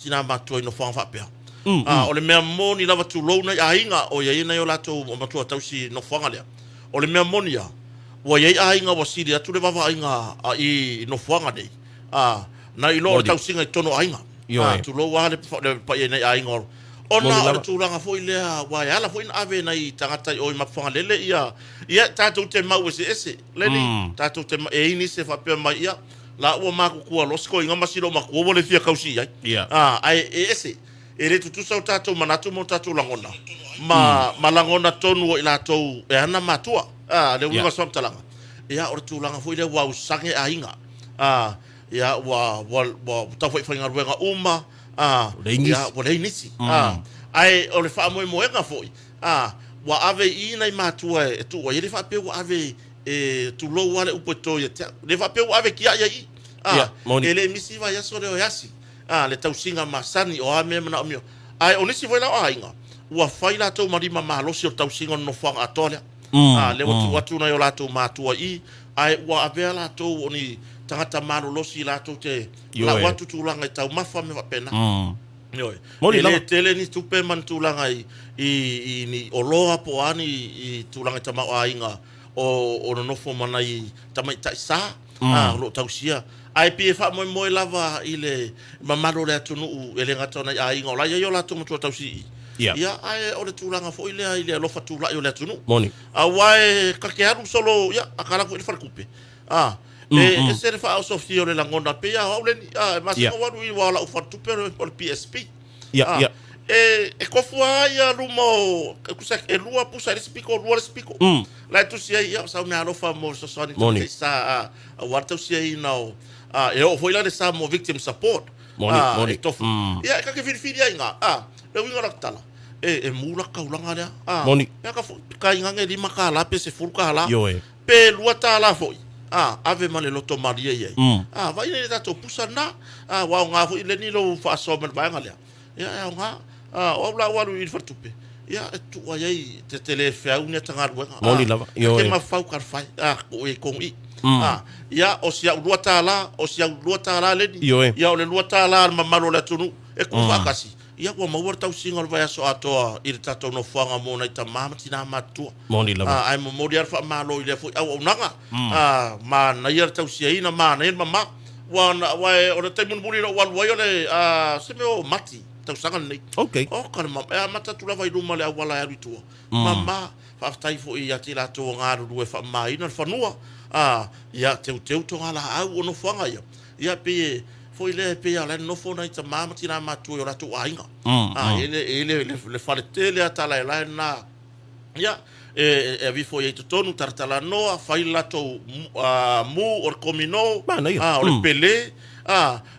Tina matua i nofoaga faapea. O le mea moni lava tulou nai aiga o i ai nai o latou matua tausi i nofoaga lea. O le mea moni lava, ua i ai aiga ua sili atu le vaavaaiga i nofoaga nei, nai lo o le tausiga i totonu o aiga. Tulou lava le paia i nai aiga o ona o le tulaga foi lea aua e ala foi ona ave nai tagata i o i Mapuifagalele ia, ia tatou te mau eseese, Lenny, tatou te, e i ai nisi e faapea mai, ia, La ua matutua loa si toeaina ma si loomatua ua le fia tausi i ai. Ia. A, ae e ese. E le tutusa o tatou manatu ma o tatou lagona ma, ma lagona tonu o i latou e ana matua. A, le uiga o se faamatalaga, ia, o le tulaga foi lea ua ausage aiga. A, ia, ua, ua, ua taufaifaigaluega uma, a, Ua leai nisi. ia, ua leai nisi. A, ae o le faamoemoega foi, a, ua ave i i nai matua e tuu ai, e le faapea ua ave E tulou lava le upu e to ia te au. Le faapea ua ave tiai ai i. A, Ia, moni. e le misi vaiaso lea o e asi. A, le tausiga masani o a mea e manaomia. Ae o nisi foi la o aiga, ua fai latou ma lima malosi o le tausiga o le nofoaga atoa lea. A, lea ua tuu atu nai o latou matua i i, ae ua avea latou o ni tagata malolosi latou te lau atu tulaga i taumafa ma mea faapena. Ioe. Moni E lava. le tele ni tupe ma ni tulaga i, i, i ni oloa po o a ni i tulaga i tamaoaiga o, o nonofo ma nai tamaitai sa a, o lo o tausia. Ae pei e faamoemoe lava i le mamalu o le atunuu e le gata o nai aiga o la e i ai o latou matua tausi i i. Ia. Ia, ae o le tulaga foi lea i le alofa tulai o le atunuu. Moni. Aua e ta te alu solo, ia, a ta alu atu foi i le faletupe, a, e ese le faaosofia o le lagona, pei lava o au Lenny, a, e masani ou alu i aua o lau faletupe o le PSP. Ia, ia. E, e tofu lava ia luma o, e tusa e lua pusa i le isi pito, lua le isi pito. La e tusi ai, ia, o sau meaalofa mo fesoasoani Moni. i sa, a, aua le tausiaina o, a, e oo foi la le Samoa Victim Support. Moni, a, moni. E tofu. Ia, e ta te filifili ai i ina, a, le uiga o lau tala, e, e mu la taulaga lea, a. Moni. Pe a ka foi, ka inane $5 pe $10. Ioe. Pe $2 foi, a, ave ma le loto malie i ai. A, vaai nei i le tatou pusa lena, a, ua aoga foi Lenny lou faasoa mai le vaega lea. Ia, e aoga. A, o au la ua alu i le faletupe, ia, e tuu ai ai, te, te le feau ni ata galuega. Moni lava, A, ioe. te mafau ka fai, a, tuu i ai tonu i. A, ia, o si au $2, o si au $2 Lenny. Ioe. Ia, o le $2 a le mamalu o le atunuu, e tuu faatasi. Ia, ua maua le tausiga o le vaiaso atoa i le tatou nofoaga mo nai tama ma tina matutua. Moni lava. Ae momoli lava le faamalo i lea foi auaunaga. Manaia le tausiaina, manaia le mama. Ua, aua o le taimi mulimuli na ou alu ai o le, se mea o Mati, tausaga lenei. Okay. Oka le mama, e amata atu lava i luma le auala e alu i tua. Mama, faafetai foi ia te i latou o galulue e faamamaina le fanua. Ia, teuteu togalaau o nofoaga ia. Ia, pei e, foi lea e pei lava o la e nonofo nai tama ma tina matutua i o latou aiga. E i ai le, le fale tele lava talaelae lena. Ia, e aveifo ai i totonu, talatalanoa, fai le latou mu o le komino, Manaia. o le pele.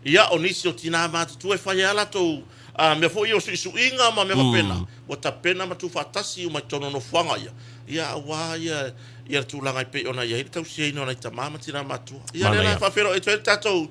Ia, o nisi o tina matutua e fai ai a latou mea foi ia o suisuiga ma mea faapena, ua tapena ma tuufaatasi uma i totonu o nofoaga ia, ia aua ia le tulaga e pei ona i ai le tausiaina o nai tama ma tina matutua. Ia, lea la e faafeiloai atu ai le tatou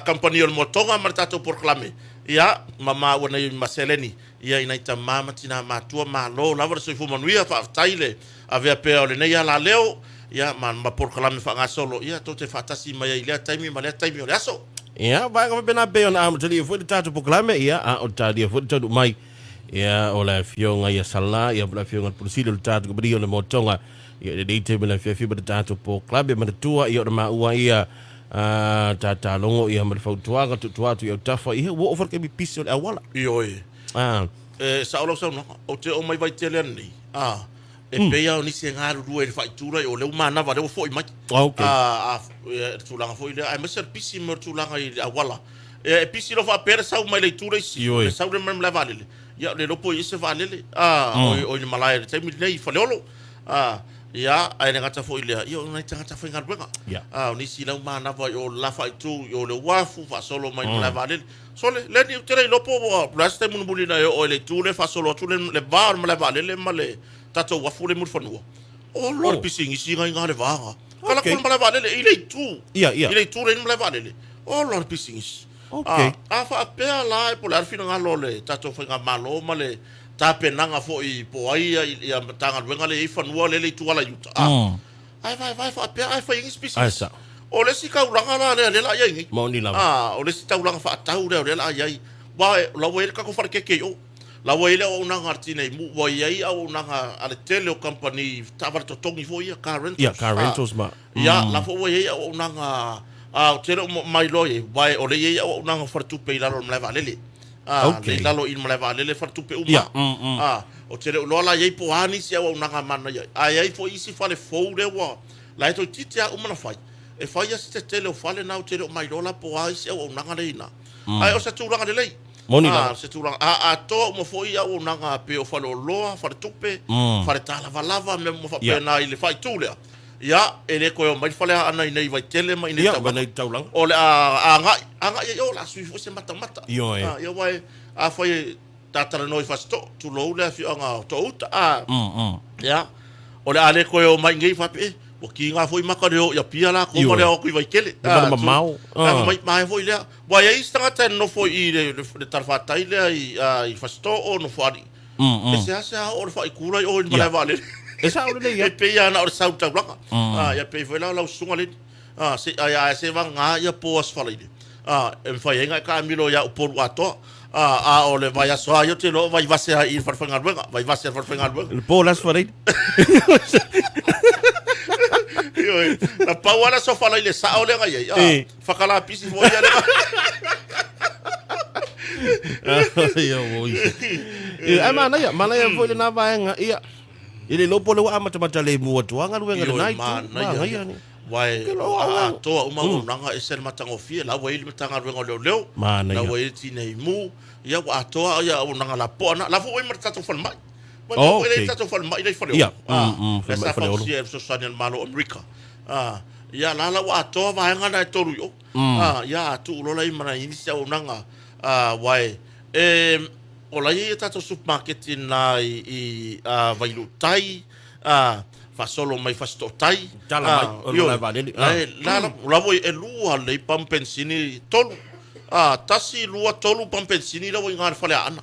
kamupani o le Moatoga ma le tatou polokalame, ia, ma maua nei ma seleni Ia i nai tama ma tina matua, malo lava le soifua manuia, faafetai le avea pea o lenei alaleo, ia, ma, ma polokalame faagasolo, ia, tou te faatasi mai ai i lea taimi ma lea taimi o le aso. Ia, vaega faapena pei ona amatalia foi le tatou polokalame, ia, a o le talia foi le taunuu mai, ia, o le Afioga ia Sala, ia, po o le Afioga i le Pule Sili o le tatou Kamupani o le Moatoga, ia, i lenei taimi o le afiafi ma le tatou polokalame manatua, ia, o le maua ia, a, tatalogo ia ma le fautuaga tuutua atu i autafa, ia ua oo foi le taimi pisi o le auala. Ioe. A. E sao lau saunoaga, ou te oo mai Vaitele ananei, a, e pei lava o nisi e galulue i le faaitu lea, o lea ua manava, lea ua foi mai. Ah, okay. A, a, le tulaga foi lea, aemaise le pisi ma le tulaga i le auala. E, e pisi loa faapea le sau mai le itu le isi, Ioe. le sau le mai le malae vaalele, ia le iloa po o i ai se vaalele, a, o i le malae i le taimi lenei i Faleolo. A, ia, ae le gata foi i lea, ia o nai tagata faigaluega. Ia. A, o nisi lau manava i o le la faaitu, i o le uafu, faasolo mai i le malae vaalele. Sole, Lenny, ou te le iloa po ua, o le a se taimi mulimuli na e oo ai i le itu lea faasolo atu le, le va o le malae vaalele ma le tatou uafu lea i Mulifanua. Ola le pisinisi na i ina le va na. Kala Okay. atu le malae vaalele i le itu. Ia, ia. I le itu lea i le malae vaalele. Ola le pisinisi. Okay. A, a faapea la e po o le a le finagalo o le tatou faigamalo ma le tapenaga foi po o ai ia Matagaluega lea e i ai fanua lea e i le itu ala i uta, a, ae vaevae faapea ae fai ai nisi Ae pisinisi. sao. O le isi taulaga la lea, lea la a i ai nei. Moni lava. A, o le isi taulaga faatau lea o lea la a i ai. Aua o la ua i ai le tatou falekeke i o. La ua i ai le auaunaga a le Tinei Mu, ua i ai auaunaga a le tele o kamupani taavale totogi foi ia, car rentals. Ia, car rentals ma. Ia, la foi ua i ai auaunaga, a, ou te le o mailoa i ai, aua o lea e i ai auaunaga faletupe i lalo o le malae vaalele. A, Okay. lea i lalo i le malae vaalele faletupe uma. Ia, A, ou te le o iloa la i ai po o a nisi auaunaga manaia, ae i ai foi isi fale fou lea ua, la e toeitiiti lava uma ona fai. E fai lava si tetele o fale na, ou te le o mailoa la po o a isi auaunaga lea i ina. Ae o se tulaga lelei. Moni lava. O se tulaga a atoa uma foi auaunaga pei o faleoloa, faletupe, fale talavalava, mea uma faapena i le faaitu lea. Ia, e le toe omai le faleaana i inei i Vaitele ma i inei i Taulaga. Ia, Taulaga. O le a agai, agai ai i o, o le a sui foi se matamata. Ioe. Ia, aua afai e ta talanoa i Fasitoo, tulou le afioaga o Toouta, a, ia, o le a le toe omai i inei faapea, e, ua kiga foi maka le o i Apia lakou ma le o atu i Vaitele. E vala mamao. A, mai, maea foi lea. Ua i ai isi tagata e nonofo i le talafatai lea i Fasitoo, Nofoalii. E seasea oo le faaitula i o i le malae vaalele. E sao lelei lava. E pei lava na o le sau i le taulaga. Ia pei foi la o lau susuga Leni. Ae se vagana ia po Aso Faraile, e mafai ai ona e taamilo ia Upolu atoa. A o le vaiaso lava ia ou te iloa o vaivase lava i le falefaigaluega, vaivase a le falefaigaluega. Le po o le Aso Faraile. Ioe, na pau lava le Aso Faraile sao lea na i ai. Whakalapisi foi ia lea. Ia, oi. Ia, ai manaia, manaia foi lena vaega. Ia, e le iloa po o lea ua amatamata lemu atu lava galuega i lena itu. Manaia ni. Wai, atoa uma auaunaga ese le matagofie, la ua i ai le Matagaluega o Leoleo, la ua i ai le Tinei Mu, ia ua atoa ia auaunaga lapoa na. La foi ua i ai ma le tatou falemai. Ua foi le tatou falemai la i Faleolo. Lea sa fausia e le fesoasoani a le Malo o Amerika. Ia la la ua atoa vaega na e tolu i o. Ia a tuu loa la i ma nai nisi auaunaga, aua e, o la e i ai a tatou supermarket i ina i Vailuutai, faasolo mai Fasitootai. Tala mai, o le malae vaalele. La la ua e lua lelei pamu penisini, tolu. Tasi, lua, tolu pamu penisini la ua i ina i le Faleaana.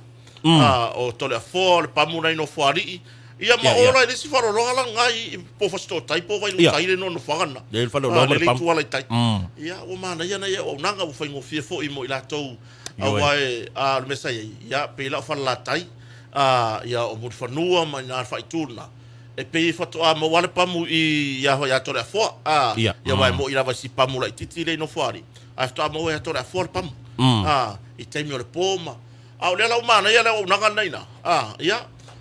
O Toleafoa, o le pamu la i Nofoalii, ia ma o la i le isi faleoloa la lena i po o Fasitootai po o Vailuutai le nofoaga lena. Le faleoloa ma le pamu. Le itu ala i tai. Ia, ua manaia nai auaunaga ua faigofie foi mo i latou, aua e, a o le mea sa i ai, ia, pei la o Falelatai, ia o Mulifanua ma i ina le faaitu lena, e pei e faatoa maua lava le pamu i ia Toleafoa, ia aua e moni lava i si pamu laitiiti lea i Nofoalii, ae faatoa maua ia Toleafoa le pamu, i taimi o le po ma. A o lea la ua manaia le auaunaga lena i ina, a, ia,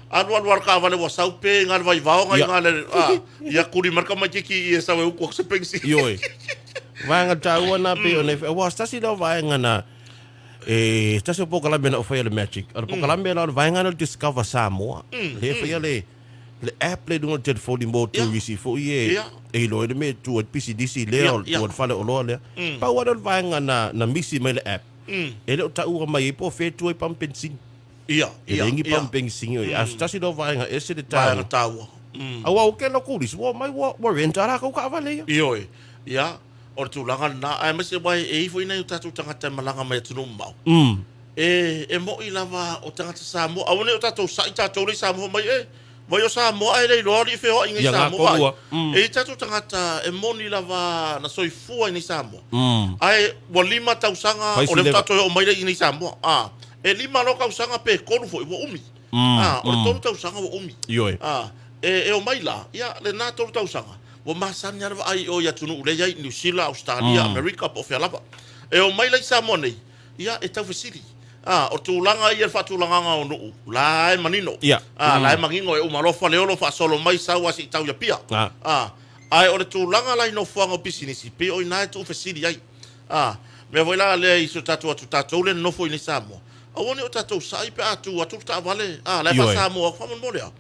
alu alu lava le taavale ua sau pe i ina le vaivaoga i ina le, a, ia tuli mai le tamaitiiti i i e sau e utu atu se penisini. Ioe. Vaega taua na pei ona e whai, aua se tasi lea o vaega na, e, se tasi o polokalame na ou faia le Magic, o le polokalame la o le vaega lea o le Discover Samoa, lea e faia le, le app lea i luga o le telefoni mo turisi foi e, e iloa ai le mea e tu ai le pisinisi lea, o le tu ai le faleoloa lea. Pau lava lea o le vaega na, na misi mai le app, E le o taua mai ai po o fea e tu ai pamu penisini. Ia, E ia, leai ni ia. pamu penisini o i ai. A o se tasi lea o vaega ese le taua. Vaega taua. Aua o kela kolisi ua omai ua, ua rent a latou taavale ia. Ioe, ia, o le tulaga lena, aemaise aua e i ai foi nai o tatou tagata e malaga mai atunuu mamao, e, e moni lava o tagata Samoa, aua ne i o tatou sa'i tatou lea i Samoa fai mai, e, Vai o Samoa ae le iloa alii feoai i nei Samoa ai. E i ai tatou tagata e moni lava na soifua i nei Samoa. Ae ua 5 tausaga o lea faatoa toe oo mai lea i nei Samoa. A, e 5 loa tausaga pe 3 foi ua umi. A, o le 3 tausaga ua umi. A, e omai la, ia lena 3 tausaga ua masani lava le vaai i o i atunuu lea e i ai, Niu Sila, Ausetalia, Amerika po o fea lava. E omai la i Samoa nei, Ia, e tau fesili. A, o tulaga ia le faatulagaga o nuu, la e manino. Ia. A, la e manino e uma loa Faleolo faasolo mai sau a se i tau i Apia. A. A, ae o le tulaga la i nofoaga o pisinisi, pei o i ina e tuufesili ai. A, mea foi la lea i si o tatou atu tatou lea nonofo i nei Samoa, aua ne i o tatou sai pe a tu atu le taavale, a, la e Ioe. faa-Samoa atu faamolemole a.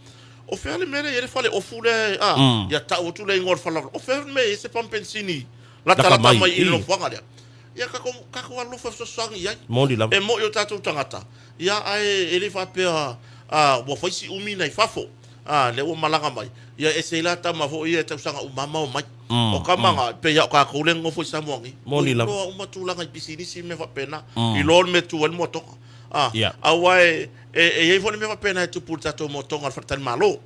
O fea le mea lea e i ai le fale ofu lea, a, ia tau atu le igoa o le fale, o fea le mea e i ai se pamu penisini Lata latalata mai, mai i le i. nofoaga lea. Ia tatou, tatou alolofa e fesoasoani i ai. Moni lava. E moni o tatou tagata, ia ae e le faapea a, ua fai si umi nai fafo, a, lea ua malaga mai, ia ese ai la tama foi ia e tausaga uma ma omai. O tama na, pei lava o tatou lea e nonofo i Samoa nei, Moni ua lava. iloa uma tulaga i pisinisi ma mea faapena, iloa le mea e tu ai le moatoga. A, Ia. aua e, e, e i ai foi le mea faapena e tupu i le tatou moatoga o le faletalimalo.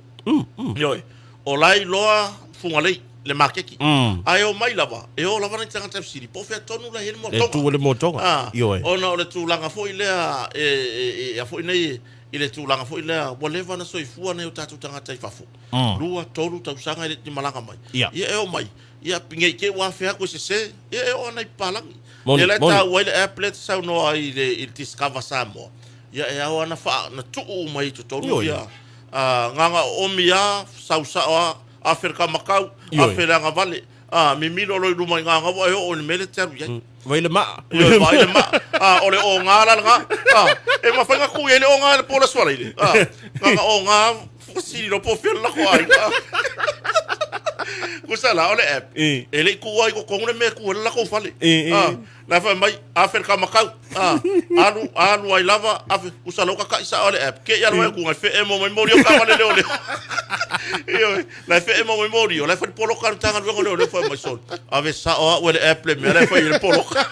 Ioe. O la e iloa Fugalei. le makeki. Ae omai lava, e o lava nai tagata e fesili, po o fea tonu la e i ai le moa tonga. E tu ai le moa tonga. Ioe. Ona o le tulaga foi lea e, a foi nei, i le tulaga foi lea ua leva ona soifua nai o tatou tagata i fafo. 2, 3 tausaga e le i malaga mai. Ia e omai, ia ne i te i ua afea atu e sese, ia e oo lava i papalagi. Ia la e taua ai le app lea e te saunoa ai i le Discover Samoa, ia e ao lava ona tuu uma i totonu ia gaga oomi lava, sau sao lava, afe le kamakau, afe le agavale, mimilo loa i luma i gaga ua e oo i le mea lea e te alu i ai. Vai le maa. Ioe, vai le maa. O le oga la lena. E mafai ona tuu i ai le oga i le po o le Aso Faraile. Gaga oga fesili loa po o fea le lako aiga. Tusa la o le app, e le i tuua ai i totonu le mea e tu ai le latou fale. La e fai mai, afe le kamakau. Alu, alu ai lava, afe, tusa la ua tata'i sa'o le app. Ke i alu ai atu, e fe'e mo mai moli o taavale leoleo. Ioe, la e fe'e mo mai moli, o la e fai le poloka a le Matagaluega o Leoleo fai mai sole. Ave sa'o a'u e le app le mea la e fai ai le poloka.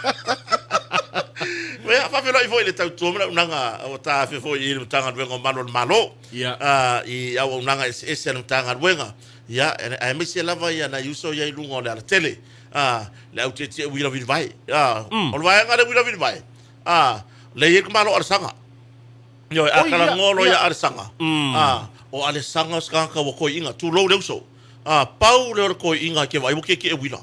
Ia, faafeiloai foi i le tautua ma le auaunaga ua ta afe foi i le Matagaluega o Malu o le Malo. I auaunaga eseese a le Matagaluega. Ia, aemaise lava ia nai uso ia i luga o le alatele. A, le au tietie uila vilivae. A, o le vaega lea uila vilivae, a, lea e i ai le tamaloa o Alesana. Ioe, a talanoa loa ia Alesana, a, o Alesana o se tagata ua toeaina, tulou le uso. A, pau lea o le toeaina e te vaai ua tietie uila.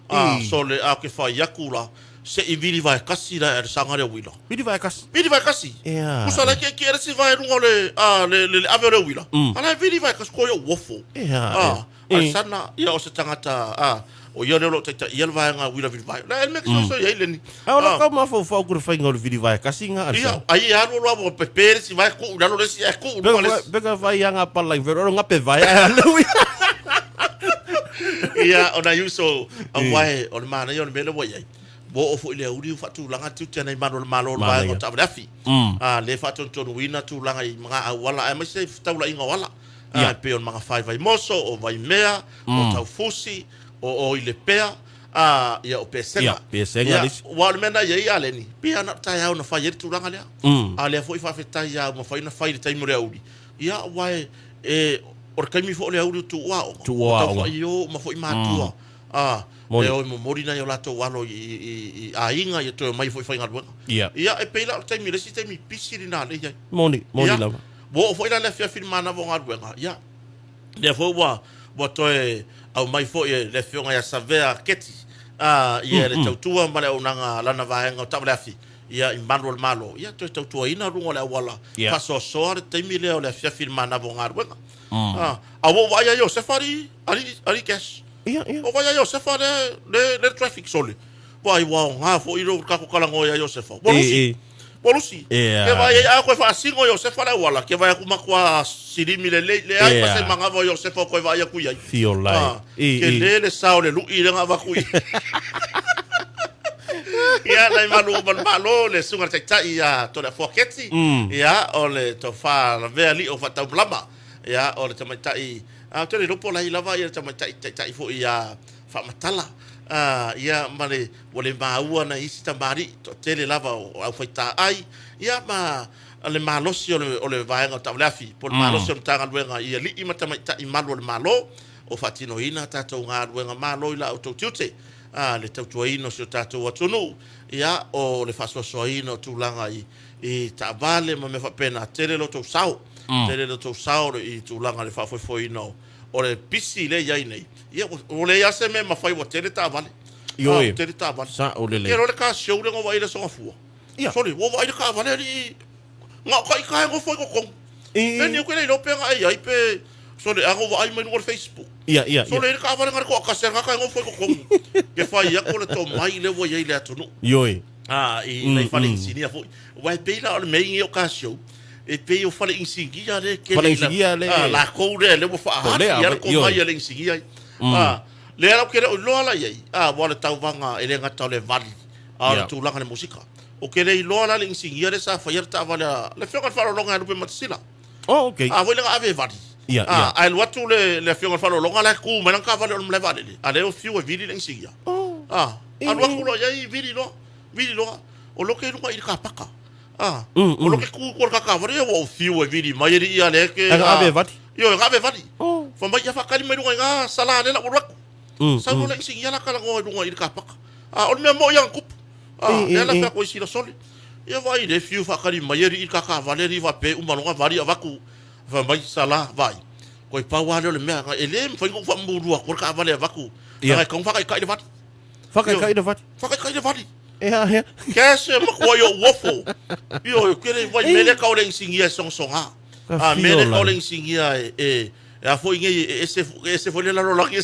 A, sole, a, ou te fai atu la, se i vili vae kasi la e Alesana lea uila. Vili vae kasi? Vili vae kasi. Ea. Tusa la e tietie le isi vae i luga o le, a, le, le, le ave o le uila. A la e vili vae kasi, koe ou ofo. Ea, A, Alesana, ia o se tagata, a, o ia lea o lo o taitaia le vaega uila vilivae. La e le mea ke soso i ai leni. A o la kau mafaufau ku le faiga o le vilivae kasi nga Alesana. Ia, ai e alu alu ua pepe le isi vae tuu i lalo le isi ae tuu i luga le isi. Peka fai ia nga pala i vero nga pe vae ae alu ia. Ia, o nai uso, auae, o le manaia o le mea lea ua i ai, ua oo foi i le auli ua faatulaga tiute a nai malu o le Malo o le vaega o taavale afi. A, lea e faatonutonuina tulaga i mga auala aemaise taulaiga o ala. E pei o le Magafa i Vaimoso, o Vaimea, o Taufusi, o o i Lepea, a, ia, o Pesega. Ia, Pesega Ia, le isi. aua o le mea na i ai a Leni, pei lava na o le taeao na fai ai le tulaga lea. A o lea foi faafetai lava ua mafai ona fai i le taimi o le aoauli. Ia, aua e, e, o le taimi foi o le aoauli o tuua aoga. Tuua aoga. Ua taufaio uma foi matua. A, Moni. e o e momoli nai o latou alo i, i, i aiga, ia toe omai foi faigaluega. Ia. Ia, e pei la o le taimi, le isi taimi pisi lena lea e i ai. Moni, moni Ia, lava. Ua oo foi la le afiafi i le manava o galuega, ia, lea foi ua, ua toe aumai foi e le Afioga ia Savea Keti, a, ia le tautua ma le auaunaga a lana vaega o taavaleafi, ia, i malu o le Malo, ia, toe tautuaina luga o le auala faasoasoa le taimi lea o le afiafi i le manava o galuega. A, a ua ou vaai ia Iosefa alii, alii, alii Cash. Ia, ia. Ua ou vaai ia Iosefa le, le, le traffic sole. Vaai, ua aoga foi le tatou talanoa ia Iosefa. Ua lusi. Ua lusi. Ke vaai ai a koe faasino Iosefa le auala, ke vaai atu matua silimi lelei, leai ma se manava o Iosefa o koe vaai atu i ai. Fio lai. Tele le sao o le lui lea na avatu i Ia, nai malu uma o le Malo, le Susuga i le Taitai ia Toleafoa Keti, ia, o le Tofa Lavea Lio Faataumalama, ia, o le tamaitai, a, ou te le iloa po o la e i ai lava ia le tamaitai Taitai foi ia Faamatala, a, ia, ma le, ua le maua nai isi tamalii, toatele lava o aufaitaai, ia, ma le malosi o le, o le vaega o taavaleafi, po o le malosi o le Matagaluega i alii ma tamaitai malu o le Malo, o faatinoina a tatou galuega malo i la outou tiute, a, le tautuaina o si o tatou atunuu, ia, o le faasoasoaina o tulaga i, i taavale ma mea faapena, tele lo outou sao, tele lo outou sao i tulaga i le faafoefoeina o O le pisi lea e i ai nei, ia ua leai lava se mea e mafai ua tele taavale. Ioe. Ua tele taavale. Sao lelei. Ke loa le car show lea na ou vaai i le Aso Gafua. Ia. Sole, ua ou vaai i le taavale alii, na o taita e nofo i totonu. I. Pe ni ou te le iloa pe na e i ai pe, sole, a na ou vaai mai luga o le Facebook. Ia, ia, ia. Sole, i le taavale na o le toatasi lava tagata e nofo i totonu. Ke fai atu o le tomai lea ua i ai i le atunuu. Ioe. A, i nai fale inisinia foi. Aua e pei la o le mea nei o car show, e pei o fale inisinia lea e tele Fale inisinia lea e- latou lea lea ua faaali lea, i ai le ioe. tomai a le inisinia ai. A, lea la ou te le o iloa la i ai, a, aua o le tauvaga e le gata o le vali, a o le Ia. tulaga i le musika. Ou te le iloa la le inisinia lea sa faia le taavale a le Afioga i le Faaaloaloga ia Lupematasila. Oh, okay. A foi lea na ave e vali. Ia, A, ia. ae alu atu le, le Afioga i le Faaaloaloga la e tu mai lana taavale o le malae vaalele, a lea e fiu e vili le inisinia. Oh. A, alu atu loa i ai vili loa, vili loa. O lo ke luga i le kapaka. A, o lo ke ku ko le kakavale ia ua ou fiu e vili mai e lii a le ke. Aga ave vali. Ioe, aga ave vali. Oh. Fa mai ia whakali mai luga i ngā sala le la ua atu. Sau loa le inisinia la talanoa i luga i le kapaka. A o le mea moi lava na tupu. A, lea la fai atu ai sila sole. Ia vaai le fiu faatali mai alii i le kakavale alii faapea e uma loa ona vali avatu. Fai mai Sala, vaai, toe pau lava lea o le mea, e le mafai ona ou faamulua atua le taavale e avatu, leaga e tatau ona faataitai le vali. Faataitai le vali? Faataitai le vali. E a hea? Cash e matua i ou ofo. Ioe, ou te le iloa i mea lea e tau o le inisinia e sogasoga. A mea lea e tau o le inisinia e, e, e a foi nei, e ese, e ese foi le lalolagi e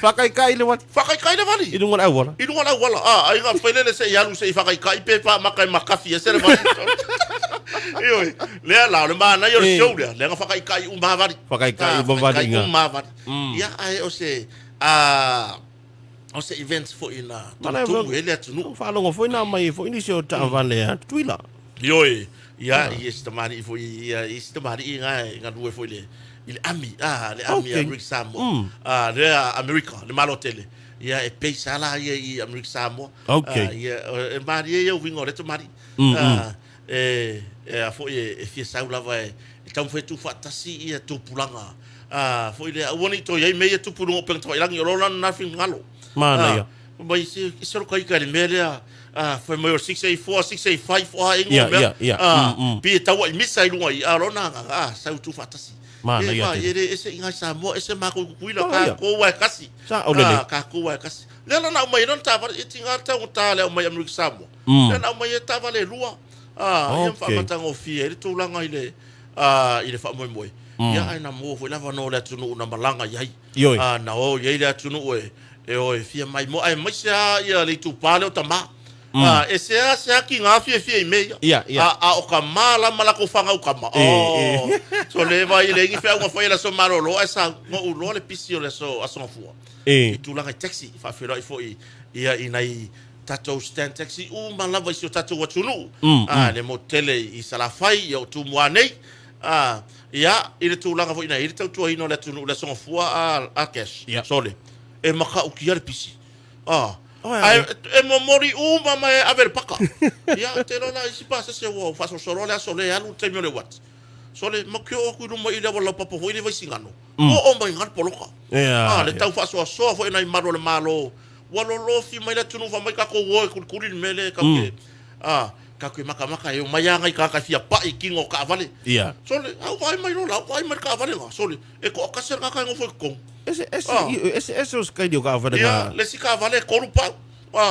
Faataitai le vali. Faataitai le vali. I luga o le auala. I luga o le auala. A, ai ga failele se i alu se i faataitai pe faamaka e makafi ese le vali. Ioe, lea la o le manaia o le show lea, lea na faataitai uma lava vali. Faataitai uma vali. Faataitai uma vali. Ia, ae o se, a, o se event foi na tumutumu i ai le atunuu. Faalogo foi na aumai ai foi nisi o taavale a Tutuila. Ioe, ia, i si tamalii foi, ia, i si tamalii na e galue foi le, i le ami, a, le ami a Amerika Samoa, a, lea Amerika, le Malo tele, ia, e base lava la ia i Amerika Samoa. Ia, e malie ia uiga o lea tamalii. A, e, e a foi e, e fia sau lava e, e taumafai e tuufaatasi ia tupulaga, a, foi lea, aua ne i toe i ai mea ia tupu i luga o upega tafailagi, o lo la lena finagalo. Manaia. A, mai se, se olo ika i le mea lea, a, fai mai o 684, 685, o a ingoa o mea, a, pi e tauai misa i luga i, a o lona agaga, a, sau tuufaatasi. Manaia tele. E le ese i ngai Samoa, ese makou i Tutuila, kakou lava e kasi. Sao lelei. A, kakou lava e kasi. Lea la na aumai ai lona taavale, e tiga le taugata le aumai Amerika Samoa. Lea na aumai ai taavale e lua, a, ia ma faamatagofie ai le tulaga i le, a, i le faamoemoe. Ia ae na maua foi le avanoa o le atunuu na malaga i ai. A, na o i ai le atunuu e, e o e fia maimoa, aemaise lava ia le itupa lea o tama. A, e seasea tiga fiafia i mea ia. Ia. A, a o tama la ma latou fanau tama, oh, so le vaai, e leai ni feau na fai i le aso malolo ae sa noʻu loa le pisi o le aso, Aso Gafua. I tulaga i taxi, faafeiloai foi ia i nai tatou stand taxi uma lava i si o tatou atunuu, a, le motu tele i Salafai, ia o Tumua nei, a, ia, i le tulaga foi na i ai le tautuaina o le atunuu i le Aso Gafua a, a Cash, sole, e matautia le pisi, a, ae e momoli uma ma e ave i le paka. Ia, ou te iloa la isi pasese ua faasolosoloa le aso lea e alu i le taimi o le uati. Sole, matou te oo atu i luma i le auala laupapa foi lea i Vaisigano, oo mai i ina le poloka. A, le tau faasoasoa foi o nai malu o le Malo, ua lolofi mai le atunuu fai mai tatou o e kulikuli le mea lea tatou te, a, tatou te matamata e omai lava nai tagata e fia pai i tino o taavale. Sole, a ou vaai mai loa la, ou vaai mai i le taavale lena, sole, e toatasi lava le tagata e nofo i totonu. Ese, ese, ese, ese o se kaini o taavale na. Ia, le isi taavale e tolu pau.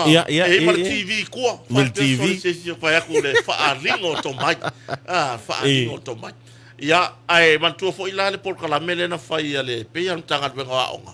Ia, ia, e i ai ma le TV i tua. Ma le TV. Faapea sole se isi fai atu le faaaliga o tomai. A, faaaliga o tomai. Ia, ae manatua foi la le polokalame lea na fai a le, pei lava o le Matagaluega o Aoga.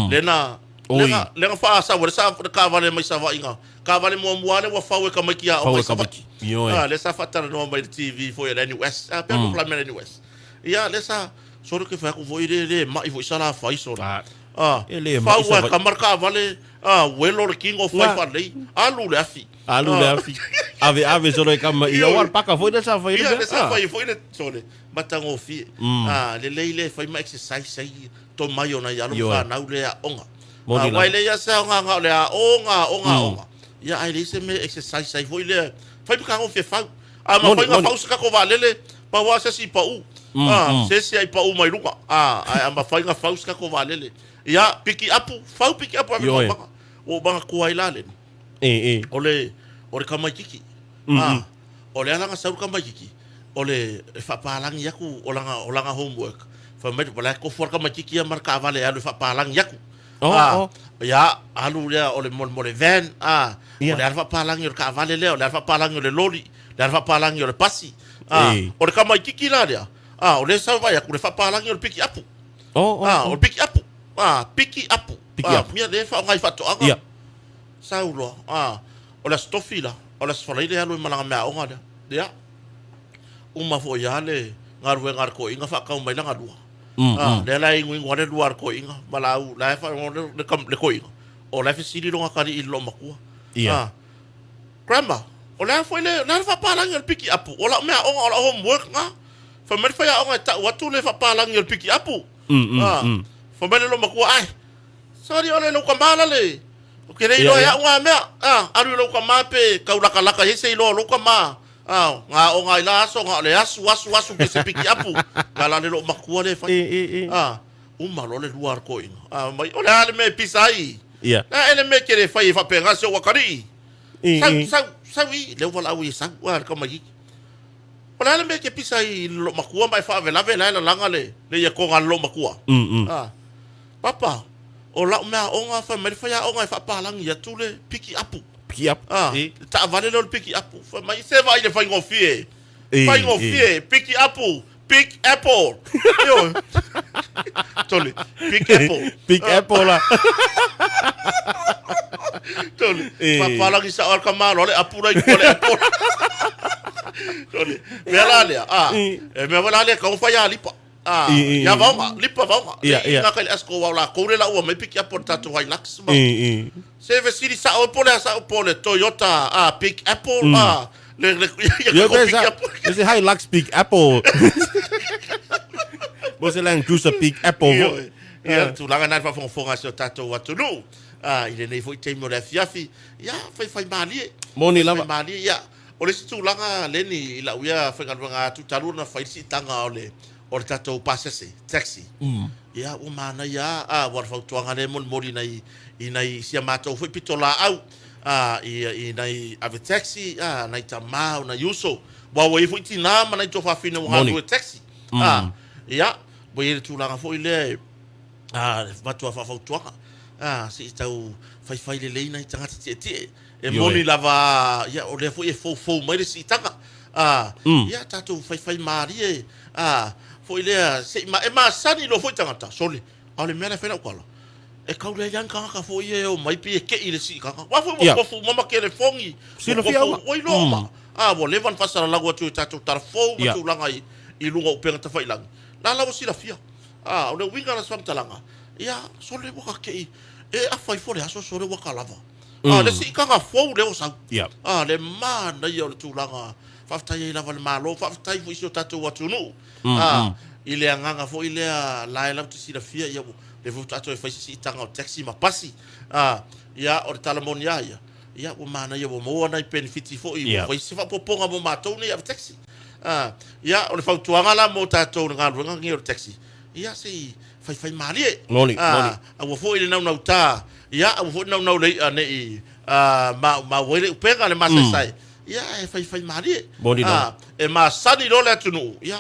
Lea na, lea na, lea na faasau ai le sa, le taavale mai Savaii na taavale muamua lea ua fau e tamaiti aoga i Savaii. Ioe. A, lea sa faatalanoa mai i le TV foi a le NUS. A, pei lava polokalame a le NUS. Ia, lea sa, sole ke fai atu foi le, le mai foi Salafai sole. A, E le mai fau ai kama le taavale, a, uelo le tino, fai faalelei, alu le afi. Alu le afi. Ave ave solo e kama i aua le paka foi lea sa fai. Ia, lea sa fai foi le sole, matagofie. A, lelei le fai ma exercise ai tomai o nai alo ma fanau le aoga. Aua e leai lava se aoga na o le aoga, aoga, aoga. Ia, ae leai se mea e exercise ai foi lea. Fai ma tagofie fau. A mafai ona fau se tatou vaalele, pau lava se isi i pau. A, se isi i pau mai luga. A, ae a mafai ona fau se tatou vaalele. Ia, piki apu, fau piki apu ave i maumaga. Ua ou manatua ai la leni. E. O le tamaititi. A, o le ala na sau le tamaititi, o le e faapalagi atu o lana, o lana homework. Fai mai, o la e tofu lava le tamaititi ia ma le taavale e alu e faapalagi atu. Oh, oh. Ia, alu lea o le mo le van, a, o le ala faapalagi o le taavale lea, o le ala faapalagi o le loli, le ala faapalagi o le pasi. A, o le tamaititi la lea, a, o lea sa vaai atu le faapalagi o le piki apu. Oh, oh, A, o le piki apu. A, piki apu. Piki apu. Mea lea e faaaoga i faatoaga. Ia. Sau loa. A, o le Aso Tofi la, o le Aso Faraile e alu ai ma lana meaaoga lea. Ia. Uma foi lava le galuega a le toeaina faatau mai lana lua. A, lea la e inuinu lava le lua a le toeaina ma lau, la e faaigoa le, le toeaina, o la e fesili lona atalii i le loomatua. Ia. A, Grandma, o le a foi le, o le a le faapalagi o le piki apu? O lau meaaoga, o lau homework na. Fai mai le faiaoga e tau atu le faapalagi o le piki apu. A, fai mai le loomatua, ai, sorry ole lou tama la le, ou te le iloa e au na mea. A, alu i lou tama pe tau lakalaka i ai se iloa o lou tama. A, na aoga ai la aso, na o le asu, asu, asu pe se piki apu. Na la le loomatua lea e fai. A, Uma loa le lua a le toeaina. A mai, o le a le mea e pisa ai? Ia. Le a le mea e te le fai e faapena si ou atalii? I, Sau, i. sau, sau i, lea ua valaau ai e sau, a le tamaitiiti. O le a le mea e te pisa ai i le loomatua ma e faavelave la e lalaga le, le ietoga a le loomatua? A, Papa, o lau meaaoga fai mai le faiaoga e faapalagi atu le piki apu. Piki apu. A, I. le taavale lea o le piki apu. Fai mai, se vaai i le faigofie. I, Faigofie, i. piki apu, Big Apple. Ioe. Tole, Big Apple. Big Apple la. Tole, E. faapalagi sao a le tamaloa le apu la i tua le Apple. Tole, mea la lea, a, E. e mea foi la lea e tatau ona fai a lipa. A, E, e, ia e. vaoga, lipa vaoga. Ia, Le ia. inga kai le asko wao la kou le la ua mai piki apple tatou Hilux ma. E, e. Se fesili sao ai po o le a sao po o le Toyota a Big Apple a le le ia Ia ko pe Big sa, Apple. se Hilux Big Apple. Mo se Land Cruiser Big Apple. Ioe. Ia le tulaga na i le faafogafoga a si o tatou atunuu. A i lenei foi taimi o le afiafi, ia faifaimalie. Moni lava. Faifaimalie ia. O le isi tulaga Leni i lau ia faigaluega atu talu ona fai le siitaga o le o le tatou pasese, taxi. Ia ua manaia lava, a ua o le fautuaga lea e molimoli i nai i nai si a matou foi pitolaau a i i nai ave taxi a nai tama o nai uso, aua ua i ai foi tina ma nai tuafafine ua Moni. galulue taxi. A ia ua i ai le tulaga foi lea e a e avatu a faafautuaga, a se i tau faifai lelei nai tagata tietie. E Ioe. moni lava, ia, o lea foi e foufou mai le siitaga, a, ia, tatou faifai malie, a, foi lea, se i ma, e masani loa foi tagata, sole, a o le mea la e fai lau tala, e tau leai lava ni tagata foi ia e omai pei e kei i le siitaga. Aua foi ua tofu uma ma telefoni, ua Silafia tofu, uma. ua iloa uma, a, ua leva ona faasalalau atu e tatou tala fou ma tulaga i, i luga o upega tafailagi, la la ua silafia. A, o le uiga o la se faamatalaga, ia, sole, ua ta kei, e afa ifo le aso, sole, ua ta lava. A, le siitaga fou lea ua sau. A, le manaia o le tulaga, faafetai ai lava i le Malo, faafetai foi i si o tatou atunuu, a, i le agaga foi lea la e latou te silafia, ia, lea foi faatoa toe fai se siitaga o taxi ma pasi. A, ia, o le tala moni lava ia, ia, ua manaia ua maua nai penefiti foi, ua fai se faaopoopoga mo matou nei ave taxi. A, ia, o le fautuaga la mo tatou i le galuega lenei o le taxi, ia, se i faifai malie. Moni, A, moni. aua foi le naunauta, ia, aua foi le naunau le i'a ne i ma, maua ai le upega, le masaesae, ia, ae faifai malie. Moni lava. A, e masani loa le atunuu, ia,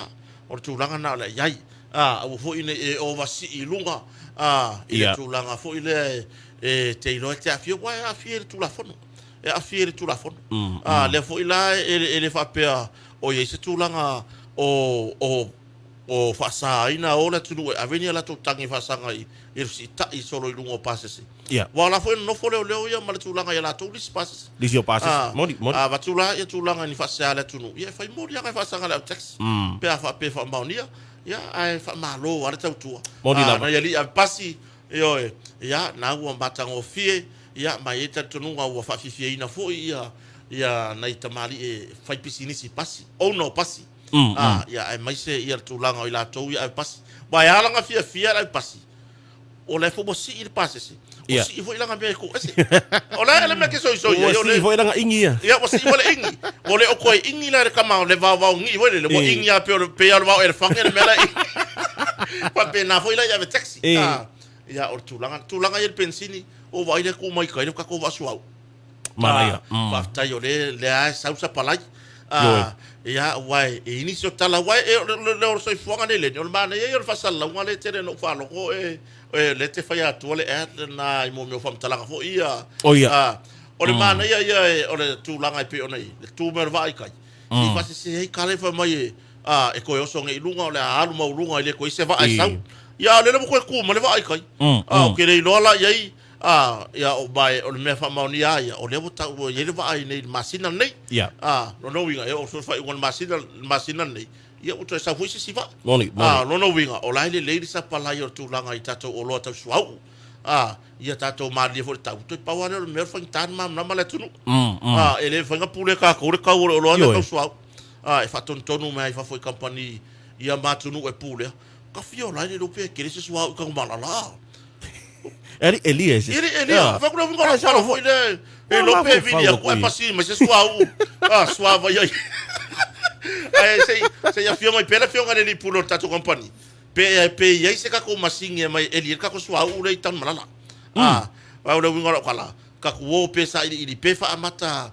o le tulaga lena o le a i ai. A, aua foi ne i e ovasii i luga, a, i le tulaga foi lea e, e te iloa e te aafia, aua e aafia i le Tulafono. E aafia i le Tulafono. A, lea foi la e, e le faapea o i ai se tulaga o, o o faasaina o le atunuu e ave ni a latou tagi faasaga i i le fesiitai solo i luga o pasese. Aua o la foi e nonofo leoleo ia ma le tulaga i a latou lisi pasese. Lisi o pasese. A, Moni, moni. a avatu la ia tulaga i ni faasea a le atunuu, ia e fai moli aga e faasaga i le au taxi. Pe a faapea e faamaonia, ia ae faamalo lava le tautua. Moni A, lava. nai alii ave pasi, ioe, ia, na ua matagofie, ia, ma e i ai le talitonuga ua faafiafiaina foi ia ia nai tamalii e fai pisinisi pasi, owner o pasi. A, ia, aemaise ia le tulaga o i latou ia ave pasi. Aua e ala ona fiafia le avepasi, o la e foi ua sii le pasese, ua sii foi lana mea e tuu ese. O le a le mea e te soisoi ai, Ua o le... sii foi lana ingi ia. Ia, ua sii foi le ingi. Ua le o toe ingi la le tama o le vaovao gii foi lele, ua ingi lava pei o le, pei lava o le vao elefaga le mea la e ingi. Faapena foi la i ave taxi. A, ia, o le tulaga, tulaga ia i le penisini, ua vaai lea tuu mai kai le tatou vaa suauu. Manaia. Ah, faafetai o lea lea e sau sapalai. Ah, ia, aua e i ai nisi o tala, aua e, o le, le, o le soifuaga nei Leni, o le manaia ia o le faasalalauga lea e tele ina ou faalogo e, e, lea e te fai atua le ad lena i mea o faamatalaga foi ia. Oh, ia. Ah, o le manaia ia e, o le tulaga e pei ona i ai, le tu mai o le vaa i tai, se i faasese ai tala e fai mai e, ah, e toe oso nei i luga, o le a alu maualuga e le toe i ai se vaa e sau. Ia, a o lea ua toe tu mai le vaa i tai. Ah, ou te le iloa la i ai, Ā, ia, o, ma e, o le mea faamaonia a ia, o lea ua tau, ua i ai le vaai nei i le masina lenei. Ia. Ā, lona uiga, e oo foi le faaiuga o le masina, le masina lenei, ia ua toe sau foi se isi vaa. Moni, moni. Ā, lona uiga, o la e lelei le sapalai o le tulaga i tatou oloa tau suauu. Ā, ia tatou malilie foi i le tau, toe pau lava lea o le mea o le faigata ona malamalama le atunuu. Ā, e le mafai ona pule e tatou le tau o le oloa lea Ioe. tau suauu. Ā, e faatonutonu mai lava i fafo i kamupani ia ma atunuu e pulea. Ka fia ola ai le iloa pe tele se suauu i Tanumalala. E ali elia e se. Eli elia, fa kuna vinga la sala foi le. E lo pe vili aku e pasi mai se suauu. Ah, suava ia. Ai sei sei afio mai pela afio le li pulo tatou company. Pe, pe i ai se tatou masini e aumai e eli ai le tatou suauu lea i Tanumalala. A, aua o le uiga o lau tala, tatou o pe sailiili pe faaamata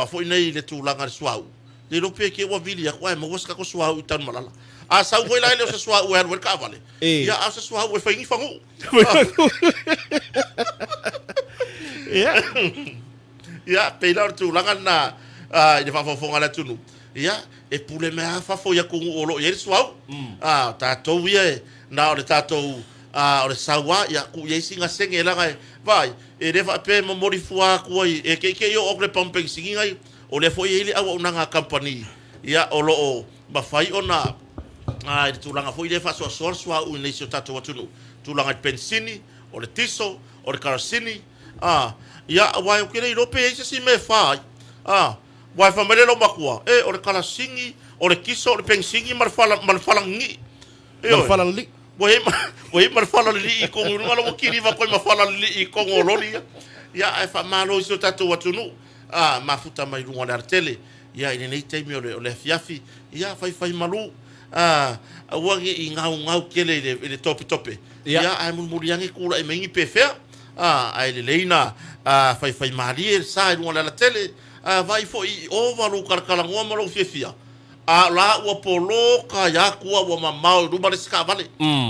a foi nei i le tulaga i le suauu, le iloa pe te i ua vili atu ae maua se tatou suauu i Tanumalala. A sau foi la e le o se suauu e alu ai le taavale, ia a o se suauu e fai ni fanuu. Ia. Ia, pei la o le tulaga lena i le faafogafoga a le atunuu, ia, e pule mai lava fafo i atunuu o lo o i ai le suauu. A o tatou ia e na o le tatou o le sau lava, ia tuu i ai sina sene leaga e, vaai, e le faapea e momoli fua atu ai, e te i te i oo atu le pamu penisini nai, o lea foi e i ai le auaunaga a kamupani, ia, o lo o mafai ona, i le tulaga foi lea e faasoasoa le suauu i inei i si o tatou atunuu, tulaga i le penisini, o le tiso, o le karasini, A, ia, aua ou te le iloa pe i ai se isi mea e fa ai. A, aua e fai mai le loomatua, e, o le kalasini, o le tiso, o le penisini ma le fala, ma le falalilii. Ma le falalilii. Ua i ai ma, ua i ai ma le falalilii i totonu i luga, la ua kiliva atu ai ma falalilii i totonu o loli ia. Ia, ae faamalo i si o tatou atunuu, a, mafuta mai luga o le alatele, ia, i lenei taimi o le, o le afiafi, ia, faifai malu, a, aua ne i gaugau tele i le, i le topetope, ia, ae mulimuli ane tulai mai ni pefea. A, ae lelei na faifaimalie le sa i luga o le alatele, a vaai foi i ova lou talatalanoa ma lou fiafia, a o la ua poloka ai atua ua mamao i luma le isi taavale.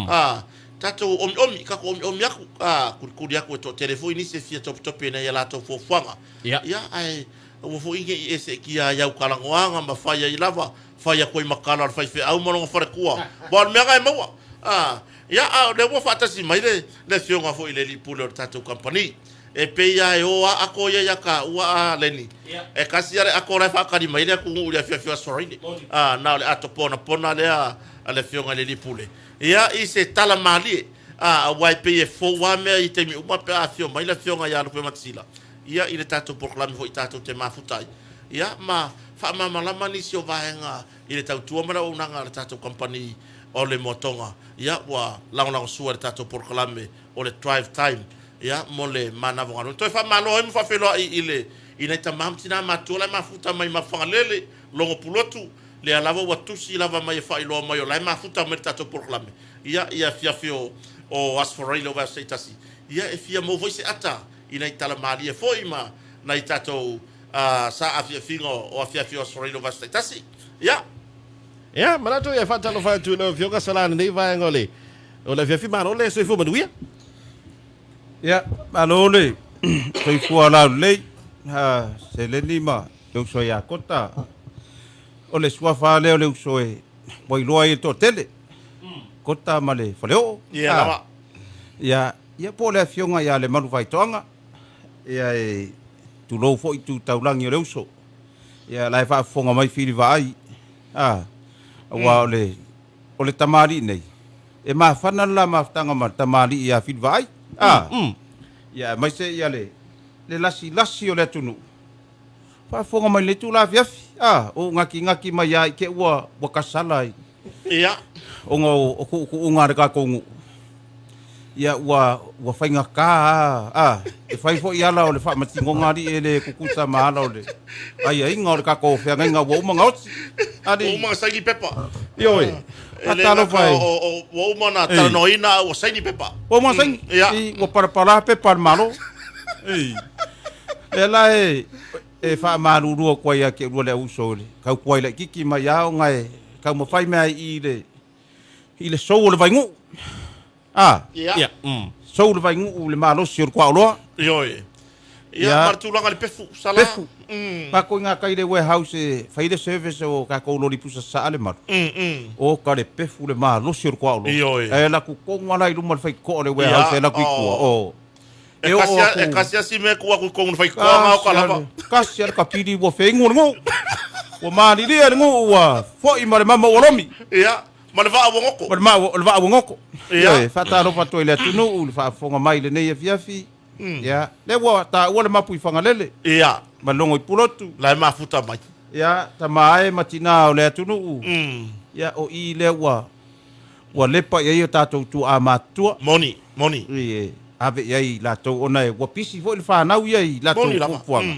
A, tatou omiomi, tatou omiomi atu, a, kulikuli atu e toatele foi nisi e fia topetope i nai a latou fuafuaga. Ia, ae aua foi ne i e seetia ai au talanoaga ma fai ai lava, fai atu ai ma tala o le faifeau ma lona faletua, aua o le mea lena e maua. A, Ia, a o lea ua faatasi mai le, le afioga foi i le alii pule o le tatou kamupani. E pei lava e o a ato ia ia taua a Lenny. E tasi lava le ato la e faatali mai ai le atunuu i le afiafi o Aso Faraile. A, na o le ato ponapona lea a le afioga i le alii pule. Ia, i se tala malie, a, aua e pei e fou lava mea i taimi uma pe a afio mai le afioga ia Lupematasila, ia, i le tatou polokalame foi tatou te mafuta ai. Ia, ma faamalamalama nisi o vaega i le tautua ma le auaunaga a le tatou kamupani o le Moatoga, ia, ua lagolagosua i le tatou polokalame o le Drive Time, ia, mo le manava o galuega. Toe faamalo ai ma faafeiloai i le, i nai tama ma tina matutua la e mafuta mai Mafagalele, Logo Pulotu, lea lava ua tusi lava mai e faailoa mai o la e mafuta mai le tatou polokalame, ia, i afiafi o, o Aso Faraile o vaiaso taitasi. Ia, e fia maua foi se ata i nai tala malie foi ma nai tatou saafiafiga o afiafi o Aso Faraile o vaiaso taitasi. Ia. Ia, manatu ia e faatalofa atu i lau Afioga Sala lenei vaega o le o le afiafi. Malo le soifua manuia. Ia, malo le soifua laulelei, ha seleni ma le uso ia Kota. O le suafa lea o le uso e ua iloa ai e le toatele. Kota ma le Faleoo. Ia lava. Ia, ia po o le afioga ia Lemalu Vaitoaga. Ia e tulou foi tu taulagi o le uso. Ia la e faafofoga mai Fili Vaai. A, aua o le, o le tamalii nei, e mafana le la mafutaga ma le tamalii ia Fili Vaai. A, ia aemaise ia le, le lasilasi o le atunuu. Faafofoga mai lenei itula afiafi, a, o ou gakigaki mai lava i te ua, ua kasala i, Ia. ona o, o tuutuuga a le tatou nuu. Ia ua, ua faigata lava, a, e fai foi ala o le faamasinoga alii e le tutusa ma ala o le aiaiga o le tatou feagaiga ua uma ona oti. Alii. Ua uma ona saini pepa. Ioe. E le gata o, o, ua uma ona talanoaina a ua saini pepa. Ua uma ona saini. Ia. Ua palapala pepa a le Malo. Ei. Lea la e, e faamalulu atu ai ia te oulua le au uso i le tautuai laitiiti mai lava ona e taumafai mea ai i le, i le sou o le vainuu. A, Ia. Ia. Sou le vainuu i le malosi o le kuaoloa. Ioe. Ia, Ia. ma le tulaga i le pefu, sala. Pefu. Tatou i gatai i le warehouse e fai le service o tatou loli pusa sasaa le malu. Oka le pefu le malosi o le kuaoloa. Ioe. Ae alu atu tonu lava la i luma o le faitotoa o le warehouse Ia, e alu atu i tua. oh. Oh. E E oo kasi, atu. e kasi lava si mea e tuu atu i totonu o le faitotoa na oka lava. Kasi lava le kapili ua feigu le nuu. Ua malilia le nuu ua foi ma le mama ua lomi. Ia, ma le vaa ua goto. Ma le maa ua, le vaa ua goto. Ia. Ioe, faatalofa atu ai i le atunuu i le faafofoga mai i lenei afiafi. Ia, lea ua taua le mapu i Fagalele. Ia. Ma Logo i Pulotu. La e mafuta mai. Ia, tama e ma tina o le atunuu. Ia, o i lea ua, ua lepa i ai o tatou tuaa matutua. Moni, moni. I, e. ave i ai latou ona e ua pisi foi le fanau ia i latou Moni lava. fuafuaga.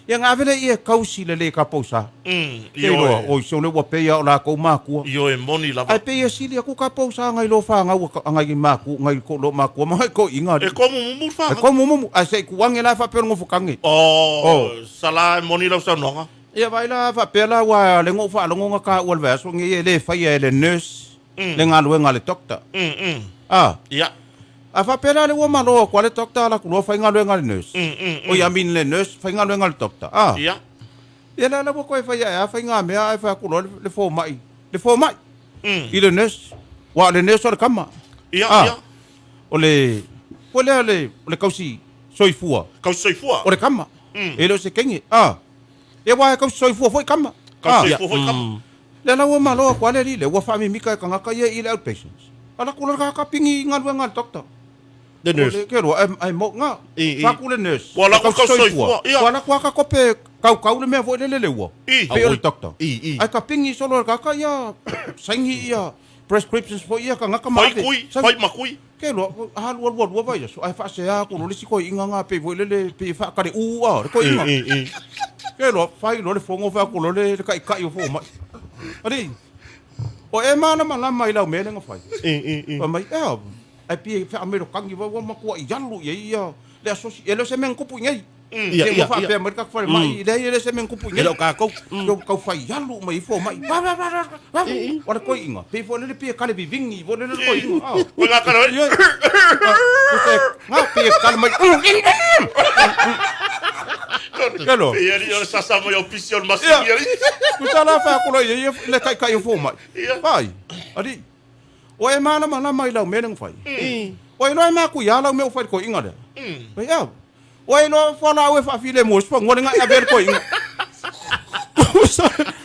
Ia ona ave lea ia e kausi le le kapousa. Te Ioe. iloa, oi sole ua pei a o lakou makua. Ioe, moni lava. Ae pei e sili aku kapousa ngai lo fanau ngai maku ngai ko lo makua ma ngai ko inga. E komumumu le E fanau. komumumu, ae se i kuange la e faapea o le gofokange. Oh, sala e moni lau saunoaga. Ia vai la faapea la ua le ngou faalogo nga ka ua le vaiaso nge e le faia e le nurse le galuega a le doctor. Ah. Ia. A faapea la le ua malo aku a le doctor ala ku loa fai galuega a le nurse. Oi, I mean le nurse fai galuega a le doctor. Ah. Ia. Ia la la ua koe faia e a fai ngā mea ae fai aku loa le fomai. Le fomai. I le nurse. Ua o le nurse o le kama. Ia, Ah. ia. O le po lea le o le kausi soifua. Kausi soifua. O le kama. E le o se kenge. Ah. Ia ua e kausi soifua foi kama. Kausi soifua foi kama. Le la ua malo aku ale li le ua whaamimika e kangaka ia i le outpatients. Ala kula ka ka pingi i ngaluega a le doctor. The nurse. Ke roa, ai mo ngā. I, i. Whaku le nurse. Ua la Le ku kausi soifua. Ia. Ua la kua ka kope kau kau le mea foi le lele ua. I. Pe o le doctor. I, i. Ai ka pingi solo le kaka ia saingi ia prescriptions foi ia kangaka Fai ma ave. kui, Saingi- fai makui. Ke loa, ha lua lua lua vai aso, ai whaasea aku lo le si koi inga ngā pe foi lele pe whaakare uu a, le koi inga. I, i. Ke loa, whai lo le whongo whai aku lo le kai kai o whō mai. Ari, o e mana ma lama i lau mele nga whai. I, i, i. Whai mai, ea, ai pie wha amero kangi wa wa makua i yalu ia ia, le asosi, e le se men kupu ngai. Ia, Te ia, ua whaapea ia. mai ka whare mai, le ia le se men kupu E ngai. leo kākou. Yo kau whai yalu mai fo mai. Wa wa wa wa. wa. Wa le koi inga. Pe fo le pie kale vivingi, fo le le koi inga. Ah. Koe ngā kare. Ia. Ko se ngā pie kale mai. Kelo. Ia ri o le sasa mai o pisi o le masini Ia. ia ri. Ku ta la wha kolo ia ia le kai kai o fo mai. Ia. Vai. Ari. O e mana mana mai lau mele whai. O e loa e maku ia lau mea o whai koi inga lea. Vai au. O e loa whala au e whaafile mo spa ngua le ngai avere koi inga.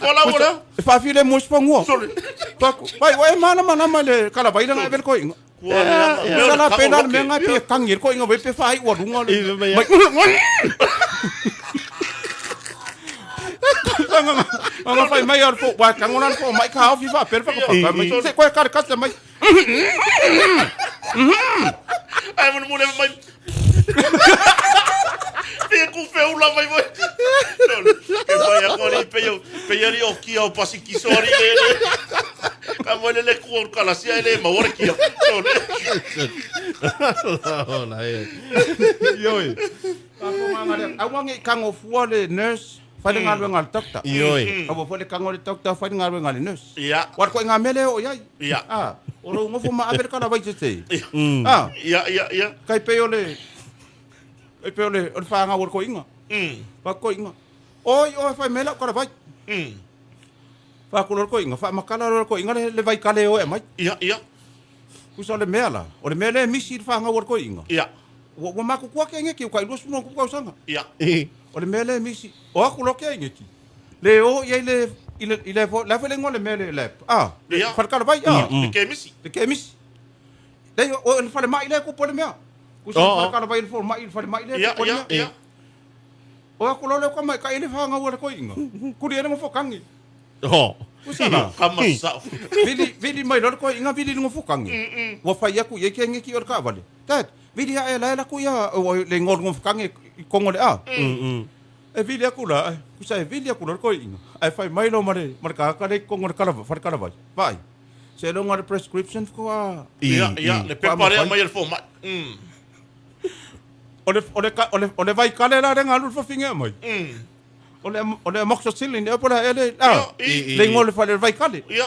Wala wala. E whaafile mo spa ngua. Sorry. Paku. Vai, o e mana mana mai le kala vai le ngai avere koi inga. Kua le anga. Ia. Mea o le Sa la kako pena le loke. mea ngai pie kangi koi inga vai pe whai ua runga le. I, mai- Mai. Anga whai mai ar fo, wai kangona ar fo, mai ka au fifa, pere whakapaka, mai se koe kare kate mai. Ai munu mune mai. Pie ku feula mai mai. Ke whai ako ri pe iau. Pe ia ri o kia o pasi kiso ari le le. Ka mo le le ku o kalasia e le maua le kia. Sorry. Ola, e. Ioi. Au wangi kango fua le nurse, whai le ngaluenga le doctor. Ioi. Au fua le kango le doctor, whai le ngaluenga le nurse. Ia. War koe ngā mele o iai. Ia. Ah, o rau ngofo ma awere kala vai te te. Ia. Ah, Ia, ia, ia. kai pe o le, kai pe o le, o le whaanga o le koe inga. Wha koe inga. Oi, oi, whai mele o kala vai. Wha kula le koe inga, wha makala le koe inga le, le vai kale o e mai. Ia, ia. Kusa o le mea la, o le mea le misi le whaanga o le koe inga. Ia. Ua, ua maku kua ke ngeki, o kai lua suno kuka usanga. Ia. I. O le mea le misi, o aku lo ke ngeki. Le o ia i le, i le, i le, le le ngoa le mea le lap. Ah, le Ia. wharekala vai, ah. Le ke misi. Le ke misi. Le o le whare mai le kupo le mea. Kusa Oh, oh. wharekala vai le fo mai le whare mai le Ia, kupo le ia, mea. ia. O aku lo le kwa mai ka ile whanga ua le koi inga. Kuri ere ngofo kangi. Oh. Kusa la. Kama sa. Vili, vili mai lo le koi inga vili ngofo kangi. Ua whai aku ia ke ngeki o le kawale. Dad, vili a e la e la ku ia o le ngol ngofo kangi i kongo le a. E vili aku la, kusa e vili aku la le koi inga. Ai whai mai lo mare, mare ka ka le kongo le kalawa, whare kalawa. Vai. Se longa le prescription ko a Ia, ia. Le pepa rea mai el fo mai. o le o le ka- o le o le vai kale la renga lu fa mai. O le o le amoxicillin e pola ele a Ia, i. le ngol fa le vai kale. Ia.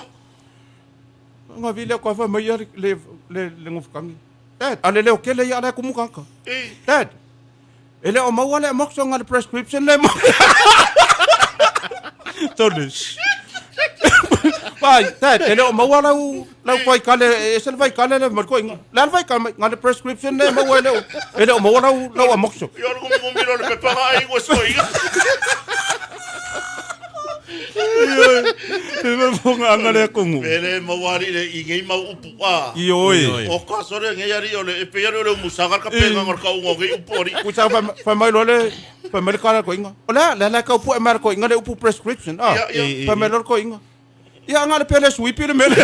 Nga vili aku fa mai ia le le le ngofukangi. Dad, ale le o kele ia le kumukanka. I. Dad. Ele o maua le amoxo nga le prescription le mo. Tonis. Vai, dad, ele o maua lau lau vai kale e se le vai kale le marko inga. La vai kale nga le prescription le maua ele o ele o maua lau lau amoxo. Ia ru kumu miro le pepa nga ai ua soi. E me fonga anga le kongu. Pele mawari le i ngei mau upu a. Ioi. O ka sore ngei ari o le e pe ari o le musaga ka penga ngar ka ungo ngei upu ari. Kusa fa fa mai lo le fa mai le kala ko inga. O la la la ka upu e mar ko inga le upu prescription. Ah. Ia, ia. Fa mai lo ko inga. Ia anga le pele sweep le mele.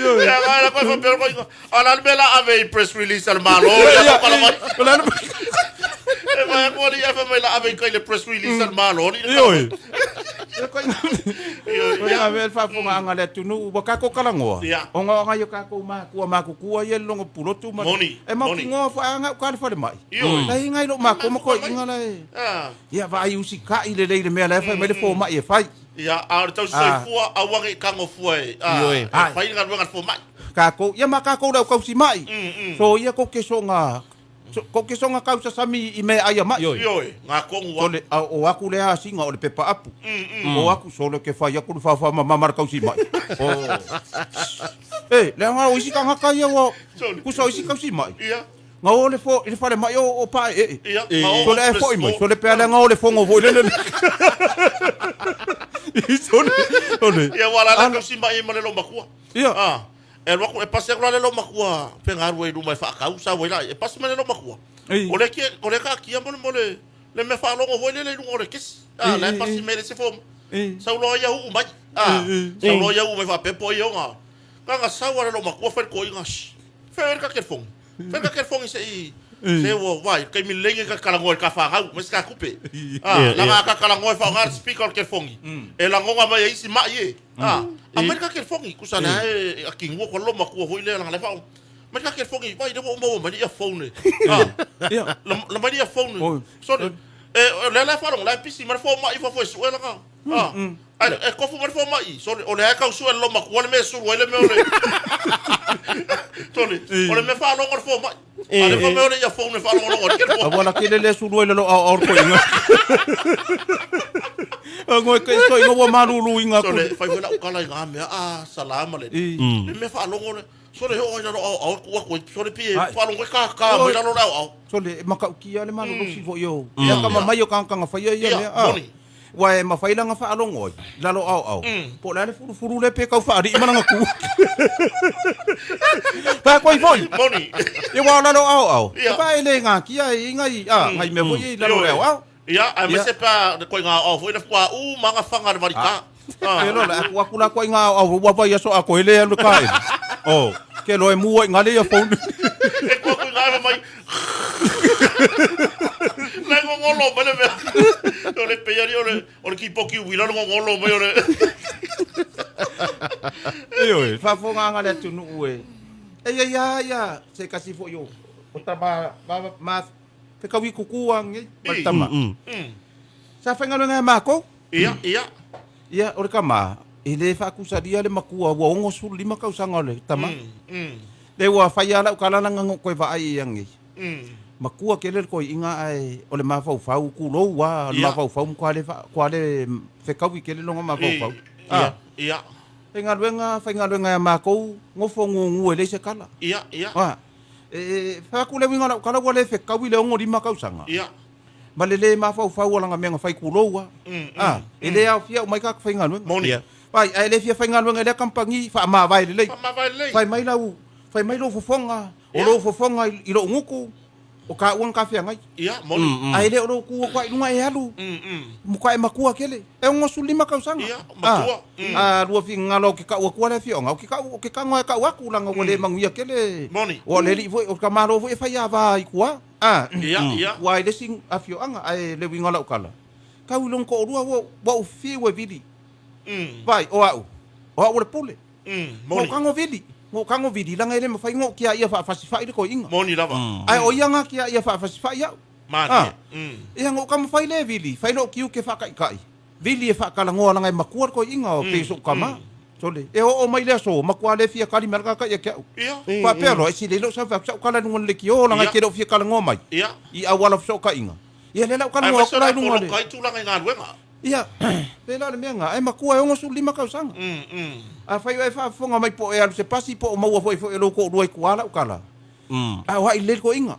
Ia, la koe faapea koe inga. A la le mea la ave i press release a le Malo, ia Ia, ko kala mai. o le a le E vai aku ali e mai la ave i kai le press release a le Malo. Ni Ioe. Ia koe inga. Ia mea le faafofogaaga a le atunuu ua kākou talanoa. Ia. Ona o nai o kākou makua makukua ia i le logo pulotu ma Moni, e moni. mautinoa foi a gau ka le falemai. Ioe. Lai ngai loo makou ma koeaiga la e. Ah. Ia vaai usikai lelei le mea la e fai mai le fomai e fai. Ia, a o le tausi soifua, aua ne i kago fua e, a, Ioe. e Ai. fai le galuega a le fomai. Kākou, ia ma kākou le aukausi mai. So ia ko ke soga ko ke soga kausasami i mea ai a mai. Ioe. Ioe, ngā kongu So wa. le, a, o aku le asinga o le pepa apu. O aku so le ke fai aku le whawha ma mama le kausi mai. O. E, le anga o isi ka ngaka ia wa. Sorry. Kusa o isi kausi mai. Ia, Nga o le fo, i le whare mai o, o pa e e. ia, ma o So le e foi mai, so le pea le nga o le fongo foi le le. So le, so le. Ia, ua la le kausi mai e ma le lo makua. Ia. Ah, e alu aku, e pasi aku la le lo makua, pe ngaru e luma e whaakau, sa wai la, e pasi mai le lo makua. Ei. O le kia, o le ka kia mo le mo le, le mea whaalogo foi le le lunga o le kesi. Ah, Ei, la e ei, pasi ei. mai le se fomo. Ei. Sau loa ia huu mai. Ah, Ei, ei. sau loa ia huu mai whaapepo i onga. Kanga sau a le lo makua whai ko inga. Whae ka kelfongi. Whae ka kelfongi se i. Se ua vai, kei mi lenge ka kalangoe ka whangau, me se ka kupe. Ah, Ia, langa ia. ka kalangoe whaonga le speaker o le kelfongi. E langonga mai e isi mai e. Ah, a mai ka kelfongi, kusa na e a kingua ko lo makua hoi le langa le whaonga. Mai ka kelfongi, vai le wa umaua mai ia phone. Ah, Ia. la la mai ia phone. Oi. Sorry. E le la wharonga, la pisi mai fo mai fo fo su e langa. Ah. Ai e kofu mai fo mai. Sorry, o le ha kau su e lo makua le me su le me o le. Sorry, o le me wharonga le fo mai. A le fo me o le ia phone le wharonga lo le A wala ke le le sulu le lo au au ko inga. A ngoi ke ko inga wa marulu inga So ku. le fai wela ukala i ngā mea, ah, salama le. I. Le mea whaalongo le, so le heo ai lalo au au, kua koe, so le pie, Ai. whaalongo e kā kā, mai lalo le au au. So le makaukia le malolosi fo yo. Ia ka mai o kanga fai ia Ia, mea. Ah. moni. Wa e mawhailanga whaalongo ai, lalo au au. Po le furu furu le pe kau whaari i mananga ku. Pa koi foi. Moni. Ia wa lalo au au. Ia. Pa e le ngā kia i ngai a ngai mea foi i lalo le au au. Ia, ai me Ia. se pa, koe ngā au, foi le fua, u, manga whanga le marika. Ke lo la aku aku la koe ngā au wa vai aso a koe le alu ka e. Oh, ke lo e mua i ngā le ia phone. E kua kui ngā mai. Le ngongolo mai le mea. O le peari o le, o le kipoki uila le ngongolo mai o le. Ioe, faafofoga le atunuu e. E ia ia ia se kasi foi o. O tama ma ma fekaui kuku ange ma le tama. Sa faigaluega e mākou. Ia, ia. Ia o le kama e lē faakusalia le makua ua 65 tausaga o le tama. Le ua faia lau kalalaga go koe vaai ia agei. Makua kele le koiʻiga ae o le mafaufau kulou a o le Ia. mafaufau ma koa le koa le fekaui kele loga mafaufau. Ia, ia, Faigaluega faigaluega ia mākou gofo gugu e leai se kala. ia, ia, A e faaku le uiga lau kala ua lē fekaui le 65 tausaga. ia. Ma le lē mafaufau alaga mea ga fai kulou a. A e lē aofia umai ka faigaluega. Moni. Ia. Vai ae lē fia faigaluega i lea kampani faamavae lelei. Whamawai lei. Fai mai lau fai mai lou fofoga o Ia. lou fofoga i lou guku o kāua ga kafeagai. Ia, moni. Ae lē o lou ku koa i luga e alu. Muka e makua kele. E 65 tausaga. Ia, matua. A lua figagalo o ke kau akua le afioga. O ke kau o ke kago e kau aku laga ua lē manuia kele. Moni. O le alii foi o ka malo foi e fai avā i kua. A. Ia, ia. Ua i le isi afioaga ae le uiga lau kala. Kau i logo toalua ua ua ou fiu e vili. Vai o au. O au o le pule. Moni. Mo kago vili. Mo kago vili laga e lē mafai go kia ia faafasifai le koiʻiga. Moni lava. Ae o ia ga kia ia faafasifai au. Mani. Ah. Ia go ka mafai le vili, fai loo kiu ke faakaʻikaʻi. Vili e faakalagoa laga e makua le koiʻiga o pe sou kama. Sole, e oo mai le aso, makua le fia kali mai ka ia ke au. Ia, Faapea loa, e sile loo sa fai sau kala luga le lekiō laga Ia. e ke loo fia kalagoa mai. ia. I auala fesookaiga. Ia le lau Ai kalagoa me aku se la la i luga le. kai tūlanga i ngā luenga. Ia, pe la le mea ngā, e makua e 65 tausaga. A fai e faafofoga mai po e alu se pasi po o maua foi foi e lou koʻulua i kuā lau kala. A o ai le koiga.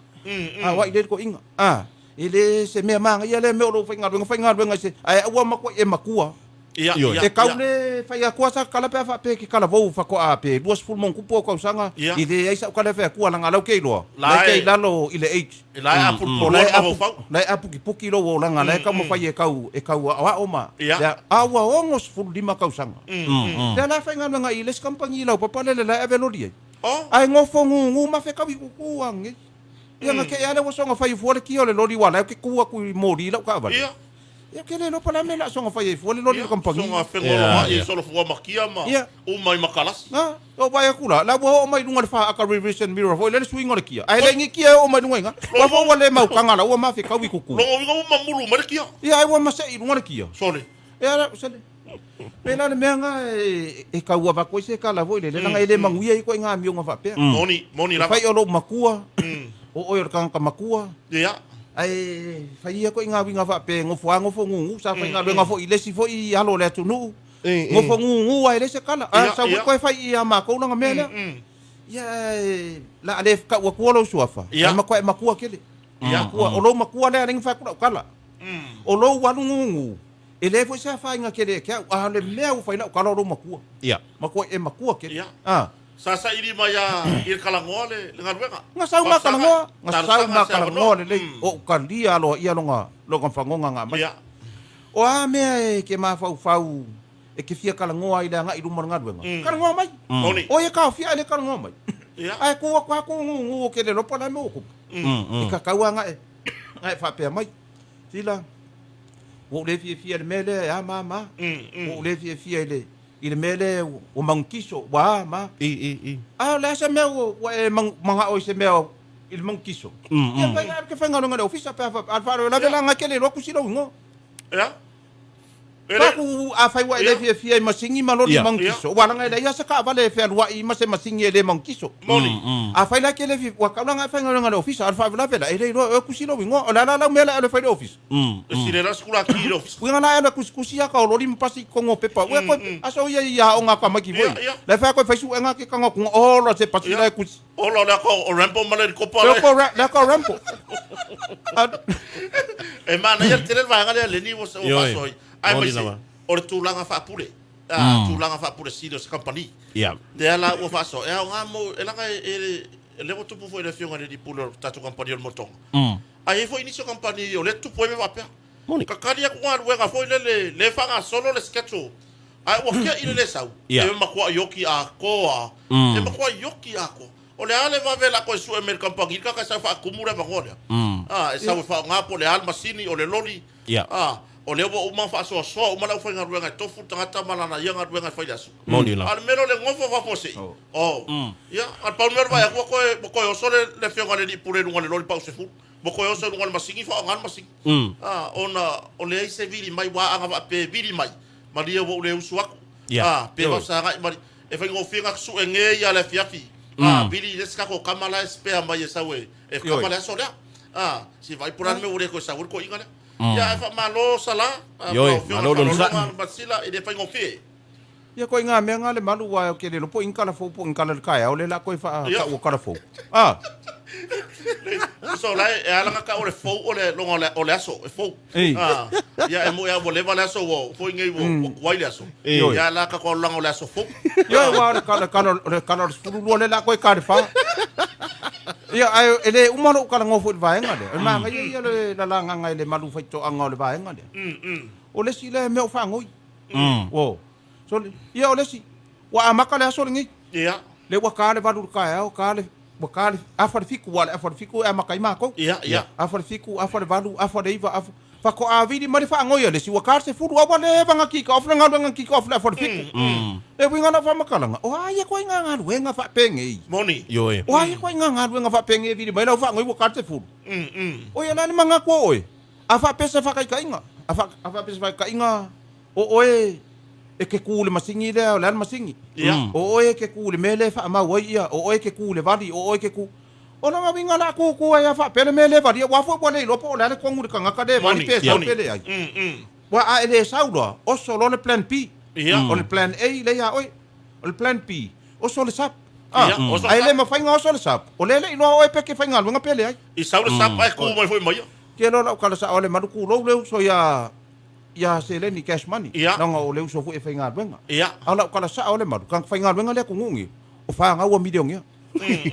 A o ai le koiga. A e le se mea maga ia le mea o lou faigaluega faigaluega i se ae aua makua e makua. Ia, Ioe. ia, E kau ia. le fai akua sa kala pe a faapea e ke kalavou faatoa pe 20 ma ona tupu au tausaga Ia. i leai sau kala e fai atua leaga o la ou te iloa La la e te e- i lalo i le age. E la e O apulupulu la e le apu mafaufau. la e apukipuki lou olaga la e taumafai e kau e kau aoao ma Ia. lea a ua 65 tausaga. Lea la e faigaluega i le isi kamupani i laupapa lele la e ave loli ai. Oh. Ae gofo gugu ma fekau i kuku anei. Ia na kei a lea ua soga fai fua le kia o le loli ua la e ou te tu atu i moli i lau taavale. Ia. Ia ou te le iloa po o le a le mea o le a soga fai ai fua le loli i le kamupani. Soga fegoloai e solofua makia ma uma i makalasi. Na, ou vaai atu la, la ua oo mai i luga o le faata reversion mirror foi lea le suiga o le kia. Ae le ni kia e oo mai i luga i ina. Ua foi ua le maukaga la ua mafekau i kuku. Logo uiga ua mamulu mai le kia. Ia ai ua masei i luga le kia. Sole. Ia la, sole. Pe la le mea nga e kau avatu ai se kala foi lele, leaga e le manuia ai koe i nga amioga faapea. Moni, moni lava. E fai o lou makua, o oe o le tagata makua. Ia. Ae fai ia koe i nga uiga faapea e nofo a nofo gugu, sa faigaluega foi i le isi foi alo o le atunuu. Nofo gugu a e leai se kala. A sau foi koe fai ia makou lana mea lea. Ia e la a le kau atua lou suafa, ae matua e makua tele. Makua, o lou makua lea alai na fai atu lau kala. O lou alu gugu, E leai foi se afaina tele ia te au, a o le mea ua fai lau tala o lou matua. Ia. Matua e matua tele. Ia. A. Sa saili mai a i le Kalangoa le le galuega. Na sau ma Kalangoa, na sau ma Talosaga se Kalangoa avanoa. lelei. O ou talia aloa ia lona lona fagoga na aumai. Ia. O a mea e ke mafaufau e ke fia Kalangoa ai le agai i luma o le galuega, Kalangoa mai. Moni. O ia taofia ae le Kalangoa mai. Ia. Ae tu atu a tu gugu o ke le iloa po o le a le mea ua tupu. I tatau a na e faapea mai. Sila, ua ou le fiafia i le mea lea e a ma ma. Ua ou le fiafia i le i le mea lea ua manukiso, ua a ma. I, i, i. A o le a se mea ua ua e manao i se mea i le manukiso? Ia fai alu ke faigaluega i le ofisa pe a fa a faalavelave la ngai ke le iloa tusi lou igoa. Ia. E le. Faku afai ua e le fiafia i masini ma loli manukiso, ua laga e leai lava se taavale e fealuai ma se masini e le manukiso. Moni. Afai la e te le fiafia, ua tau laga e faigaluega i le ofisa, a o le faalavelave la e le iloa e oe tusi lou igoa. O le a la lau mea la e alu e fai i le ofisa? E sile la sikula ki i le ofisa. Uiga la e alu e tusitusi ia ka o loli ma pasi i totonu o pepa. Ua koe aso ia i aoga a tamaiti foi. La e fai a koe fai suega ke kanga kunga ola se pasi la e tusi. Ola o le aka o Rambo ma le helicopter le. Le aka o Rambo. E manaia le tele le vaega lea Lenny ua faasoa ai. Aemaise o le tulaga faapule. Tulaga faapule sili o se kamupani. Lea la ua faasoa e aoga mo e laga e lea ua tupu foi i le afioga i le alii pule o le tatou kamupani o le Motoga. Ae i ai foi nisi o kamupani o lea e tutupu ai mea faapea. Moni. Kakali atu galuega foi lele le faagasolo le schedule ae ua tiai le le sau. Ia. E matuai oki atoa. E matuai oki atoa. O le a le vave la koe sue mai le kamupani kaka e sau e faatumu le avanoa lea. A, e sau e faaaoga po o le a le masini o le loli. Ia. A, o lea ua uma ona faasoasoa uma le aufaigaluega e tofu le tagata ma lana ia galuega e fai i le aso. Moni la. A o le mea lea o le nofo faafuasei. Oh. Ia, a o le pau le mea o le vaai atu ua toe, ua toe oso le, le afioga i le alii pule i luga o le loli pau sefulu. Ua toe oso i luga o le masini faaaoga le masini. A, ona o leai se vili mai, ua agavaa pe vili mai, malie ua ou le usu atu. Ia. A, pe vausagai mali, e faigofie ona sue ge ia le afiafi. A, vili i le isi tatou tama la e spare mai e sau e, e kapa le aso lea. A, si vaai po o le a le mea ua le toe sau ai le toeaina lea. Ia, ae faamalo Sala, a, Ioe, lau afioga malo lona faaaloaloga Masila, e le faigofie. Ia koe ngā mea ngā le malu wā o ke lelo po in kala fou po in kala le kaea o le la koe wha ka ua kala fou. Ah. So la e ala ka o le fou o le longa o le, o le aso e fou. Ei. Ah, ia e mo ia ua leva le aso ua foi nei ua ua kuai le aso. Ei. Ia la ka ko langa o le aso fou. Ia wā o le kala kala o le kala o le sefulu lua le la koe ka le wha. Ia ai e le uma lou kala ngofo i le vaega lea. O le māngaia ia le lalagaga i le malu faitoaga o le vaega lea. O le isi lea mea o faagoi. Uo. So, ia o le isi, ua amata le aso lenei. Ia. Le ua ka le valu i le taeao, ka le, ua ka le afa le fiku, ua le afa le fiku e amata ai matou. Ia, ia. Afa le fiku, afa le valu, afa le iva, afa, faatoa vili mai le faanoi a le isi, ua ka le sefulu, a ua leva na kick off le galuega na kick off le afa le fiku. Le uiga o lau faamatalaga, o a ia koe ngā galuega faapenei? Moni. Ioe. O a ia koe ngā galuega faapenei e vili mai lau faanoi ua ka le sefulu? O ia la le manatu o oe, a faapea se faakaikaiga, a faapea se faakaikaiga, O oe e ke kū i le masini lea, o le a le masini? Ia. O oe e ke kū i le mea lea e faamau ai ia, o oe e ke kū i le vali, o oe e ke kū. O lona uiga la kūkū ai a faapea le mea lea e valia, aua foi ua le iloa po o le a le tonu i le tagata lea e vali Moni, pe sau moni. pe leai. Ua a e le sau loa, oso loa le plan B. Ia. O le plan A lea ia oe, o le plan B, oso le sub. Ah, Ia, oso le ae le sub. mafai ona oso le sub, o lea e le iloa oe pe ke faigaluega pe leai. I sau le sub ae kū mai foi ma ia. Ke loa lau kala sao le malu kulou le uso ia. Ia seleni, cash money, Ia. leaga o le uso foi e faigaluega. Ia. A o lau tala sao le malu, tagata faigaluega lea atunuu nei, o fanau a milionea.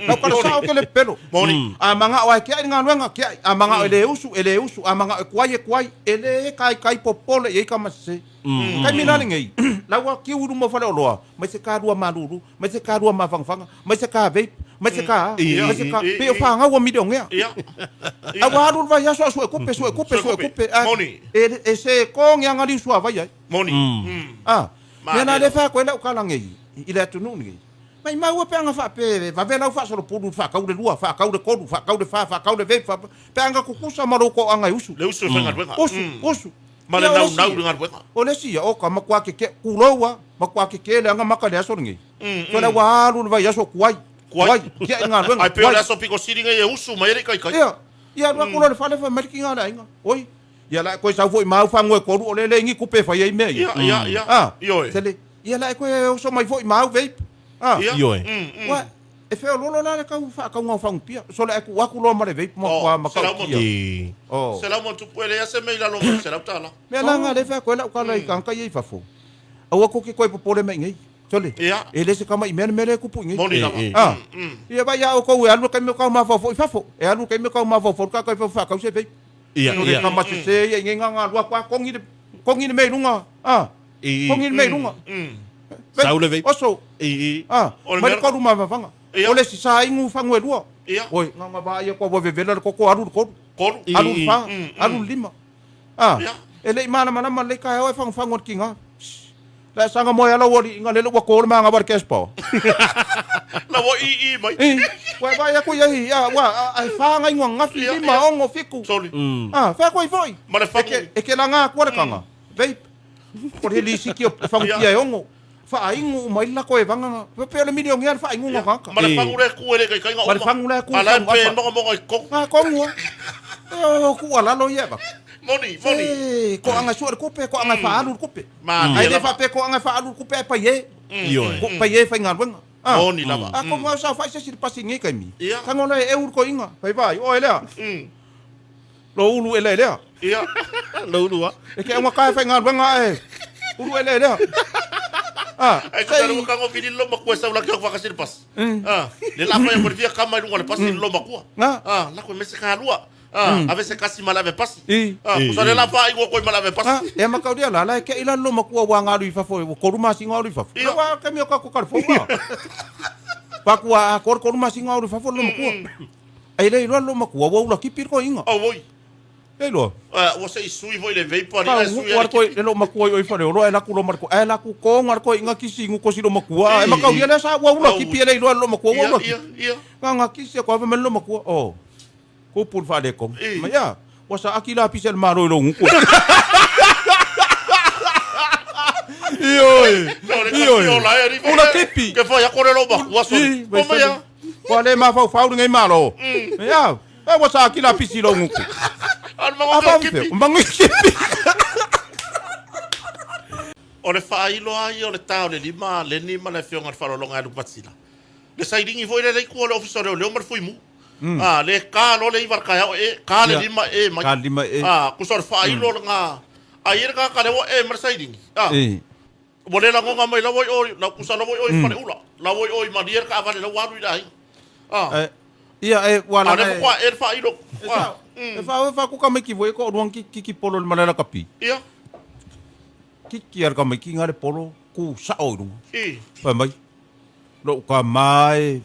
Lau tala sao ke le pepelo. Moni. A manao lava e tiai le galuega, tiai. A manao e le usu, e le usu. A manao e tuai, e tuai. E le taitai popole i ai tama sese. Taimi la lenei, la ua kiu i luma o faleoloa, mai se kalua malulu, mai se kalua mafangafaga, mai se ka vape, mai se ka a, mai se ka, pei o fanau a milionea. A ua alu le vaiaso a suetupe, suetupe, suetupe, a e se kogi a galiu suavai ai. Moni. A, mea la lea e fai atu ai lau tala nei i le atunuu lenei, maimau e pe ana faapea e vave lau faasolopulu i le faatau le lua, faatau le tolu, faatau le fa, faatau le vape, pe ana tutusa ma lou toaga e usu. Le usu e faigaluega. Usu, usu. Ma le naunau i le galuega. O le isi ia, oka, matua keke, tulou a, matua keke leaga maka i le aso lenei. So la ua alu le vaiaso tuai, tuai, tiai galuega, Ai pei o le aso pito sili nei e usu mai ai le ikaika. Ia, ia alu atu loa i le fale fai mai le kiga a le aiga, oi, ia la e toe sau foi ma au fagu e tolu o lea e leai ni tupe e fai ai mea ia. Ia, ia, ia. A, Ioe. sele, ia la e toe oso mai foi ma au vape. A, Ia. Ioe. Ua, e feoloolo la le tau faatauga o fagupia. So le atu atu loa ma le vape ma Oh, kua matautia. I. Oh. Selau ma tupu e leai se mea i lalo ma le $100. Mea la nga le fai atu ai lau tala i tagata ia i fafo. Aua kou te toe popole mai i nei. Sole, Ia. e le se tama i mea le mea lea e kupu i nei. Moni lava. Ah. Ia vai ia outou e alu le taimi o taumafaufau i fafo. E alu le taimi o taumafaufau le tagata i fafo e faatau se vape. Ia, O le ia. tama sese ia i nei nga nga alua atu a kongi le, kongi le mea i luga. Ah. I. Kongi le mea i luga. Vape, Sau le vape. Oso. I. I. Ah, O le mai le mea- tolu mavavangaga. Ia. O le isi sa inu fagu e lua. Ia. Oi, nga nga vaai aku a ua vevela le koko alu le tolu. Tolu. I. Alu le fa, alu le lima. Ah, Ia. e le i malamalama lelei taeao e fagufagu e le tiga. Shh. La e saga moe ala ua liiga lele ua ko le magawa i le cash power. La ua i i mai. I, ua e vaai aku i ai, a, ua, a, e fa ga inu ananafi, Ia, lima, ia. ono, fitu. Soli. Ah, fai aku ai foi. Ma le E fagu. ke, e ke laga atua le taga. Vape. O le lisiti o fagutia e ono. Faainu uma ai le lako e vagaga. Pe o le milionea le faainuga o tagata. Ma le fagu lea e ku e le ikaikaiga uma. Ma le fagu lea e ku A la e fagu pe afa. mogamoga i totonu. Nga kongu a. E o tuualalo ia e avatu. Moni, moni. Se koaga e sua le tupe, koaga e faaalu le tupe. Malie Ae le lava. faapea koaga e faaalu le tupe ae paie. Ioe. Ko paie e faigaluega. Ah. Moni lava. Atonu lava saofai se isi i le pasi i lenei taimi. Ia. Tago loa e eu le toeaina. Fai vai, oe lea. Lou ulu ele lea. Ia. Lou ulu a. E ke augata e faigaluega ae ulu ele lea. Ah, Ai sei- tusa le kago vili lo makua sau la ke whakasi le pasi. Ah, le la fai ko fia kama i lunga le pasi lo makua. Nga. Ah, la ko mese ka lua. Ah, ave se kasi mala ave pasi. I. Ah, kusa le la fai ko ko mala ave Ah, pasi. e makaulia la la e ke ila lo makua ua ngalu i fafo e ua kolu masina alu i fafo. Ia. Ua ka mea ka ko kalefo ua. Pakua a kolu kolu masina alu i fafo lo makua. Ai le iloa lo makua ua ula kipi le koiga. Oh, oi. Le iloa. Ah, ua se i sui foi le vapor Ka ni ugu sui ua le koi le lo makua i oi faleolo ae laku lo ma le ko ae laku konga le koiga kisi igu kosi lo makua. E makaulia lea sa ua ula kipi e le iloa le lo makua ua Ia, ula ia, kipi. ia. Nga kisi e koa mai le lo makua. Oh. Kupu le faaletonu. I. Ma ia, ua saaki la pisi a le malo i lou guku. Ioe. No, le Ioe. kasi o la e ni. Ula kipi. Ke fai ko le lo makua so. I, O mai ia. Ua le mafaufau lenei malo. Ia, e ua saaki la pisi i lou guku. Al mango A kipi. faafefea, mango kipi. O le faailoa ai o le tā o le lima leni ma le afioga i le faaaloaloga e Lupatila. Le sailiga foi le lea i tua o le Ofisa o Leoleo ma le Fuimu. Ah, le ka loa le iva le taeao e, ka le Ia. lima e mai. Ka le lima e. Ah, kusa o le faailoa lena. A i ai le tagata lea ua e ma le sailiga. Ah, I. ua le lagoga mai la ua i o, la kusa la ua i o i Faleula. La ua i o i Malie le taavale la ua alu i le aiga. Ah, E, ia e ua a laga lea e. faatoa e le faailo. E Ah, sao. E faa e faakuka mai ki foi ko ruang ki ki polo le malala kapi. ia, Ki ki ar ka mai ki ngare polo ku sao i runga. i, Fai mai. Lou ka mai.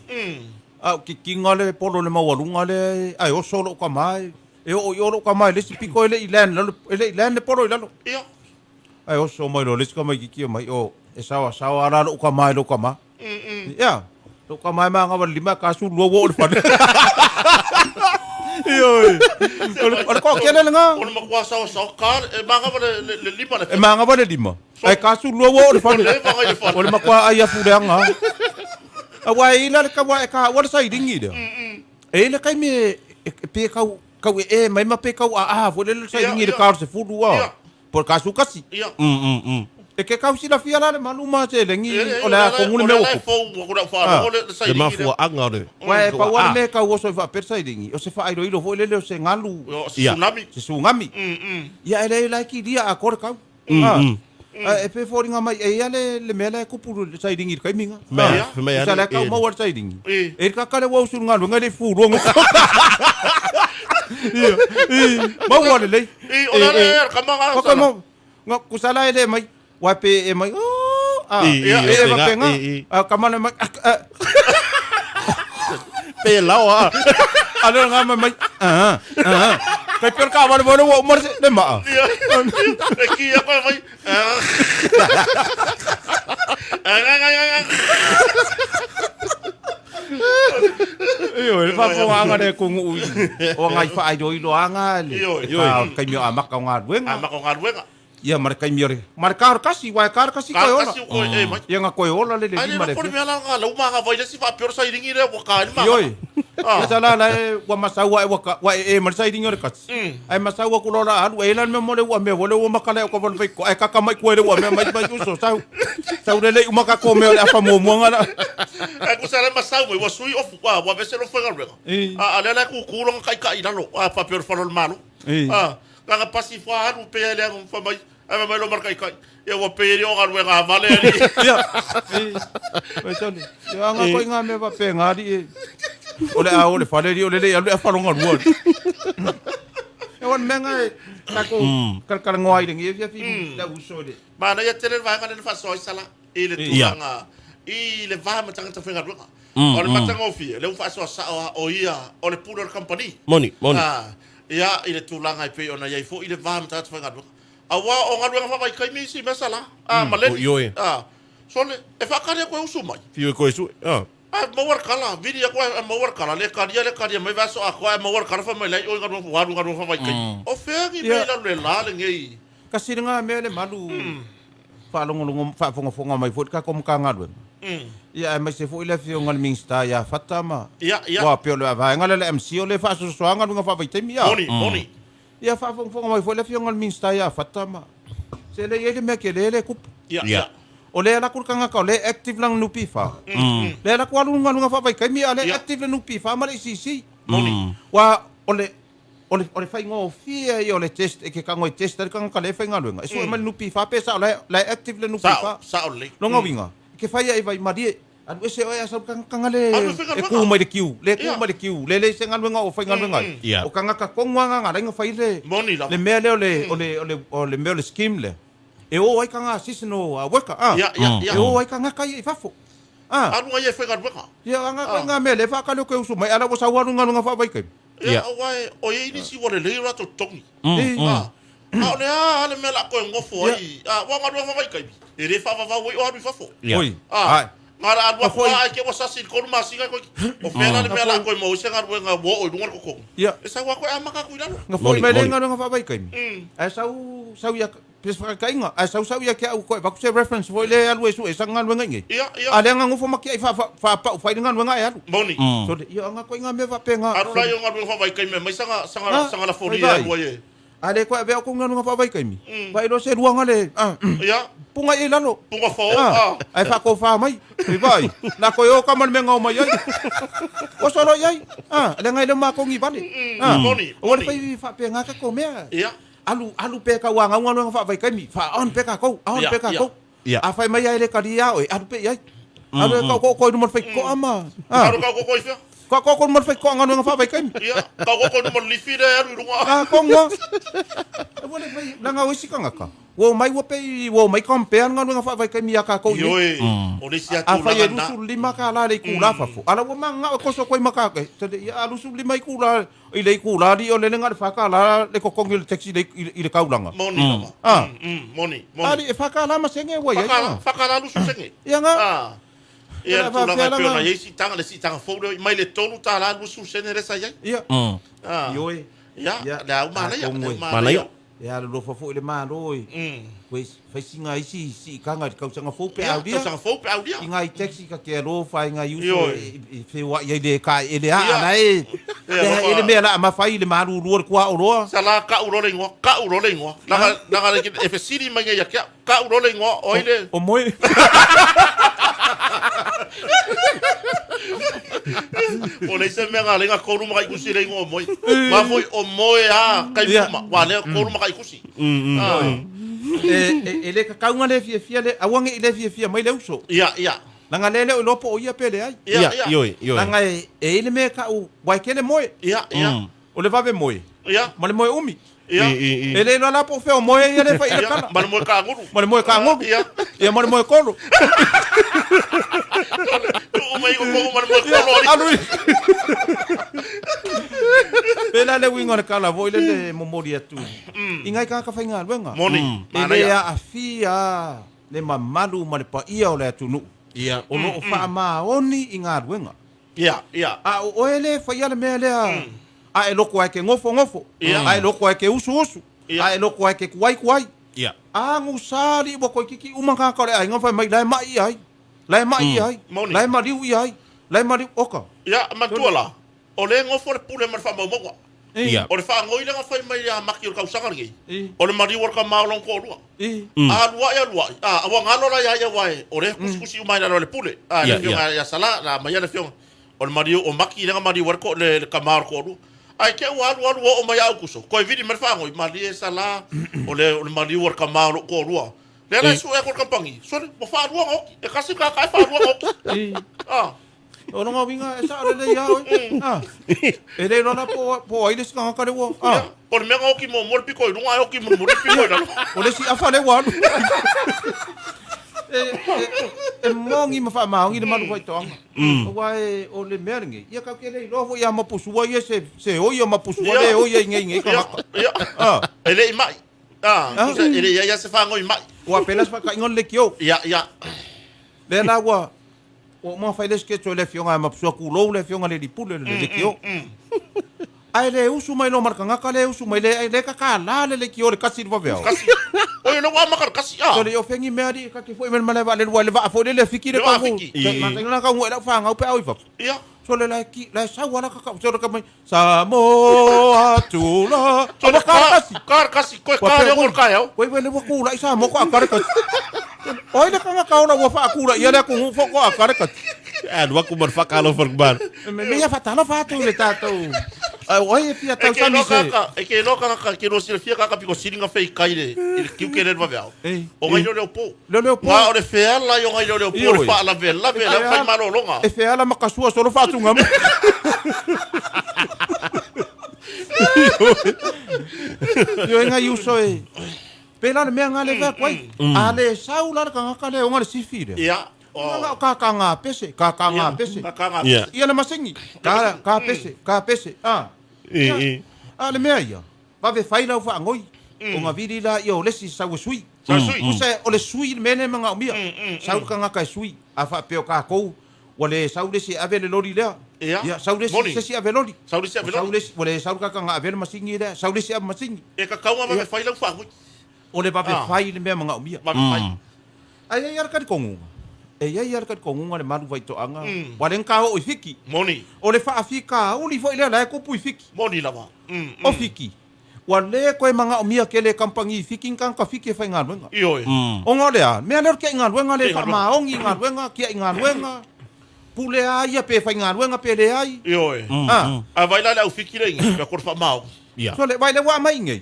A ki ki ngale polo le maualuga le ai oso lou ka mai. E oo i o lou ka mai le isi piko e le i land lalo e le i land le polo i lalo. ia, Ai oso mai lo le isi ka mai ki ki mai o e sawa sawa ala lou ka mai lou ka ma. Ia. Lou ka mai ma ngawa lima ka su lua wo o le fale. Ioe. O le koa kele lena. O le makuā saoasao, ka e magava le le le lima le E magava le lima. Ae kasu lua ua o le fale. O le vaga i le fale. O le makuā ai afu leaga. Auā e i la le kaua e kaua le sailiga lea. E i le taimi e e pe kau kau e e mai ma pe kau aa foi lea le sailiga i le ka o le sefulu a. Ia. Po o le kasu kasi. Ia. E ke kau silafia la le malu ma selegi o le a kogu le mea ua tupu. Le mafuaaga o le Uae pau lava le mea e tau oso ai faapea le sailigi, o se faailoilo foi lele o se galu, se tsunami. Ia e leai la e kilia atoa le tau. A e pei e foliga mai e ia le mea la e tupu le sailigi i le taimi lena. Tusa la e tau maua le sailigi, e i le tagata lea ua usu i le galuega e le i fuluga. Ia, maua lelei. Nga kusala e le mai wa pe e mai oh ah I, i, e o e te faapena nga, i, i. a ka mana mai ah, ah, Pe lao a. a le nga mai mai ah ah kai per ka wale wale wa umar se le maa E ki a koe mai. Io e faafofoga le kugu i o ngai faailoiloaga le Ioe. o le taimi o amata o galuega. Amata o galuega. Ia ma le taimi o le ma le karakasi, uae karakasi koe ola. Karakasi koe e mai. Ia nga koe ola le le Ai le lima le nofo le fia. mea la nga lau ma nga vai le si faapea o le sailiga lea ua ka ai le magana. Ioe. Ia sa la la e ua masau ae ua ka ua ee ma le sailiga o le kasi. Ae masau aku loa la alu e la le mea mo le ua mea ua le ua makala e o ka wale fai ko ae kaka mai kue le ua mea mai mai uso sau. Sau le lei uma ka ko mea o le afa muamua nga la. Ae kusa le masau mai ua sui ofu a ua vese lo faigaluega. A a lea la e kuku longa kaikai i lalo a faapea o le fale o le Malo. A nga pasi fua alu pea le anga fa mai ae fai mai lo ma le kaikai ia ua pei e le o galuega a vale alii. Ia. Mai sole. Ia anga koe i ngā mea faapena alii e. O le a o le fale alii o le lei alu e afa longa lua. E wan mea nga e takou kalakalanoa ai le ngia fia fi le uso le. Manaia tele le vaega lea na faasoa ai Sala i le tulaga i le va ma tagata faigaluega. O le matagofie, lea ua faasoa sao lava o ia o le pule o le kamupani. Moni, moni. Ia, i le tulaga e pei ona i ai foi le va ma tagata faigaluega. Aua o galuega faavaitaimi isi mea Sala, a, ma Leni. Ioe. A, sole, e faakali atu e usu mai. Fiu e koe sue, a. Ae maua le kala, vili atu ae maua le kala, le kalia, le kalia mai vaiaso atoa ae maua le kala fai mai lai oi galuega, ua alu galuega faavaitaimi. O fea ni mea i lalo le la lenei? Kasi le nga mea le malu faalogologo faafogafoga mai foi le tatou Matagaluega. Ia aemaise foi le afioga i le Minisita ia Fata ma Ia, ia. aua pei o le vaega lea a le MC o le faasoasoaga galuega faavaitaimi ia. Moni, moni. Ia faafogafoga mai foi le afioga i le Minisita ia Fata ma se le i ai le mea tele le tupu. Ia, Ia. ia. O lea laku le tagata o lea e active lana NPF. Lea laku alu galuega faavaitaimi a o lea e active le NPF ma le ACC. Moni. Aua o le O le, o le faigofie ia o le test, e ke tago e test ai le tagata lea e faigaluega, e sue mai le NPF pe sao la e, la e active le NPF. Sao, sao lelei. Lona uiga, e ke fai ai vaimalie, alu ese oe a sau tagata le Alu e e faigaluega. ku mai le kiu, le ku Ia. mai le kiu, le leai se galuega o faigaluega ai. Ia. O tagata tonu lava na ala ai ona fai le, Moni lava. le mea lea o le, o le, o le, o le mea o le scheme lea. E o ai tagata seasonal worker, a. Ia, ia, ia. E o ai tagata ia i fafo. A. Alu ai e faigaluega. Ia, aga koe ngā mea lea e whaakaleo koe usu mai, ala ua sau alu galuega faavaitaimi. Ia, Ia. aua e, o iai nisi ua lelei o latou totogi. Ei. A, a o le a a le mea la koe ngofo Ia. ai, a, ua galuega faavaitaimi, e le faavavau ai o alu i fafo. Ia. Oi. A, Ai. nga la alu Ka atu foi. a, ai ke ua sasi i le tolu masina koe, o fea la le mea la koe maua ai se galuega ua oo i luga le totogi. Ia. E sau a koe amata atu i lalo. Nga foi Moni, mai le moni. galuega faavaitaimi. Ae sau, sau ia, pe se whakakainga, ae sau sau ia ke au koe, vaku se reference foi le alu e sue, sa galuega i nei. Ia, ia. A lea nga ngofo ma kia i wha, wha, wha, wha, wha, galuega e alu. Moni. So le, ia anga koe ngā mea whapenga. Alu la i o galuega faavaitaimi mai sanga, sanga, Ah, sanga lafoni vai, e vai. alu ai e. A le koe avea o kou galuega faavaitaimi. Vai lo se luanga le, ah, Ia. punga i lalo. Punga fao, Ah, ah. ai whakowha mai. I vai. Nā koe o ka manu me ngau mai ai. O solo i ai. Ah, le ngai le mākongi vale. Ah. Moni, O le moni. whai whapenga ka ko mea. Ia. Alu, alu pe ka ua ngau galuega faavaitaimi. Wha on pe ka kou, on Ia, pe ka ia. kou. Ia. A whai mai ai le kari ia oe, alu pe i ai. Alu e kau koko i numa le whai koa ma. Ah. Alu kau koko i fea? Kau koko i numa le whai koa galuega faavaitaimi. Ia, kau koko i numa le lifi le alu i luga. Ah, konga. E ua le whai, langa o isi kangaka. Ua o mai ua pei, ua o mai compare galuega faavaitaimi ia kākou i nei. Ioe, o le isi A atu whai e laga na. 25 ka la le i kula fafo. Ala ua manga o koso koe maka koe. Tele, ia a 25 i kula, i le i kula li o le lenga le whaka la le kokongi o le taxi le, i, i le kaulanga. Moni lava. Ah. Moni, moni. Ali e whaka la masenge ua ia. Whakala, whakala lusu senge. Ia nga. Ah. Ia Ia le tulaga e whawhea pei ona langa. iai siitaga, le siitaga fou lea, mai le tolu tālā lusu sene le sa iai. Ia. Ah. Ioe. Ia, Ia. le au manaia, Ah, le au kongoi. manaia. Manaia. E alolofa foi le Malo e koe faisiga isi siitaga i le tausaga fou pe aulia. Tausaga fou pe aulia. I ngai taxi ka ke alofa i ngai uso e feoai ai le taeele aa la e e le mea la a mafai i le malulu o le tuaoloa. Sala kau loa le igoa, kau loa le igoa. Laga laga e fesili mai ia te au, kau loa le igoa o ai le O Moe. O le isi mea na lenga tolu ma ikusi le igoa o Moe. Ma foi o Moe a kai uma. Wa lea tolu ma ikusi. E le kakauga le fiafia le aua ne i le fiafia mai le uso. Ia, ia. Leaga le le o iloa po o ia pe leai. Ia, ia. Ioe, ioe. Leaga e i ai le mea e tau, ua e tele moe. Ia, ia. O le vave moe. Ia. Ma le moe umi. Ia. E le iloa la po o fea o moe ia le fai i le kala. Ma le moe kanguru. Ma le moe kanguru. Ia. Ia ma le moe kolo. Tuu mai o kolo ma le moe kolo. Alu i. Pela le uiga o le kala foi le le momoli atu. I ngai tagata faigaluega. Moni. E le aafia le mamalu ma le paia o le atunuu. Ia. O lo o faamaoni i galuega. Ia, ia. A o oe le faia le mea lea, a e loko ai ke gofogofo, a e loko ai ke usuusu, a e loko ai ke kuaikuai. Ia. Agusa alii ua toeitiiti uma tagata o le aiga ma fai mai, la e mai ia ai, la e mai ia ai, Moni. la e maliu ia ai, la e maliu, oka. Ia, matua la, o lea e gofo le pule ma le faamaumauga. Ia. O le faagoi lea na fai mai ia Maki o le tausaga lenei, I. o le maliu o le tama o lona toalua. I. A alu ae alu ae, a ua galo la ia ia aua o lea e kusikusi uma ai i lalo o le pule. A, le Ia, afioga ia. ia Sala, na aumai le afioga. O le maliu o Maki lea na maliu ai le tama o le toalua. Ae te i ua alu alu ua oo mai ia Aukuso, toe vili mai le faagoi, malie Sala, o le maliu o le tama o lou toalua. Lea la e sue atu le kamupani, sole, ua faalua ona oti. E tasi le tagata ae faalua ona oti. I. A. O lona uiga e sao lelei lava oe. A. E le iloa la po o ai le isi tagata lea ua. A. O le mea na oti muamua le pito i luga ae oti mulimuli le pito i lalo. O le isi afa lea ua alu. E moni ma faamaoni le malu faitoaga. Aua e o le mea lenei, ia tatou te le iloa foi ia mapusua ia se oi o mapusua le oi ai nei nei tagata. Ia. A. E le i mai. A, e le i ai se faagoi mai. Ua pela se faataiga o le leitio. Ia, ia. Lea la ua ua uma fai le sketch o le afioga ia mapusua tulou le afioga le lipule le leitio. Ae le usu mai loa ma le tagata le usu mai le le kakala le leitio le kasi le vaveao. Kasi. Oi, o lea ua amata le kasi. A. So le ofengi mea alii ka te foi mai le malae vaalele ua le vaa foi lele fiki le Le vaa tau. fiki. Mataina la kau e lau whangau pe au i fafo. Ia. So le la ki la sau ala ka kau so le ka mai Samoa tula. So le Ua kara kasi. Kara kasi. Koe Ua kare pea o ngol kai au. Koe wele ua kula i Samoa ko a kare kasi. Oi le kanga kaola ua whaakula ia le aku fo ko a kare kasi. A lua ku mar whakalo whakmar. Me me ia whatalofa atu le tātou. Ai oi e fia E ke tausani loa se. kaka, e ke loa kaka, ke loa silafia kaka piko silinga fei kai le, i le kiuke le vaveao. Ei. O ngai leo leo po. Leo leo po. Wa o le feala i o ngai leo leo po, Ioe. le whaalave lave, le whai malolonga. E feala makasua solo whaatunga mo. Io e ngai uso e. Pela le mea ngā le vea kuai. A le sau la le kangaka le onga le sifi le. Ia. Nga o ka ngā pese, ka ngā pese. Ka ngā Ia. pese. Ia le masingi. Ka pese, ka pese. A. I, i. A le mea ia. Vave fai lau whaangoi. O ngā viri la ia o lesi sau e sui. Sau sui. Usa o le sui le mea ne manga o mia. Sau ka ngaka e sui. A whaapeo ka kou. Ua le sau lesi ave le lori lea. Ia. Ia, sau lesi Moni. se si ave lori. Sau lesi ave lori. Sau lesi, ua le sau ka ngā ave le masingi lea. Sau lesi ave masingi. E ka kaunga vave fai lau whaangoi. O le vave Ah. fai le mea manga o mia. Vave fai. Ai ai ara kari kongunga. E ai ara kari kongunga le malu vaitoaga. Wa le nka o i fiki. Moni. O le whaafika uli foi lea la e kupu i fiki. Moni lava. O fiki. Ua le koe manga o mia ke le kampangi i fiki nka nka fiki e whai ngā luenga. Ioe. O ngā lea, mea leo kia i ngā luenga le Kia i ngā luenga. whaamaongi ngā luenga, kia i ngā luenga. Pule a ia pe whai ngā luenga pe le ai. Ioe. Ah. A vai la le au fiki le ingi, pea kore whaamao. Ia. So le vai le wa mai ngei.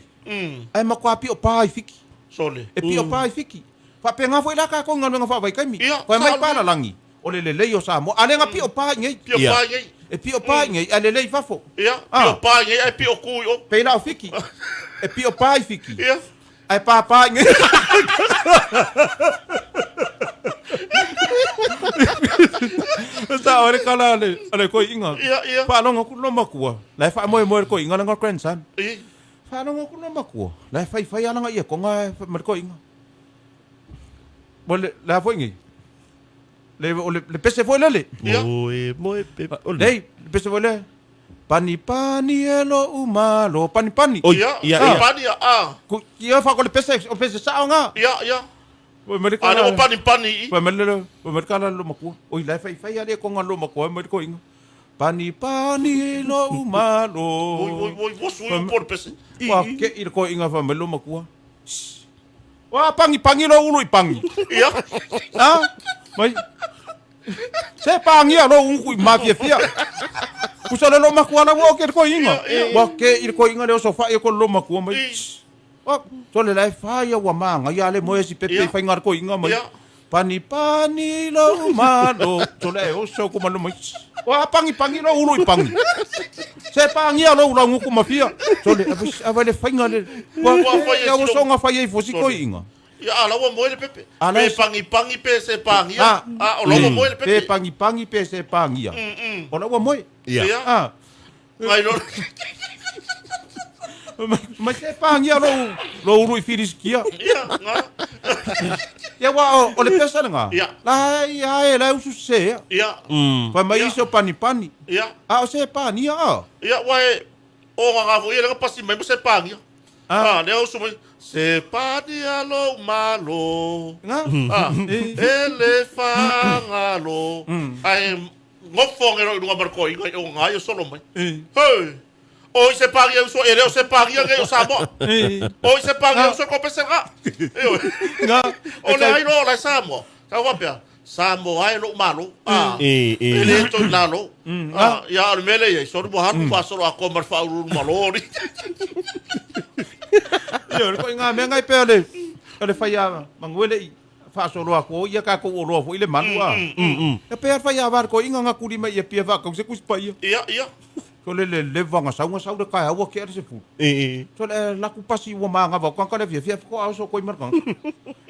Ai makoa pio pā i fiki. Sole. E pio pā i fiki. Whapenga foi la ka ko ngā luenga whaawai kaimi. Ia, Koe mai sa- pāla langi. O le lelei o Samoa. A le ngā pio pā i ngei. Pio Ia. pā ngei. E pio pā i ngei. A lelei fafo. Ia. Ah. Pio pā ngei, ai pio kui o. Peila o fiki. E pio pā i fiki. Ia. Ai pā pā i ngei. Sa ore kala ale ale koi inga. Ia, ia. Whaalonga ku no makua. Lai wha moe moe koi inga langa grandson. I. Whaalonga ku no makua. Lai whai whai alanga ia konga ma koi inga. Mo le la foi ngi. Le o le pese foi lele. Ia. Moe, moe, pe, o le. Lei, le pese foi le. Pani pani e lo'u malo pani pani. Oi, Ia, ia, ia. ia. Pani ia, a. Ku ia fa ko le pese o pese sa nga. Ia, ia. Oi mai A ka le o pani pani i. Oi mai le oi mai ka la lo makua. Oi la fai fai ale ko nga lo makua mai ko inga. Pani pani lo'u malo. Oi, oi, oi, oi, sui o por pese. Wa ke i ko inga fa mai lo makua. Wa pangi pangi lo ulu i pangi. Ia. Ha? Mai Se pangi a lo unku i mafia fia. Kusa le lo makua la wa ke ko inga. Wa ke i ko inga le o so fa i ko lo makua mai. Wa so le lai fa ia wa manga ia le moe si pepe Ia. fa inga ko inga mai. Ia. Pani pani lo malo. So le o so ko malo mai. Wa pangi pangi lo ulu i pangi. Se pangi a lo ula nguku mafia. So le ava le fa inga le. Wa Wa fa ia ia o si so lo- nga fa ia i fosi ko Sorry. inga. Ia, a la ua moe le pepe. A la Pe e- pangi pangi pe se pangi ia. Ah. A, o la ua moe le Pe pepe. pangi pangi pe se pangi ia. O la ua moe. Ia. Ia. Ah. Ngai lo. Ma se pangi ia lo lo ulu i filiskia. Ia, nga. Ia wa o, o le pesa nga. Ia. La ia e la usu se. Ia, Pa mai Ia. iso pani pani. ia. A o se pani ia. a. Ia, wa e, o nga nga fo, ia le nga pasi mai mo se pangi ia. Ah. Ah, lea usu mai, se pani a lo malo. Nga. Ah, Eh. e le whangalo. Ai, ngofo nge ro i lunga marko inga i o ngai o solo mai. Eh. Hei, o i se pangi au so, e leo se pangi nge o Samoa. Eh. O i se pangi au so ko pese nga. E oi. Nga. O le ai lo la Samoa. Ka wapea, Samoa ai lo malo. Ah. E, E e. le to lalo. Ah, ia o le mele ia, so mo haru fa solo a ko mar fa uru malo ni. Ia o ko inga me ngai pe le. O le fai ia manguele i fa so loa ko ia ka ko o loa fo i le manu a. Ia pe fai ia var ko inga nga kuri mai ia pia fa ko se kus pa ia. Ia, ia. So le le leva nga saunga sau le kai aua ke ara se fu. E, e. So le la ku pasi ua manga va ka le fia fia ko au so koi marka.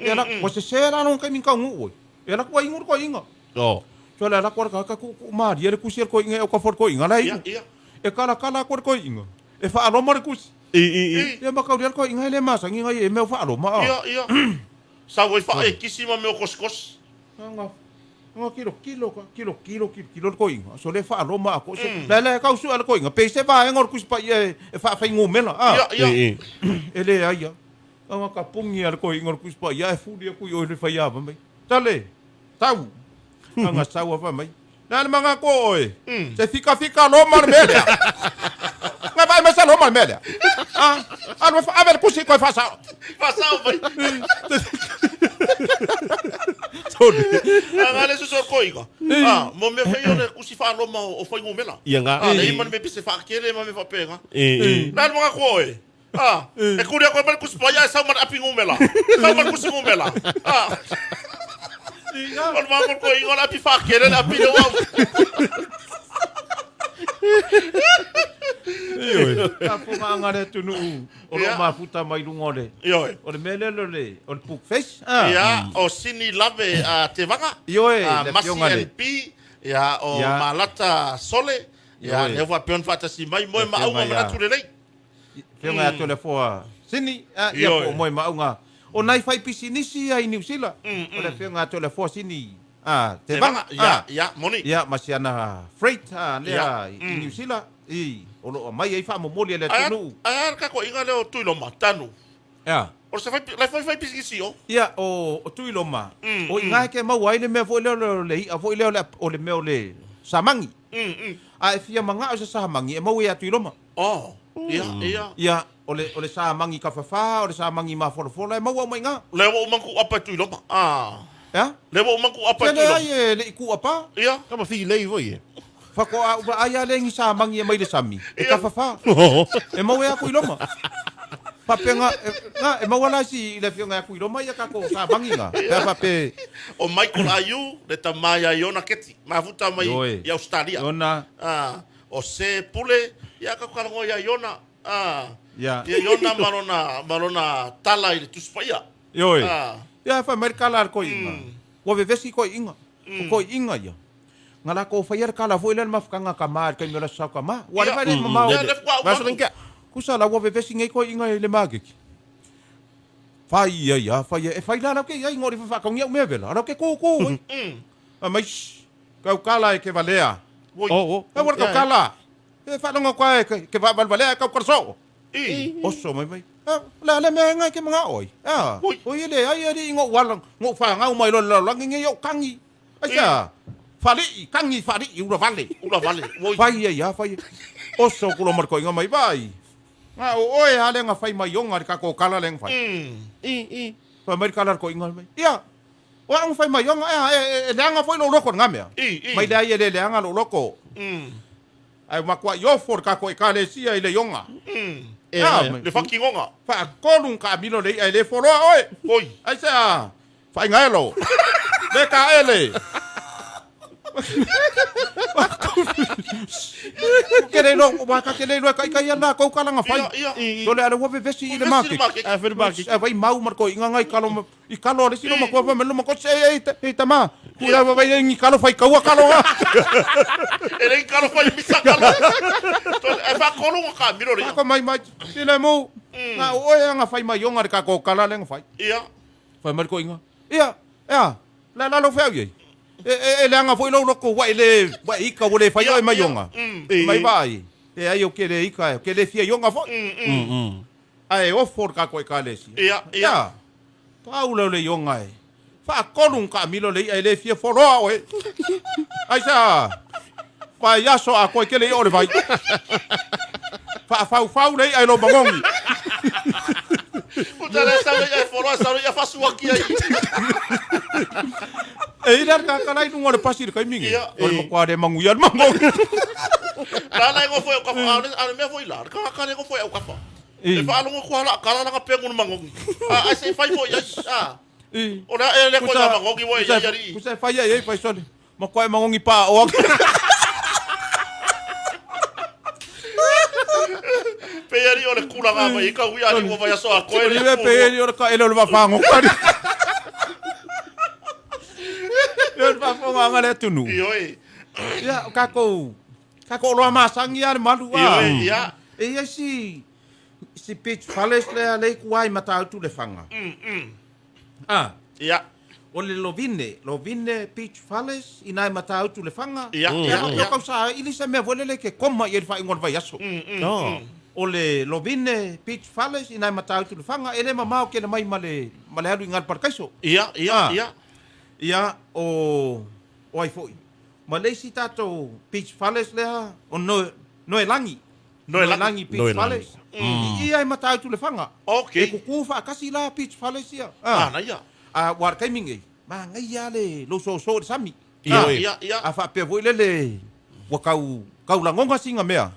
Ia la ko se se la non kai min ka ngu oi. Ia la ku ai ngur ko inga. Oh. So le la ko ka ka ku ku ma ria le kusi ko inga o ka for ko inga la Ia, inga. ia. E kala kala ko ko inga. E fa alo mar kusi. E, e, e. Ia ma ka ria ko inga le ma sa nginga e me fa alo ma. Ia, ia. Sa voi fa e kisi ma me o koskos. Nga nga kilo kilo ka kilo kilo kilo kilo ko inga. So le fa alo ma ko so la la ka usu ala ko inga. Pe se va ngor kusi pa ia e fa fa ngomela. Ah. Ia, ia. E, e. E le aia. Anga ka pungi ala ko ingor kus pa ia e fuli ku i le fai ava mai. Tale. Tau. Anga sau ava mai. Na le manga ko oe. Se fika fika lo mar melea. Nga vai mai sa lo mar melea. Ah, ah, fa ave kusi ko fa sa. Fa sao vai. Tole. Anga le suso ko inga. Ah, mo me fei o le kusi fa lo ma o fai ngomela. Ia nga. Ah, le ima me pise fa kele ma me fa penga. E, e. Na le manga ko oe. Ah, e kuri ko mar kusi pa ia sa mar api ngomela. Sa mar kusi ngomela. Ah, o le manga ko inga la api fa kele la api le wa. Ka po nga le tunu. O lo Ia. mafuta mai lunga le. Ioe. O le mele lo le. O le puk face. Ah. Ia, o Sini Lave a Te Vanga. Ioe, a le Masi fionga le. NP, ia o Ia. Malata Sole, ia Ioe. le fa peon fa tasi mai moe Le ma fionga auga ia. mana tu lelei. Fionga atu le foa. Sini, ah, ia Ioe. po moe maunga. O nai fai pisinisi ia i New Zealand. O le fionga atu le foa sini. Ah, te Te vanga. Vanga, ia, ia, moni. Ia, masiana freight ah, lea Ia. i New Zealand. I, o lo mai ai wha momoli e le Ai tunu. ai ka ko inga leo tui loma tanu. Ia. O se fai le fai fai pisinisi o. Ia, o, o tui loma. O i ngai ke mau ai le mea foi leo le le ia foi leo le o le mea o le samangi. A e fia manga o se samangi e mau ia tui loma. Oh, ia, ia. Ia, o le, o le samangi ka whawha, o le samangi ma folafola e mau au mai ngā. Le wo manku apa tui loma. Ah. Ia? Le wo manku apa Te tui le loma. ai e le iku apa. Ia. Ka ma fi lei foi e. Whako a ua ai a lengi samangi e mai le sami. E ka whawha. Oh. E mau e aku i loma. Papenga, e, ngā, e mau ala si i le whionga aku i loma ia kako samangi ngā. Pea pape, O Michael Ayu le tamaia Iona Keti. Mafuta mai Ioe. i Australia. ona, Ah, o se pule ia ka kalango ia Iona. Ah. Ia. Ia Iona marona marona tala i le tuspaia. Ioi. Ah. Ia whai mai kala ar koi inga. Ua vevesi koi inga. O koi inga ia. Ngā la ko whai ar kala fo ile mafukanga ka maa kai mera sau ka maa. Ua le Ia. whai le mamao. Ia, le wha- Vaso lenka. Kusa la ua vevesi ngai koi inga i le mākeki. Whai ia ia, whai ia. E whai la lau ke ia ingori whawhakaungi au mea vela. Arau ke kō kō. oi. A mai, shh, kau kala e ke valea. Woi. Oh, oh. E wara kau kala. E faalogo atu lava e ke vaavalevalea ae taukala soo. Oso mai mai. O le a le mea e ga e ke magao ai? A, oi e leai alii na ou ala, na ou fanau mai loa i le lalolagi nei ou tagi. Aisea? Faalii, tagi faalii, ula vale. Ula vale. Oi. Fai ai lava, fai ai. Oso atu loa ma le toeaina mai, Vaai, na o oe lava lea na fai mai ona i le tatou tala lea na fai. Fai mai le tala a le toeaina mai, Ia, o au na fai mai ona, ea, e leaga foi lou loto i lena mea. Mai leai e le leaga lou loto. Ae ua matuai ofo le tatou Ekalesia i le ioga. Le fatinoga. Faatolu na taamilo le i'a e le foloa oe. Oi. Aisea? Faigaelo. Le taele. Ke le iloa, aua ta te le iloa e taitai ana latou tala na fai. Sole a le ua vevesi i le maketi. Ae vai mau ma le toeaina na i kalo I kalo a le isi matua fai mai le matua, Ei, ei, ei tama, ku ia vai nei ni kalo fai kaua kalo a. E le kalo fai misa kalo. E whakolo nga ka miro ria. Whako mai mai, tine mu, nga o oe anga fai mai onga le ka kō kala le nga fai. Ia. Fai mai ko inga. Ia, ea, la lalo feau iei. E, e, e le anga foi lou loko, wa e le, wa e ika ua le fai oe mai onga. Mai vai, e ai o ke le ika, ke le fia i onga foi. Ae ofo le tatou Ekalesia. Ia, ia. Pau lea o le ioga e faatolu na taamilo le i'a e le fia foloa oe. Aisea? Vaiaso atoa e tele i'a o le vai. Faafaufau le i'a i lou magogi. Puta le sau le i'a e foloa, sau le i'a faasuaki ai. E i le tagata la i luga o le pasi i le taimi nei, o le matua le manuia le magogi. La la e nofo e au kafa, a o le mea foi la, le tagata le nofo e au kafa. E faalogo atu lava la kala lana pegu i le magogi. A, ae se i fai foi i ai, a. O le a ea lea koe i magogi ua e i ai alii. Kusa e fai ai ai fai sole. Matua e magogi paa oa. Pei alii o le kulaga mai i ka ui alii ua vaiaso atoa e le Pei alii o le kaele o le vaafagoga alii. Ia o le faafofogaaga a le atunuu. Ioe. Ia, o tatou, tatou oloa masani lava le malu a. Ioe, ia. E i ai si, si Beach Palace lea lea i tua i Matautu Lefaga. A. Ia. O le Lovine, Lovine Beach Palace i ina i Matautu Lefaga. Ia, ia, ia. Ia. Kau sa ili se mea foi lele ke koma i ai le faaiuga o le vaiaso. O le Lovine Beach Palace i ina i Matautu Lefaga, e le mamao tele mai ma le, ma le alu i Gale Parakaiso. Ia, ia, ia. Ia, o, o ai foi? Ma le isi tatou Beach Palace lea, o Noelagi. Noelagi Beach Noelagi. Palace. I ia e Matautu Lefaga. Ok. E kuku faatasi la Beach Palace ia. Ah, na ia. A, ua o le taimi nei, manaia lava le lou soosoo i le sami. Ia, ia, ia. A faapea foi lele, ua tau, tau lagona sina mea.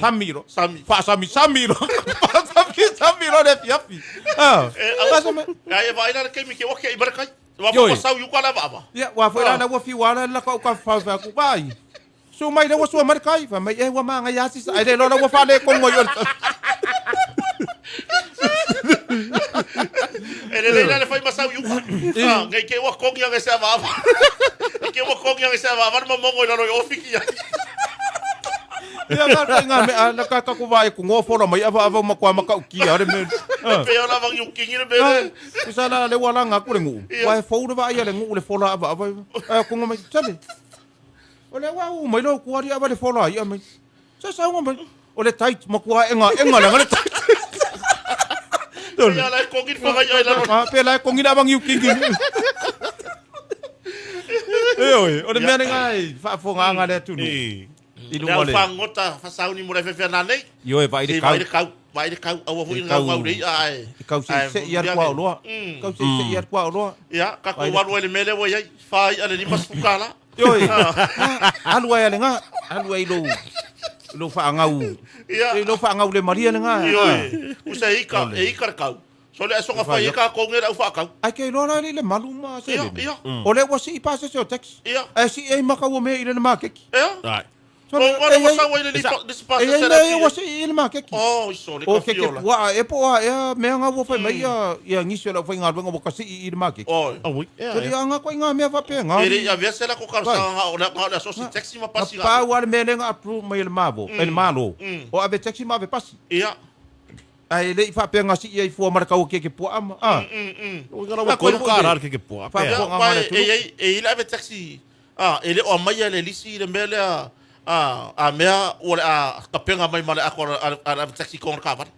Sami loa. Sami. Faasamisami loa. Faasamisami loa le afiafi. Ah. E, au, Faasami- ai e vaai la le taimi ke ua ke'i mai le kai. Ua Ioe. fua sau i uka le avaava. Ia, ua foi la la ua fiu ala la kau ka fau fau ku vai. Su mai le ua sua mai le kai, fai mai e ua maangai lava sisa, ae le iloa la ua faaletonu ai o le E lelei la le fai ma sau i uka. Ah, nei te ua kogi age se avaava. Nei te ua kogi age se avaava le momogo i lalo i ofiki ai. Ia ka kai ngā mea, na ka taku wā e ku ngō whora mai awa awa makoa maka uki a re me. E pea la vangi ukingi le mele. Kusa la le ua langa aku le nguu. Wa e fou le vaa ia le nguu le fola awa awa. A kunga mai, sale. O le ua u mai lo kuari awa le fola ia mai. Sa saunga mai. O le tight makua enga enga langa le tight. Pea la e kongi le whangai ai lalo. Ah, pea la e kongi le awangi ukingi. E oi, o le mea lenga e faafofogaaga le atunuu. I Le luga au o le. fagota fasauni mo le fefe nanei. Ioe, vaai le Se kau. vaai le kau, vaai le kau, aua foi I le kau- gaugau le i'a ae. I kau seisei a le kuaoloa. Kau seisei a le kuaoloa. Ia, ka Vaai kou le- alu ai le mea lea ua i ai, fa i'a le 50 kālā. Ioe, alu ai a le ga, alu ai i lou, i lou faagau, Ia. i lou faagau le malia le ga. Ioe, usa e ika, e ika le kau. So le asoga fai e ka kou nge le au faakau. Ai ke iloa la le le malu ma Ia, seleni. ia. O lea ua sii pasese o taxi. Ia. Ae sii ai ma kau o mea i le le makeki. Ea? Right. So, O ngona ua sau ai le lipa, le E i ai pasese mea ia ua sii i le makeki. Oh, iso, le O ke ke kafiola. puaa e po o a ea mea ngā ua whai mai ia, ia ngisi o lau whaingaluega ua kasii i le makeki. Oi. Oh, ui. Ea, So ea. ia ngā koe ngā mea whapea ngā. E le ia vea se la ko karosaga nga o le nga o le asosi taxi ma pasi Na nga. pau a le mea lea na approve mai e le mavo, e le malo. O ave taxi ma ave pasi. Ia. Ae le i faapea nga sii ai fua ma le kau o keke puaa ma. Ah. Ua ngana ua kolu kāra le keke pua. Pea. Ia, Faafofoga pa le e atunuu. e i e i le ave taxi. Ah, e le o aumai le lisi i le mea lea A mea ua le a tapena mai ma le ako a le ave taxi i kona taavale.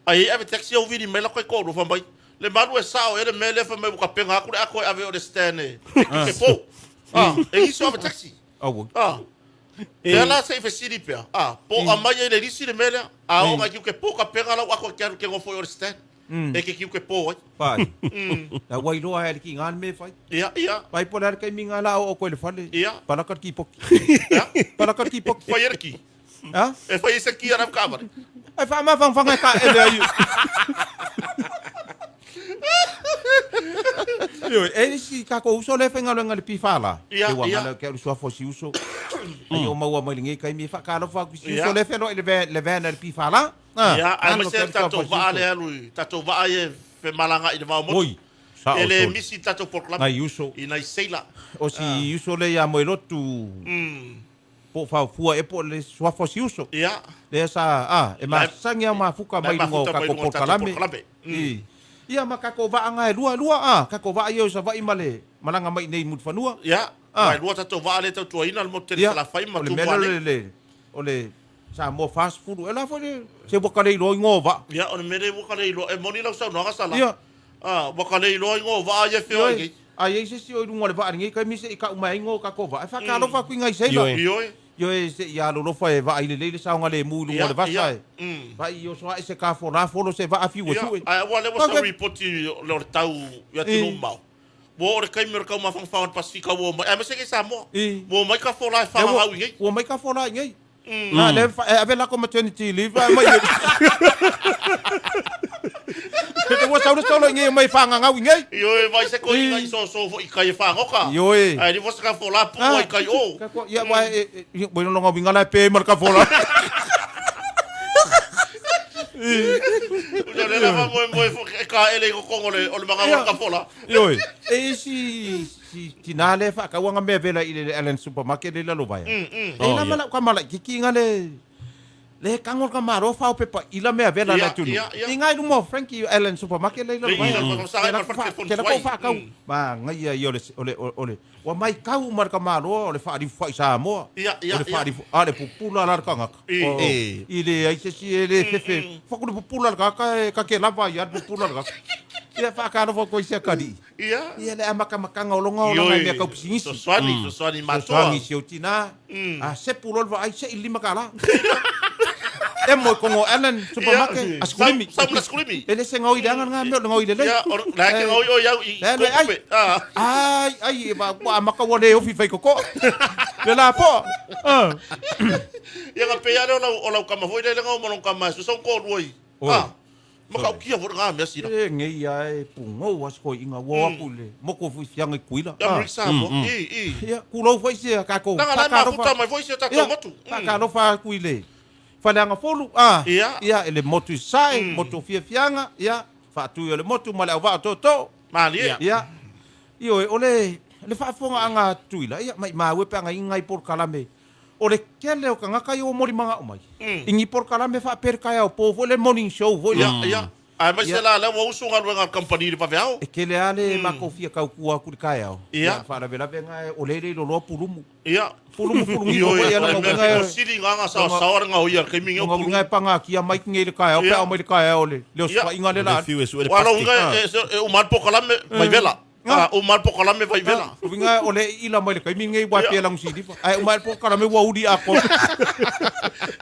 Ai e ave taxi au vili mai la koe toalua fai mai, le malu e sao ea le mea lea fai mai ua tapena atu le ako e ave o le stand e ke pou. E nisi o ave taxi. Lea la se i fesili pea, po o aumai ai le lisi le mea lea, a oo ina tiute po tapena lau ako e te alu e te nofo i o le stand. E te tiute po ai. Pai. La ua iloa ai le ki ngā le mea e fai. Ia, ia. Pai po le a le taimi ngā la o o koe le fale. Ia. Palaka le kipoki. Ia. Palaka le kipoki. Fai e le ki. Ha? E fai e se ki a le taavale. Ai whaamawhangawhanga e ka ele ai. Ioe, e isi kako uso le whainga lenga le piwhala. Ia, E wanga ia. le ke aru suafo si uso. Ai o maua mai le ngei kaimi e whakalofa aku si Ia. uso le whenua i le le vena le piwhala. Ah, Ia, alo aemaise ke le aru suafo tatou si vaa uso. le alu i, tatou vaa ia e femalagaai i le vao motu. Oi, sa E o le soli. misi tatou polokalame. Nai uso. I nai seila. O si uso le ia moe lotu. Po whaofua e po le suafo si uso. Ia. Le sa, ah, e masangi au mafuka La e mai lunga o mafuta mai kako luga o tatou polokalame. polokalame. I. Ia ma kako vaanga e lua lua a, kako vaa ia o Savaii ma le malaga mai nei i Mulifanua. Ia, Ah. mai lua tatou vaa le tautuaina le motu tele Ia, Salafai ma o le mea Tumua lea nei. o le o le Samoa Fast Food e la foi le se ua ka le iloa ingoa o vaa. Ia, o le mea lea ua ka le iloa, e moni lau saunoaga Sala. Ia. Ah, ua ka le iloa ingoa o vaa ia e feoai Ioe, nei. a i ai se isi o i luga o le vaa lenei taimi se'i ka'u mai ai ingoa o tatou vaa e faatalofa atu i nai seila. Ioe. Ioe. Ioe se'i alolofa e vaai lelei le saogalemu i luga o le vasa Ia, e. ia. Vaai i oso ae se kafolafolo se vaa fiu e Ia, su'e. ae ua lea ua Tau sau ke- ripoti o le tau i atunuu mamao. Ua oo le taimi o le taumafaga o le Pasifika ua omai, aemaise nei Samoa. I. Ua omai kafola e Lea ua- fagagau i nei. Ua mai kafola i nei. Na, lea e ave lako maternity leave ae mai. Le ua sau le solo i nei mai fagagau i nei. Ioe, vai se koiga i soso foi i kai e whangoka. Ioe. Ai, ni vosa ka fola pua i kai o. Ka ia wa e e ua longa winga la pe ma le kafola. Usa le lava moe moe fo e ka ele i kokongo le o le manga o le kafola. Ioe. E isi si tina le whakauanga mea vela i le Allen Supermarket le lalo vaia. E Oh, la ia. mala ka mala kiki nga le le kango ka maro fa o pepa ila mea vela Ia, la tunu. ia, ia. I ngai lumo Frankie Allen Supermarket le lalo Le vaia. ila, mm. Ke la ke la ko whakau. Ma ngai ia i o le o le o le wa mai kau mar ka maro o le whaarifu whai Samoa. Ia, ia, O le ia. whaarifu a le pupula la kangaka. I. O, E. I le ai se si e le fefe. Whaku le pupula le kaka e kake lava ia le pupula le kaka. Ia whakalofa koe sia kari. Ia. Ia le amakamakanga o longa o longa i mea kau pisingisi. Soswani, soswani matoa. Soangi si o tina. A sepu lol va ai se i lima kala. E mo kongo Allen supermarket a skulimi. Sa muna skulimi. E le se ngoi le anga nga mea o le ngoi le le. Ia, o la ke ngoi o iau i Le le ai. kokupe. Ah. Ai ai e ba wa amaka wa le ofi fai koko. Le la po. Ah. Ia nga pe ale o lau o lau kama foi le ngau mo kama so so ko ruai. Oi. Ah. Maka o kia fo nga mea sira. E ngei ia e pungou as koi inga wa aku le moko fui fianga i kuila. Ia muri Samoa. I, i. Ia kulou foi se ka ko. Nanga lai mafuta mai foi se tatou motu. Whakalofa aku i le whaleanga folu. Ah, Ia. Ia, e le motu i sae, motu fiafiaga, ia, whaatui o le motu ma le au vaa toto. Malie. Ia, ioe, o le, le whaafonga anga tuila, ia, mai maue pe anga ingai por kalame. O le kele o kangaka i o mori manga o mai. Ingi por kalame whaapere kai au pō foi le morning show foi le. Ia, ia. Ai mai se la la ua usu ngaluega a le company i le vaveao. E kele ale mako fia kau kua aku le kai au. Ia. Whaalavelave ngai o lele i loloa pulumu. Ia. Pulumu pulumu Ioe, i o ala le mea ngau o sili nganga sa sa ora ngau ia ke mingi o Nga pulu. winga e panga kia mai ki ngei le kai au, Ia. pe au mai le kai au le le o Ia. swa inga le Le la. fiu e su e le Wa lo pasti. unga e o mal pokalame vai vela. Ah, o mal pokalame vai vela. Winga o le ila mai le kai mi ngei wa Ia. pe langu si difa. Ai o mai po kala me wa uri a ko.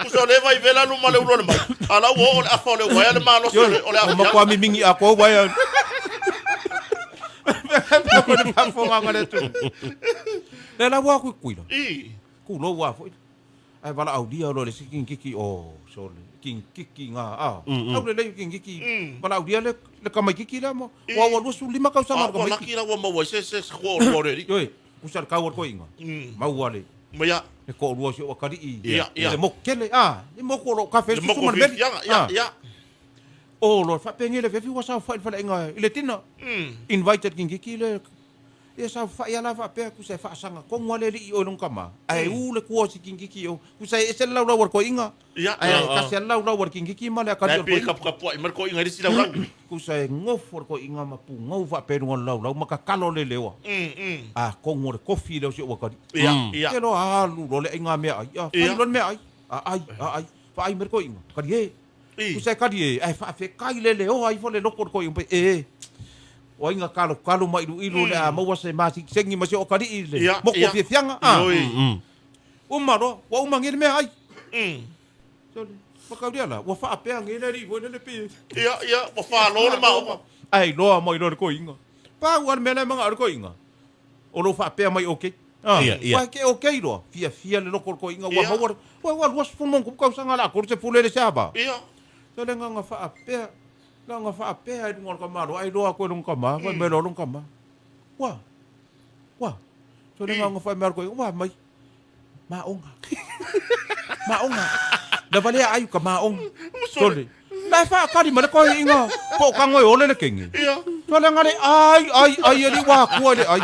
Kusa le vai vela lu male ulo le mai. Ala ua o le afa o le uaia le malosi o le o le O ma afa. kwa mi mingi a ko wa ya. Ko le pa fo nga le tu. Le la wa ku kuila. I. Ku lo wa fo. Ai wala au dia lo le si king kiki o so le king kiki nga a. Au le le king kiki. Wala au dia le le kamai kiki la mo. Wa wa lu su lima kau sama Ah, ka ua mai. laki la ua maua i se se se kua o le ori. Oi, kusa le kau ko inga. Mau ale. Ma ia, Le ko rua si o kari i. Ia, ia. Le mo kele a, le mo ko lo ka fe le su moko ma le meli. fifiaga, ia, ia. O lo fa penge le fefi wa sa fa fa inga i le tina. Invited king kiki le Ia saofafai lava la faapea, tusa e faasaga tonu lava le alii i oe i lona tama, ae u le tua o si kingiki i o. Tusa e ese le laulau a le toeaina, ae tasi lava le laulau a le kingiki ma le akali o le toeaina. Kapukapuai mai le toeaina i le isi laulau. Tusa e nofo le toeaina ma pugou faapea i luga o le laulau ma tatalo le leoa. Atonu o le tofi lea o si ou atalii. Te loa alu loa le aiga meaai, fai loa le meaai, aai, aai, vaai mai le toeaina, kali e. Tusa e kali e, ae faafetai le leoa ifo le loto o le toeaina pai, e, o ai na talotalo ma iluilu o le a maua se masitiseni ma si ou atalii i le motu o fiafiaga, a. Uma loa, ua uma nei le meaai. Sole, Mataulia la, ua faapea nei le alii foi lele pei e. Ia, ia, ua falo le maoga. Ae iloa mai loa le toeaina. Pau lava le mea la e manao le toeaina, o lou faapea mai okay. Ah, Ia, ia. Ua ke okay loa, fiafia le loko o le toeaina, ua maua le, ua, ua 20 ma tausaga o le a 30 e le se ava. So le agaga faapea, le agaga faapea i luga o le tamaloa, ai loa atu e lona tama, fai mai loa lona tama, ua, ua, so le agaga fai mai o le toeaina, ua mai, maoga, maoga, lava lea ai ka maoga, sole, la e faakali mai le toeaina, po o tago e ole le kenge. So le aga le ai, ai, ai, e li ua atua i le ai.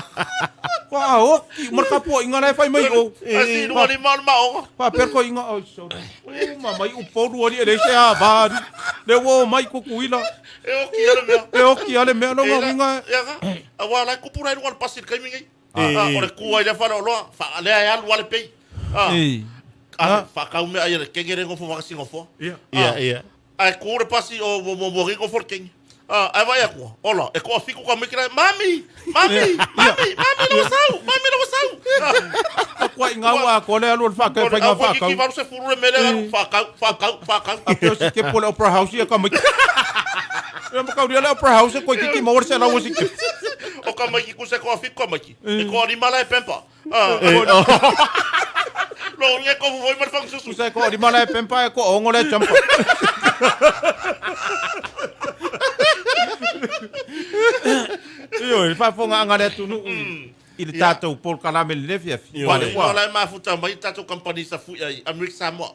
Ua aoki uma le tapuaiga la e fai mai i o. Ai si luga lima o le maoga. Faapea le toeaina, oi sole, uma mai Upolu alii e leai se ava alii. Le ua omai Tutuila. E oki lava le mea. E oki lava le mea, lona uiga e. Ia ga, aua la e kupu la i luga o le pasi i le taimi nei. O le ku ai lea faleoloa, lea e alu lava le pei. A, faatau meaai a le kenge lea e nofo faasinofoa. Ia, ia. Ae ku le pasi o muamua nei nofo le kenge. Ae vaai atu, ola, e toafitu tamaiti la e, Mami! Mami! Mami! Mami la ua sau! Mami la ua sau! Tapuaiga ua atoa le alu o le faatau, faiga faatau. Au 80 le mea lea alu, faatau, faatau, faatau. A pei o si kepo o le Opera House ia tamaiti. Ia mataulia le Opera House e toeitiiti maua le 100 o si kepo. O tamaiti tusa e toafitu tamaiti, e toalima la e pempa. Lo nge ko foi ma le fagasusu. Tusa e toalima la e pempa e toaono la e jumper. Ioe, le faafofogaaga a le atunuu i le tatou polokalame i lenei afiafi. Ua ua la e mafuta mai tatou kamupani sa fuia i Amerika Samoa.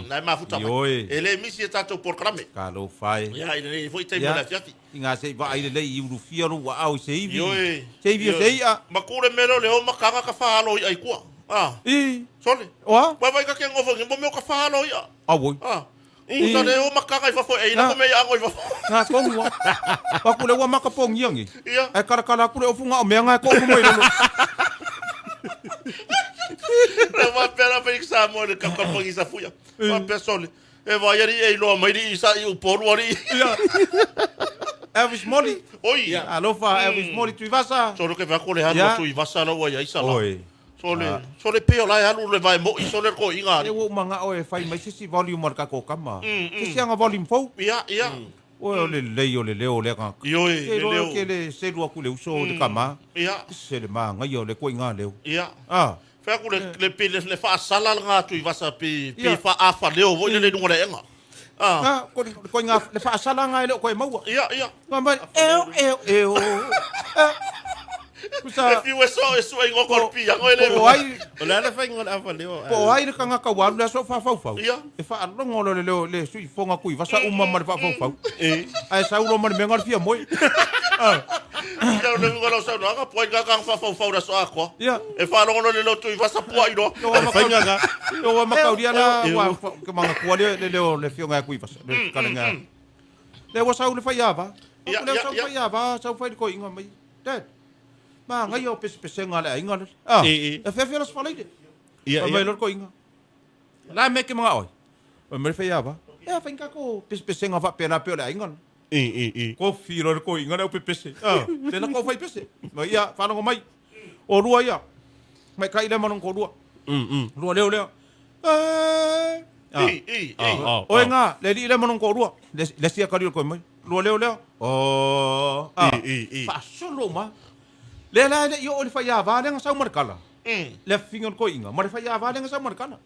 La e mafuta mai. Ioe. E le misi e tatou polokalame. Talofa e. Ia, i lenei foi taimi o le afiafi. I ngā se i vaai lelei i ulufia lou aao i se ivi. Ioe. Se ivi o se i'a. Ma ku le mea lea o le o makaga ka fahalo i'a i tua. Ah. I. Sole. O a? Vaivai ka ke ngofo ngi mo mea o ka fahalo i'a. Auoi. Ah. Usa le o makaga i fafo e ina ko mea i'a ngo i fafo. Ngā tonu a. Paku le ua makapongia ngi. Ia. Ae kalakala aku le ofu ngā o mea ngā e koʻu mai lalo. Le faapea la Felix Samoa i le kamupani sa fuia. Faapea sole. E vai alii e iloa mai lii sa i Upolu alii. Ia. Elvis Moli. Oi. Alofa Elvis Moli Tuivasa. Sole ke vako le alu atu i vasa la ua iai sala. Oi. Sole, sole pei o la e alu le vae moi sole le koiga alii. E ua ou manao e fai mai se isi volume o le tatou kama. Se isi aga volume fou. Ia, ia. Oi o le lelei o le leo o lea tagata. Ioe, le leo. Ke le selu atu i le uso o le kama. Ia. Se le manaia o le koiga leo. Ia. Ah. Fai atu le, le, pe le, le faasala lena atu i vasa pe, pe faafaleo foi lele i luga o le aega. Ah. Ah, ko le, ko ngā, le faasala ngā e le o koe maua. Ia, ia. Ngā mai, eo, eo, eo. Eh. Kusa, E fiu e so, e sua i ngoko le piango e le. Po o ai, O le a le faiga o le afaleo? po o ai le tagata ua alu le aso o faafaufau. Ia. E faalogo loa le leo, le suifoga Tuivasa uma ma le faafaufau. E. Ae sau loa ma le mea na o le fia moe. Ia, o le uiga o lau saunoaga, po ai ngā faafaufau i le aso atoa. Ia. E faalogologo le leo Tuivasa pua'i loa. O le faiga na. O mataulia la, ua ke manatua le le leo o le afioga ia Tuivasa, le fetalaiga. Lea ua sau le faiava. Ia, Lea ia, sau ia. faiava, sau fai le toeaina mai. Dad, manaia o pesepesega a le aiga lele. Ah, E, e. e feafea la sefalaile. Ia, Fai mai ia. loa le toeaina. La mea e ke manao ai. Fai mai le faiava. Ea fai ni tatou pesepesega faapena pei o le aiga lele. E, e, e. Kofi loa le toeaina le au pepese. Ah, tena kou fai pese. Ma ia, faalogo mai. O lua ia. Maika'i lea ma lona toalua. Lua leo lea. Eh. Ah. I, i, i. Ah, Oe ngā, le alii lea ma lona toalua. Le, le sia kali o le koe mai. Lua leo lea. Oh. Ah. I, i, i. Faasolo uma. Lea la e le i oo i le faiava lea na sau ma le kala. Le afifiga o le toeaina ma le faiava lea na sau ma le kala.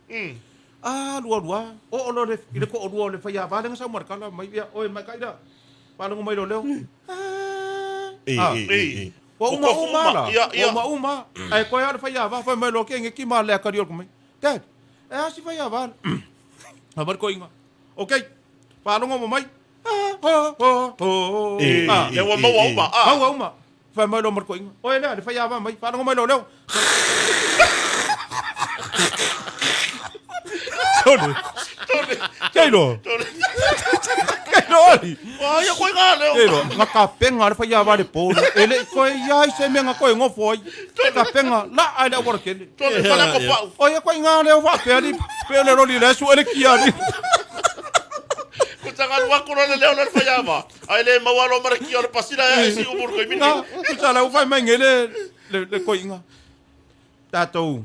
A lua lua, oo loa i le toalua o le faiava lea na sau ma le kala mai ia, oe maika'i lea. Faalogo mai lou leo. I, Ah. i, i, i. Ua uma Ua uma la. Ia, ia. Ua uma uma. Ae koe lava le faiava, fai mai loa ke ngeki ma le akali o le mai. Dad, e a si faiava. Fai mai le toeaina. Okay, faalogo ma mai. Ah, ho, ho, ho. E, Ah. e, Lea ua maua uma. Ah. Maua uma. Fai mai loa ma le koiga, Oe lea, le faiava mai, faalogo mai loa leo. Tole. Kei loa. Kei loa ali. Ua ia koe ngā leo. Kei loa, nga kapenga le faiava le po le. E le i koe ia ai se mea nga koe ngofo ai. Kapenga, la ai le auala tele. Tole, fale ko pau. O ia koe ngā leo faapea ni, pe o le roli le su ele kia ni. Ko tanga lua kuro le leo le faiava. Ai le maua lo mara kia o le pasila e si umur koe mini. Nga, tusa la ufai mai ngele le, le koiga. Tātou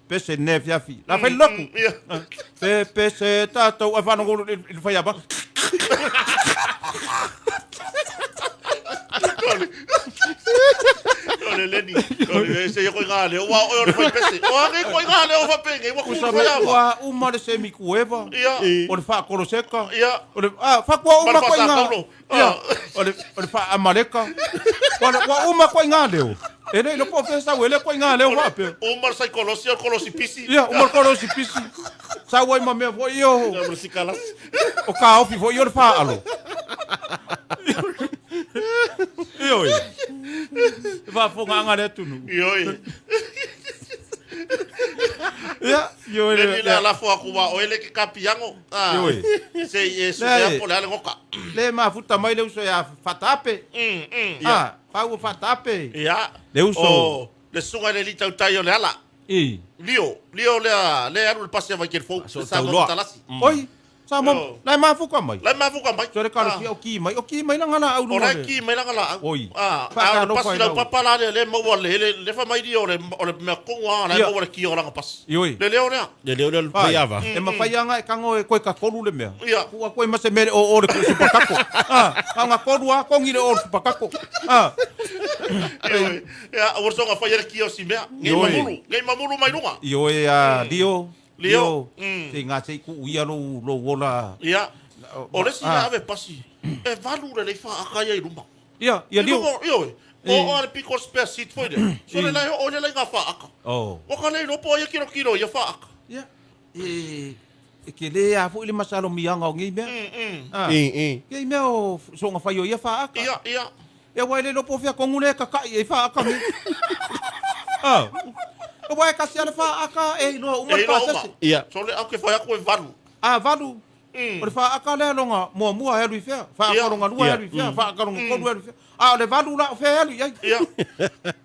pese ne fiafi. La fai loku. Ia. Pe pese tātou ai whanongo i le whaiava. Tole. Tole leni. Tole se ia koe ngā leo. Ua oe o le fai pese. O ake koe ngā leo whapenge. Ua kuru Usa faiava. ua uma le semi kueva. Ia. O le whaakoroseka. Ia. O le, ah, whakua uma Ma le koe ngā. whaasakaulo. Ia. Ah. O le whaamaleka. Ua uma koe ngā leo. E le lopo fesa ue le koe ngā leo whaapea. Uma le saikolosi o le kolosi pisi. Ia, uma le kolosi pisi. Sau ai ma mea foi i o. Ia, ma le sikalasi. O ka ofi foi i o le whaalo. Io e. Whaafonga anga le atunu. Ioi. Ia, io e. Leni le alafo aku wa oe le ke kapiango. Ah. Ioi. Se i e su Le- le apo le ale ngoka. Le mafuta mai le uso ia whatape. Ah, pau whatape. Ia. Le uso. O, le sunga le li tautai o le ala. I. Lio, lio lea, le alu le pasi a vai fou. So Le sa tauloa. talasi. Oi, sa mo, Io. lai mafuka mai. Lai mafuka mai. So le kalo o ki mai, o ki mai la ngala au O lunga lai le. ki mai langa la au. Oi. Ah, Whaka a no le pasi whai lau lau. papa la le le maua le le le fa mai lio le o le mea kongo a lai Ia. maua le ki o langa pasi. Ioi. Le leo lea. Le leo leo le Ai, faiava. E mawhai anga e kango e koe ka koru le mea. Ia. Kua koe mase mere o o le ku supakako. Ah, anga koru a kongi le o le supakako. Ah, Ioi. Ia, o songa fai le ki o si mea. Ngei Ioi. mamuru, ngei mamuru mai lunga. io e a Lio. Lio. Te ngā te ku uia lo lo wola. Ia. O le sina Ah. ave pasi. E valu le le fa akaia i luma. Ia, ia Lio. Ioi. O o le piko spare seat foi le. So le lai o le lai ngā fa aka. Oh. O ka lei ropo ia kilo kilo ia fa aka. Ia. E e ke le a fo i le masalo mianga o ngi mea. Ah. I, i. Ke i mea o songa whai o ia whaaka. Ia, ia. E wai le lopo fia kongu le kakai e whaaka mi. Ah. E wai kasi ala whaaka e iloa uma E le iloa uma. pasese. Ia. So le au ke whai aku e valu. Ah, valu. O le whaaka lea longa mua mua he alu i fea. Whaaka Ia. longa lua he Ia. alu i fea. Whaaka longa kolu he alu i fea. Ah, o le valu la o fea he alu i ai. Ia.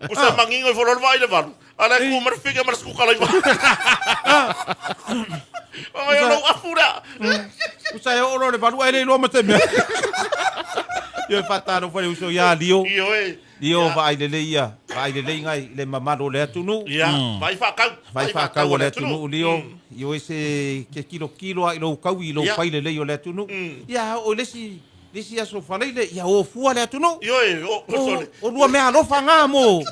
Ko sa mangingo i whalor vai le valu. Ala ku mara fika mara sku kala i valu. Ai o lau afu rea. Usa e oro le valu ai le iloa ma te mea. Ia whataro whare uso ia Lio. Io e. Lio vaai lele ia. Vaai lele ngai le mamalo le atunu. Ia. Vai whakau. Vai whakau o le atunu Lio. Io e se ke kilo kilo a i lou kau i lou Ia. whai lele o le atunu. Ia o le si le si aso whaleile ia o fua le atunu. Io e. O, O, sorry. o lua mea alofa ngā mo,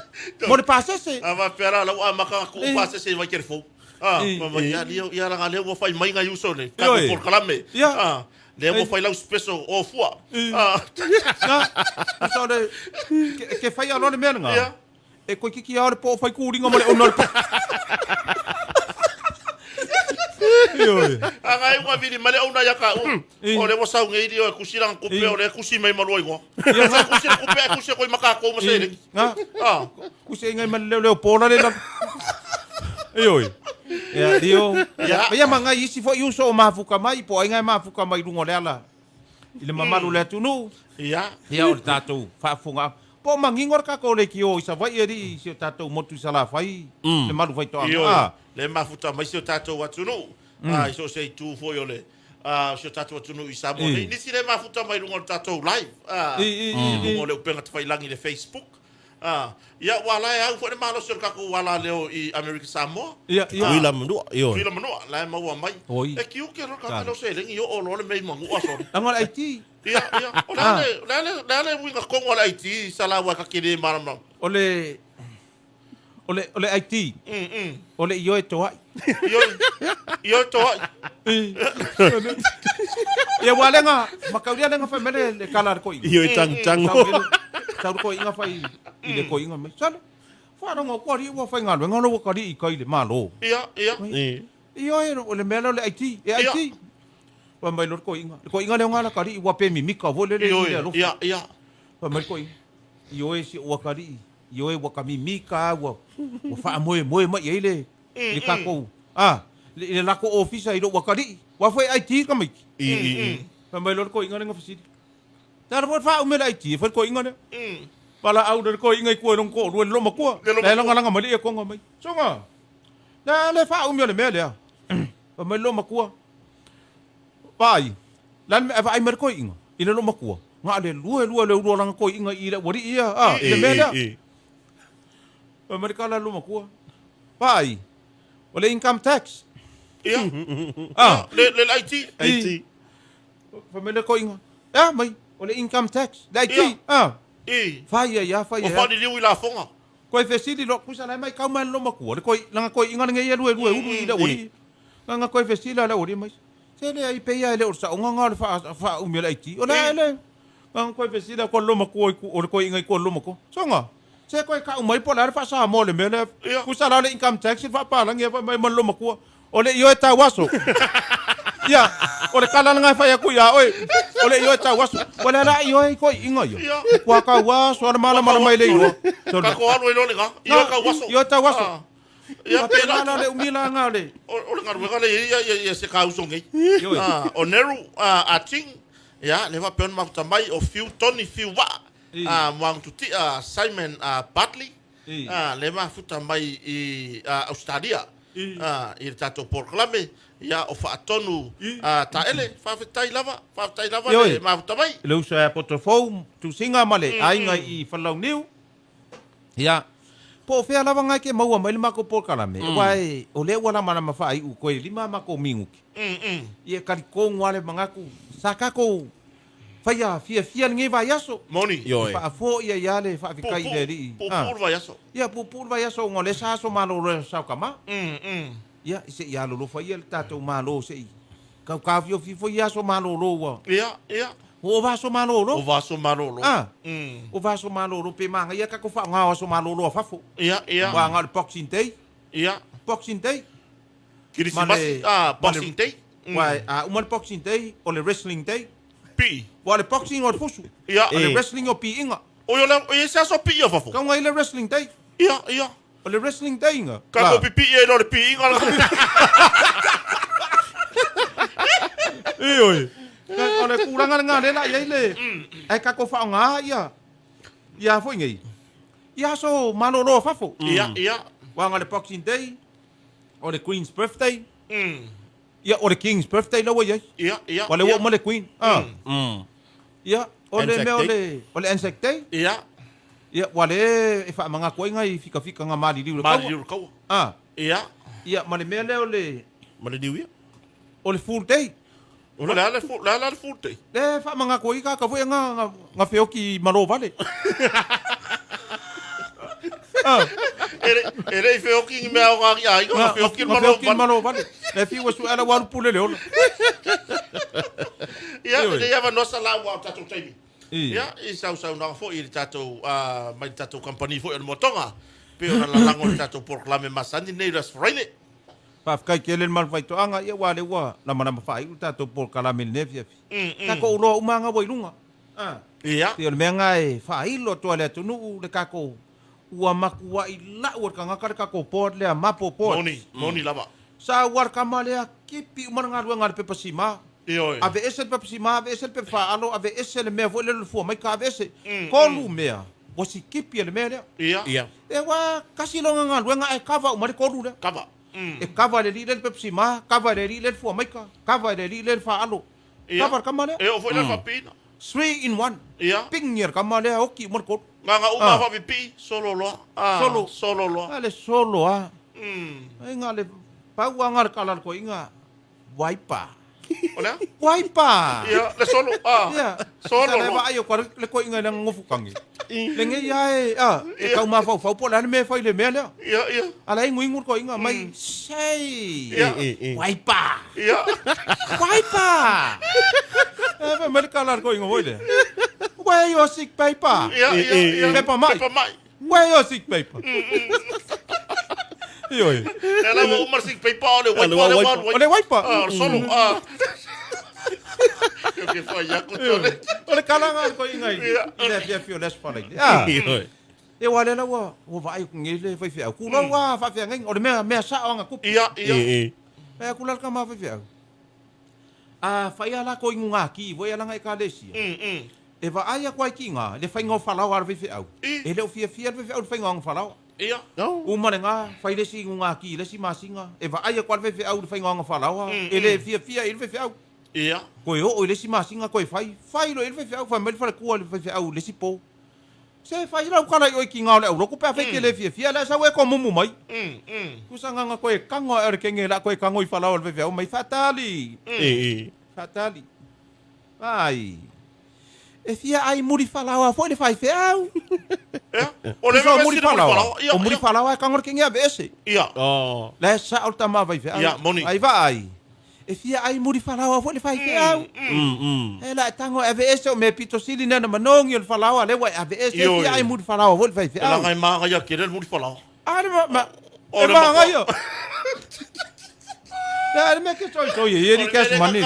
mo le pasese. A va pera lau a maka ku Eh. pa se se vai kere fou. Ah, Eh. ma ia lio ia la le ua fai mai ngai uso le. Ka Io e. por kalame. Ia. Ah, le ua fai lau speso o fua. Ah, Ngā, usa o le, ke, ke whai alo le mea ngā. Ia. E koe kiki a o le po o whai kūringa mo le ono le po. Io e. anga e ua vili male ona ia ka u. Eh. O le ua sau ngei dio e kusi lang kupe Eh. o le kusi mai malua ingoa. Ia. Sa kusi le kupe e kusi koi maka ko ma se le. Ngā, Ah, kuse ngai ma le leo pōla le la. Io e. Ia, Lio. Ia. Ia ma ngai isi fo iuso o mafuka mai, po ai ngai mafuka mai lungo le ala. I le mamalu le atunu. ia. Ia o le tātou whaafunga. Po mangingo le kako le ki o i sa wai e ri si o tātou motu i sa la whai. Le malu whai toa. Io. Ah. Le mafuta mai si o tātou atunu. Ah, i so se i tū foi o le. Ah, si o tātou atunu i Samoa. Eh. Nei, nisi le mafuta mai lunga o le tātou live. Ah, I, i, i, i. lunga o le upenga te whailangi le Facebook. Ah, ia ua lai au foi le malosi o le kako wala leo i Amerika Samoa. Ia, ia. Tuila manua. Io. Tuila manua, lai maua mai. Oi. E kiu ke ro kaka leo se lengi o o lo le mei mangua sore. Anga le IT. Ia, ia. O le ale, le ale, le ale winga kongo le IT, sa la wa kakere marama. O le... O le, o le IT. O le ioe toai. Io, io toa. Ia wa lenga, makauria lenga whai mele le kala le koi. Io e tang tango. Sau le koi inga whai i le koi inga mai. Sale, wharonga kua ri ua whai ngā ngā ua kari i kai le malo. Ia, ia. I. Ioe o le mea le IT, e Ia. IT. Wha mai lo le koi inga. Le koi inga leo ngā la kari i ua pe mimika vo le le Io, i le alofa. ia, ia. Wha mai le koi inga. Ioe si ou atalii, ioe ua kamimika ua ua faamoemoe mai i ai le le tatou a i le latou ofisa i lou atalii. Aua foi e IT le tamaiti. Fai mai loa le toeaina lea na fesili. Le ala foi le faauma e le IT e fai le toeaina lea. Valaau loa le toeaina i tua i lona toalua i le loomatua. La e lagalaga mai le earcon mai. Soga, le a le faaumi o le mea lea. Fai mai le loomatua, Vaai, le a le mea e vaai mai le toeaina i le loomatua, na o le lua lua le ulu o lana toeaina i le aualii ia, a, i le mea lea. Fai mai le tala a le loomatua, Vaai, o le income tax. Ia. A. Le IT. IT. Fai mai le toeaina, E a mai, o le income tax, le IT. A. Fai ai lava, fai ai lava. Ua faaliliu i lafoga. Koe fesili loa, kusa la e maitau mai le loomatua, le koe, lana toeaina lenei e lue lue ulu i le aualii. Lana koe fesili a le aualii mai, se leai pei lava e le o le saoga lena o le faaumi o le IT. O le a le, lana koe fesili atu a le loomatua i o le toeaina i tua i le loomatua, soga, se toe tau mai po o le a le faa-Samoa o le mea lea. Kusa la o le income tax i le faapalagi fai mai ma le loomatua, O le ioe tau aso. Ia, o le tala lena e fai atu ia oe. O le ioe tau aso. Ua le la ioe i toeaiina ia. Ua tau aso a le malamalama i le igoa. Tatou alu ai loa lena. Ioe tau aso. Ioe tau aso. Ia, pena la le umi la nga le. O le galuega lea e i ai ia se kauso nei. O Neru Ah Ting, ia, lea faapea ona mafuta mai, o Fiu Tony Fiu Vaa, Muagututia Simon Bartley, lea mafuta mai i Ausetalia i le tatou polokalame, ia o Faatonu Taele. Faafetai lava, faafetai lava le mafuta mai. Le uso ia Potofou, Tusiga ma le aiga i Falelauniu. Ia, po o fea lava na e te maua mai le matou polokalame, aua o lea ua lamalama faaiu toe 5 a matou minute. Ia e talitonu lava le manatu, sa tatou Faia fiafia lenei vaiaso. Moni. Ioe. Faafoi ai lava le faafetai i le Alii. Puupuu le vaiaso. Ia, puupuu le vaiaso ona o lea sa aso malolo e Sao Tama. Ia, se i alolofa ia le tatou Malo se i tautaofiofi foi ia aso malolo ua. Ia, ia. Ua ova aso malolo. Ova aso malolo. A. Ova aso malolo pe manaia tatou faaaoga o aso malolo a fafo. Ia, ia. Aua na o le Boxing Day. Ia. Boxing Day. Kirisimasi, ah, Boxing Day. Uai, a uma le Boxing Day, o le Wrestling Day. Pii. Ua o le boxing o le fusu. Ia. O le wrestling o piiga. Oi o le, oi e se aso pii o fafo. Kauga i le wrestling day. Ia, ia. O le wrestling day nga. Ka ko pipii ai lo le piiga la. Ioe. O le tulaga lena lea la i ai le, ae tatou faaaoga ia, ia foi nei, ia aso malolo o fafo. Ia, ia. Aua na o le boxing day, o le Queen's birthday. Ia, o le King's birthday la ua i ai. Ia, ia. Ua le ua uma le Queen. Ah. Ia, o le mea o le, o le Anzac Day. Ia. Ia, ua le e faamanatu ai nai fikafikaga maliliu i le taua. Maliliu i le taua. Ah. Ia. Ia, ma le mea lea o le... Ma le niu ia. O le Full Day. O le a le full, le a le full day? Le faamanatu ai tagata foi na, na feoti malo vale. Ah. E le i feoki ni mea o ngā ki aiga, na feoki le malo vale. Malo vale. Le fiu e suela walu pule le ola. Ia, e le avanoa sa lau o tatou taimi. Ia, i sausaunoaga foi i le tatou, mai le tatou kamupani foi o le Motoga, pei ona lalago i le tatou polokalame masani nei i le Aso Faraile. Faafetai tele le malu faitoaga, ia aua lea ua lamalama faaiu le tatou polokalame i lenei afiafi. Tatou iloa uma lava ua i luga. Ia. Pei o le mea lena e faailo atu ai le atunuu le tatou, ua matuai lau e le tagata le tatou board lea, Mapo Board. Moni, moni lava. Sa ua le tama lea kipi uma le galuega a le pepa sima. Ioe. Aveese le pepa sima, aveese le pepa faaalo, aveese le mea foi lea o le fua maika, aveese. Tolu mea ua sikipi e le mea lea. Ia. Ia. E ua kasi lona galuega ae kava uma ai le tolu lea. Kava. E kava e le alii lea le pepa sima, kava e le alii lea le fua maika, kava e le alii lea le faaalo. Ia. Kava le kama lea. E oo foi la i le faapipiina. Three in one. Ia. Pigi e le kama lea, oti uma le tolu. Gaga uma faapipii, solo loa. Solo. Solo loa. A le solo lava. Ai na o le pau lava na o le kala a le toeaina, waipa. O le a? Waipa! Ia, le solo, a. Ia. Solo Sa le loa. vaai atu a le toeaina i lana nofotangi. Lenei lava e, a, e tau mafaufau po o le a le mea e fai i le mea lea. Ia, ia. A la e inuinu le toeaina mai, sei! Ia. Waipa! Ia. Waipa! E fai mai le kala a le toeaina foi lea. Where your sick paper? Ia, ia, ia. Pepa mai. Pepa mai. Where your sick paper? Ioe. E la ua uma le sick paper o le waipa o le O le waipa. Ah, o le solo. Ah. Ke fai aku tole. O le le kalaga a le toeaina i le afiafi o le Aso Faraile. A, ia aua o lea la ua vaai atu nei le faifeau. Tulou lava faafeagaiga, o le mea mea sao lava na tupu. Ia, ia. Fai atu la le tama faifeau, a fai a latou inugati foi a lana ekalesia, e vaai atu ai ki ina le faiga o falaoa a le faifeau. E le o fiafia le faifeau i le faiga o ana falaoa. Ia. Uma lena, fai le isi inugati i le isi masina, e vaai atu lava le faifeau i le faiga o ana falaoa, e le fiafia i ai le faifeau. Ia. Toe oo i le isi masina toe fai, fai loa i ai le faifeau, fai mai le faletua i le faifeau i le isi po, Se fai lau tala i oe ki nga o le aulotu pe afai e te le fiafia, le sau e tomumu mai. Tusa nganga koe kango ae o le kenge la koe kango i falaoa le faifeau mai, Faatali! Faatali! Ai! E fia ai muri falaoa foi le faifeau. Tusa o muri falaoa, o muri falaoa e kango le kenge aveese. La e sao le tama faifeau. Ai vaai! E fia ai muri falaoa foi le faifeau. E la e tago e aveese o mea pito sili nei ona manogi o le falaoa lea ua e aveese. E fia ai muri falaoa foi le faifeau. E laga e magaia tele le muri falaoa. A le ma, ma, e magaia. Le mea ke toi toi e eri cash money.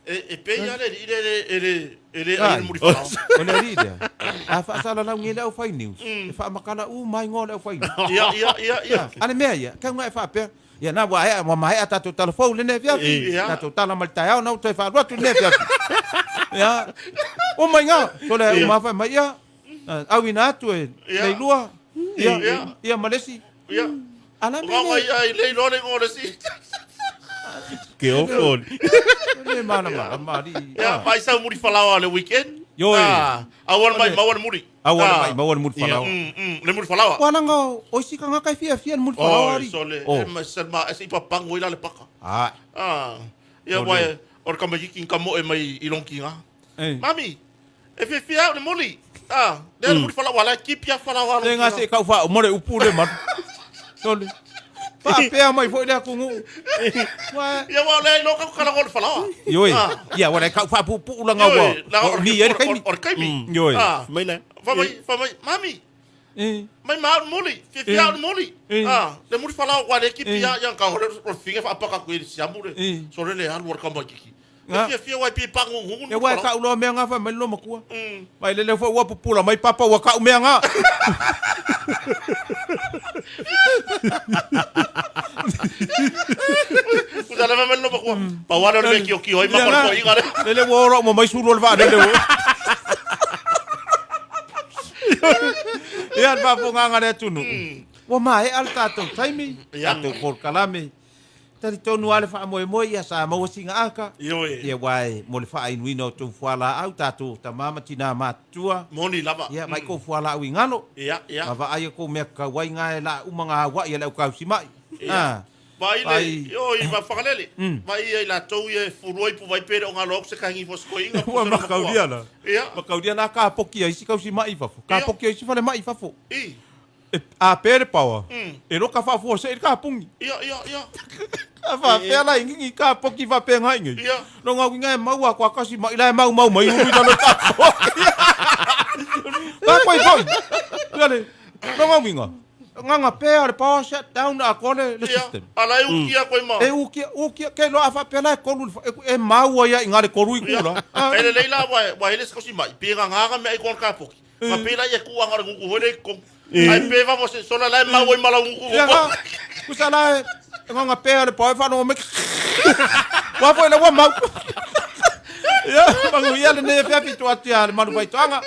E pei a le alii lea e le e le ai le muri falaoa. O le alii lea, a faasalalau nei le aufai news, e faamakala uma ai igoa o le aufai news. Ia, ia, ia, ia. A le mea ia, kau nga e faapea, Ia na ua aea, ua maea tatou tala fou lenei afiafi. Ia. Tatou tala mai le taeao na ua toe faalu atu lenei afiafi. Ia. Uma i ngā. Tole uma whai mai ia. Auina atu e Ia. leilua. Ia. Ia. Ia ma le isi. Ia. Ala O mea ngā le, ia i lei loa le ingoa o le isi. Ke ofo. le malama, ma alii. Ia, mai sau muri falaoa le weekend. Ioe. Ah, aua le mai maua le muri. Aua le Ah. mai maua le muri falaoa. Le muri falaoa. Ua langa o isi kangaka e fiafia le muri falaoa Oh, alii. sole. Oh. E ma se ma e se i papango i la le paka. Ah. Ah. Ia Sole. wai o le kamaiki ka mo e mai i lonki nga. Eh. Mami, e fiafia au le muri. Ah, lea le muri falaoa la keep ia falaoa Le lonki nga se kau wha o more upu le manu. Sole. Faapea mai foi le atunuu. Ua Ia wa le lo ka kala le falaoa. Ioe. Ah. Ia ua le kau faapuupuu laga ua. Ioe, la Ua umi ai le kaimi. O le kaimi. Ioe. Ah. Mai le. Fa mai, fa mai, mami. Mai ma au muli, fiafia au le muli. Ah, le muli falaoa ua le kipi ia ia ka o le finga fa paka ku i siamu le. So le le alu o le kamaiki. E fiafia wai pi pangu ngungu. Ia ua e kau loa mea ngā whai mai lo makua. Mai lele foi ua pupula mai papa ua kau mea ngā. Kusa le mai lo makua. Pa wala le kio kio ai ma ko inga le. Lele ua ora uma mai sulu o le vaalele ua. Ia le faafofogaaga a le atunuu. Ua maea le tatou taimi, tatou polokalame. Talitonu lava le faamoemoe ia sa maua sina aka. Ioe. Ia aua e mo le faainuina o tou fualaau, tatou tama ma tina matutua. Moni lava. Ia mai kou fualaau i galo. Ia, ia. Ma vaai a kou mea kakau ai nga e laa uma nga auai a le aukausima'i. Ia. Vai le, Vai. io i va whakalele. Vai ia i latou ia e furua i pu vai pere o ngā loa se kahingi fo sko inga. Ua makaulia la. Ia. Makaulia la ka poki ai si kausima'i i fafo. Ka Ia. poki ai si falemai i fafo. I. E a pē le paoa. E loka faafua se i le kapugi. Ia, ia, ia. A faapea la ingingi ka poki faapea ingi. Ia. No ngau inga e mau a kwa kasi mai la e mau mau mai umi talo ka poki. Ka koi koi. Ia le. No ngau inga. Nganga pē le power shut down a kole le Ia. system. Ala e ukia koe ma. E ukia ukia ke lo a faapea la e kolu e mau ia inga le kolu i Ia. kula. E le leila wa wa hele se mai. Pe ngā ngā mea i kona ka poki. Ma pe la ia ku anga le nguku hole i kong. Ai pe va mo se sola la e mau i mala nguku. Ia nga. Kusa la e nganga pē le power whano me. Wa foi le wa mau. Ia, mangu ia le nei fiafi tu atu ia le manu faitoaga.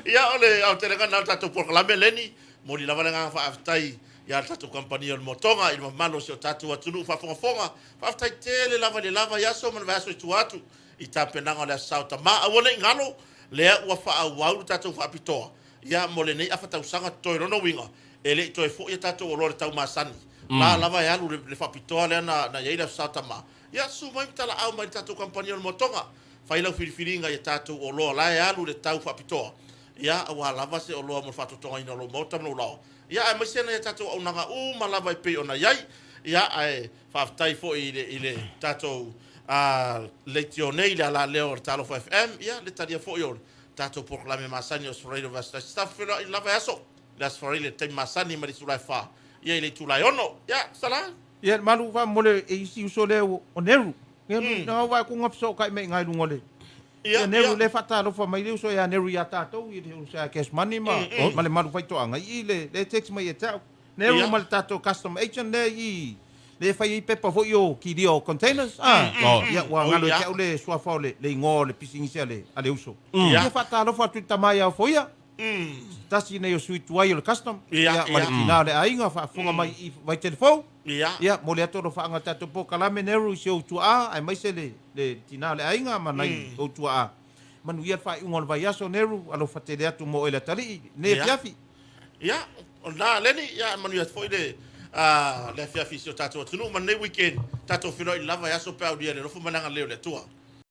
Ia o le au telega na tatou polokalame leni. Moli lava le ngā whaaftai ia le tatou kampani o le motonga i le mamalo se o tatou atunuu faafogafoga. Faafetai tele lava i le lava i aso ma le vaiaso i tua atu i tapenaga o le Aso Sa o Tamā. Aua nei galo lea ua faaauau le tatou faapitoa ia mo lenei afatausaga totoe lona uiga e le'i toe fo'i a tatou oloa i le taumasani. La lava e alu le faapitoa lea na iai le Aso Sa o Tamā. Ia susu mai ma talaau mai le tatou kampani o le motoga. Fai lau filifiliga ia tatou oloa la e alu le tau faapitoa. Ia auā lava se oloa mo le faatotogaina o lou maota ma lou laoa. Ia aemaise ana ia tatou auaunaga uma lava e pei ona iai. Ia ae faafetai foi i le tatou leitio nei le alaleo o le Talofa FM. Ia le talia foi o le tatou polokalame masani o Aso Faraile o Vaiaso Tasi. Tafa feiloai i le lava e aso. Le Aso Faraile le taimi masani mai le itula e 4. Ia i le itula e 6. Ia, sala. Ia malu faamolemole e isi uso lea o Neru. Neru, na au vaai kuga fesootai mai i ngai luga o le. Ia, Neru, lea e faatalofa mai le uso ia Neru ia tatou i le uso ia Cash Money ma, ma le Malu Faitoaga i i le, le text mai ia te au. Neru ma le tatou custom agent lea i i, lea e fai ai pepa foi o kilia o containers, a. Ia, ua galo ia te au le suafa o le, le igoa o le pisinisi a le, a le uso. Ia faatalofa atu i le tama ia Ofoia, se tasi nei o sui tuai o le custom, ia, ma le tina o le aiga faafofoga mai i Vaitele Fou. Ia, momoli atu alofaaga o le tatou polokalame Neru i si ou tuaa aemaise le, le tina o le aiga ma nai ou tuaa. Manuia le faaiuga o le vaiaso Neru, alofa tele atu mo oe le atalii i lenei afiafi. Ia, o lena Lenny, ia e manuia atu foi le le afiafi i si o tatou atunuu ma lenei weekend, tatou feiloai lava e aso pe a aulia i le alofa ma le agalelei o le Atua.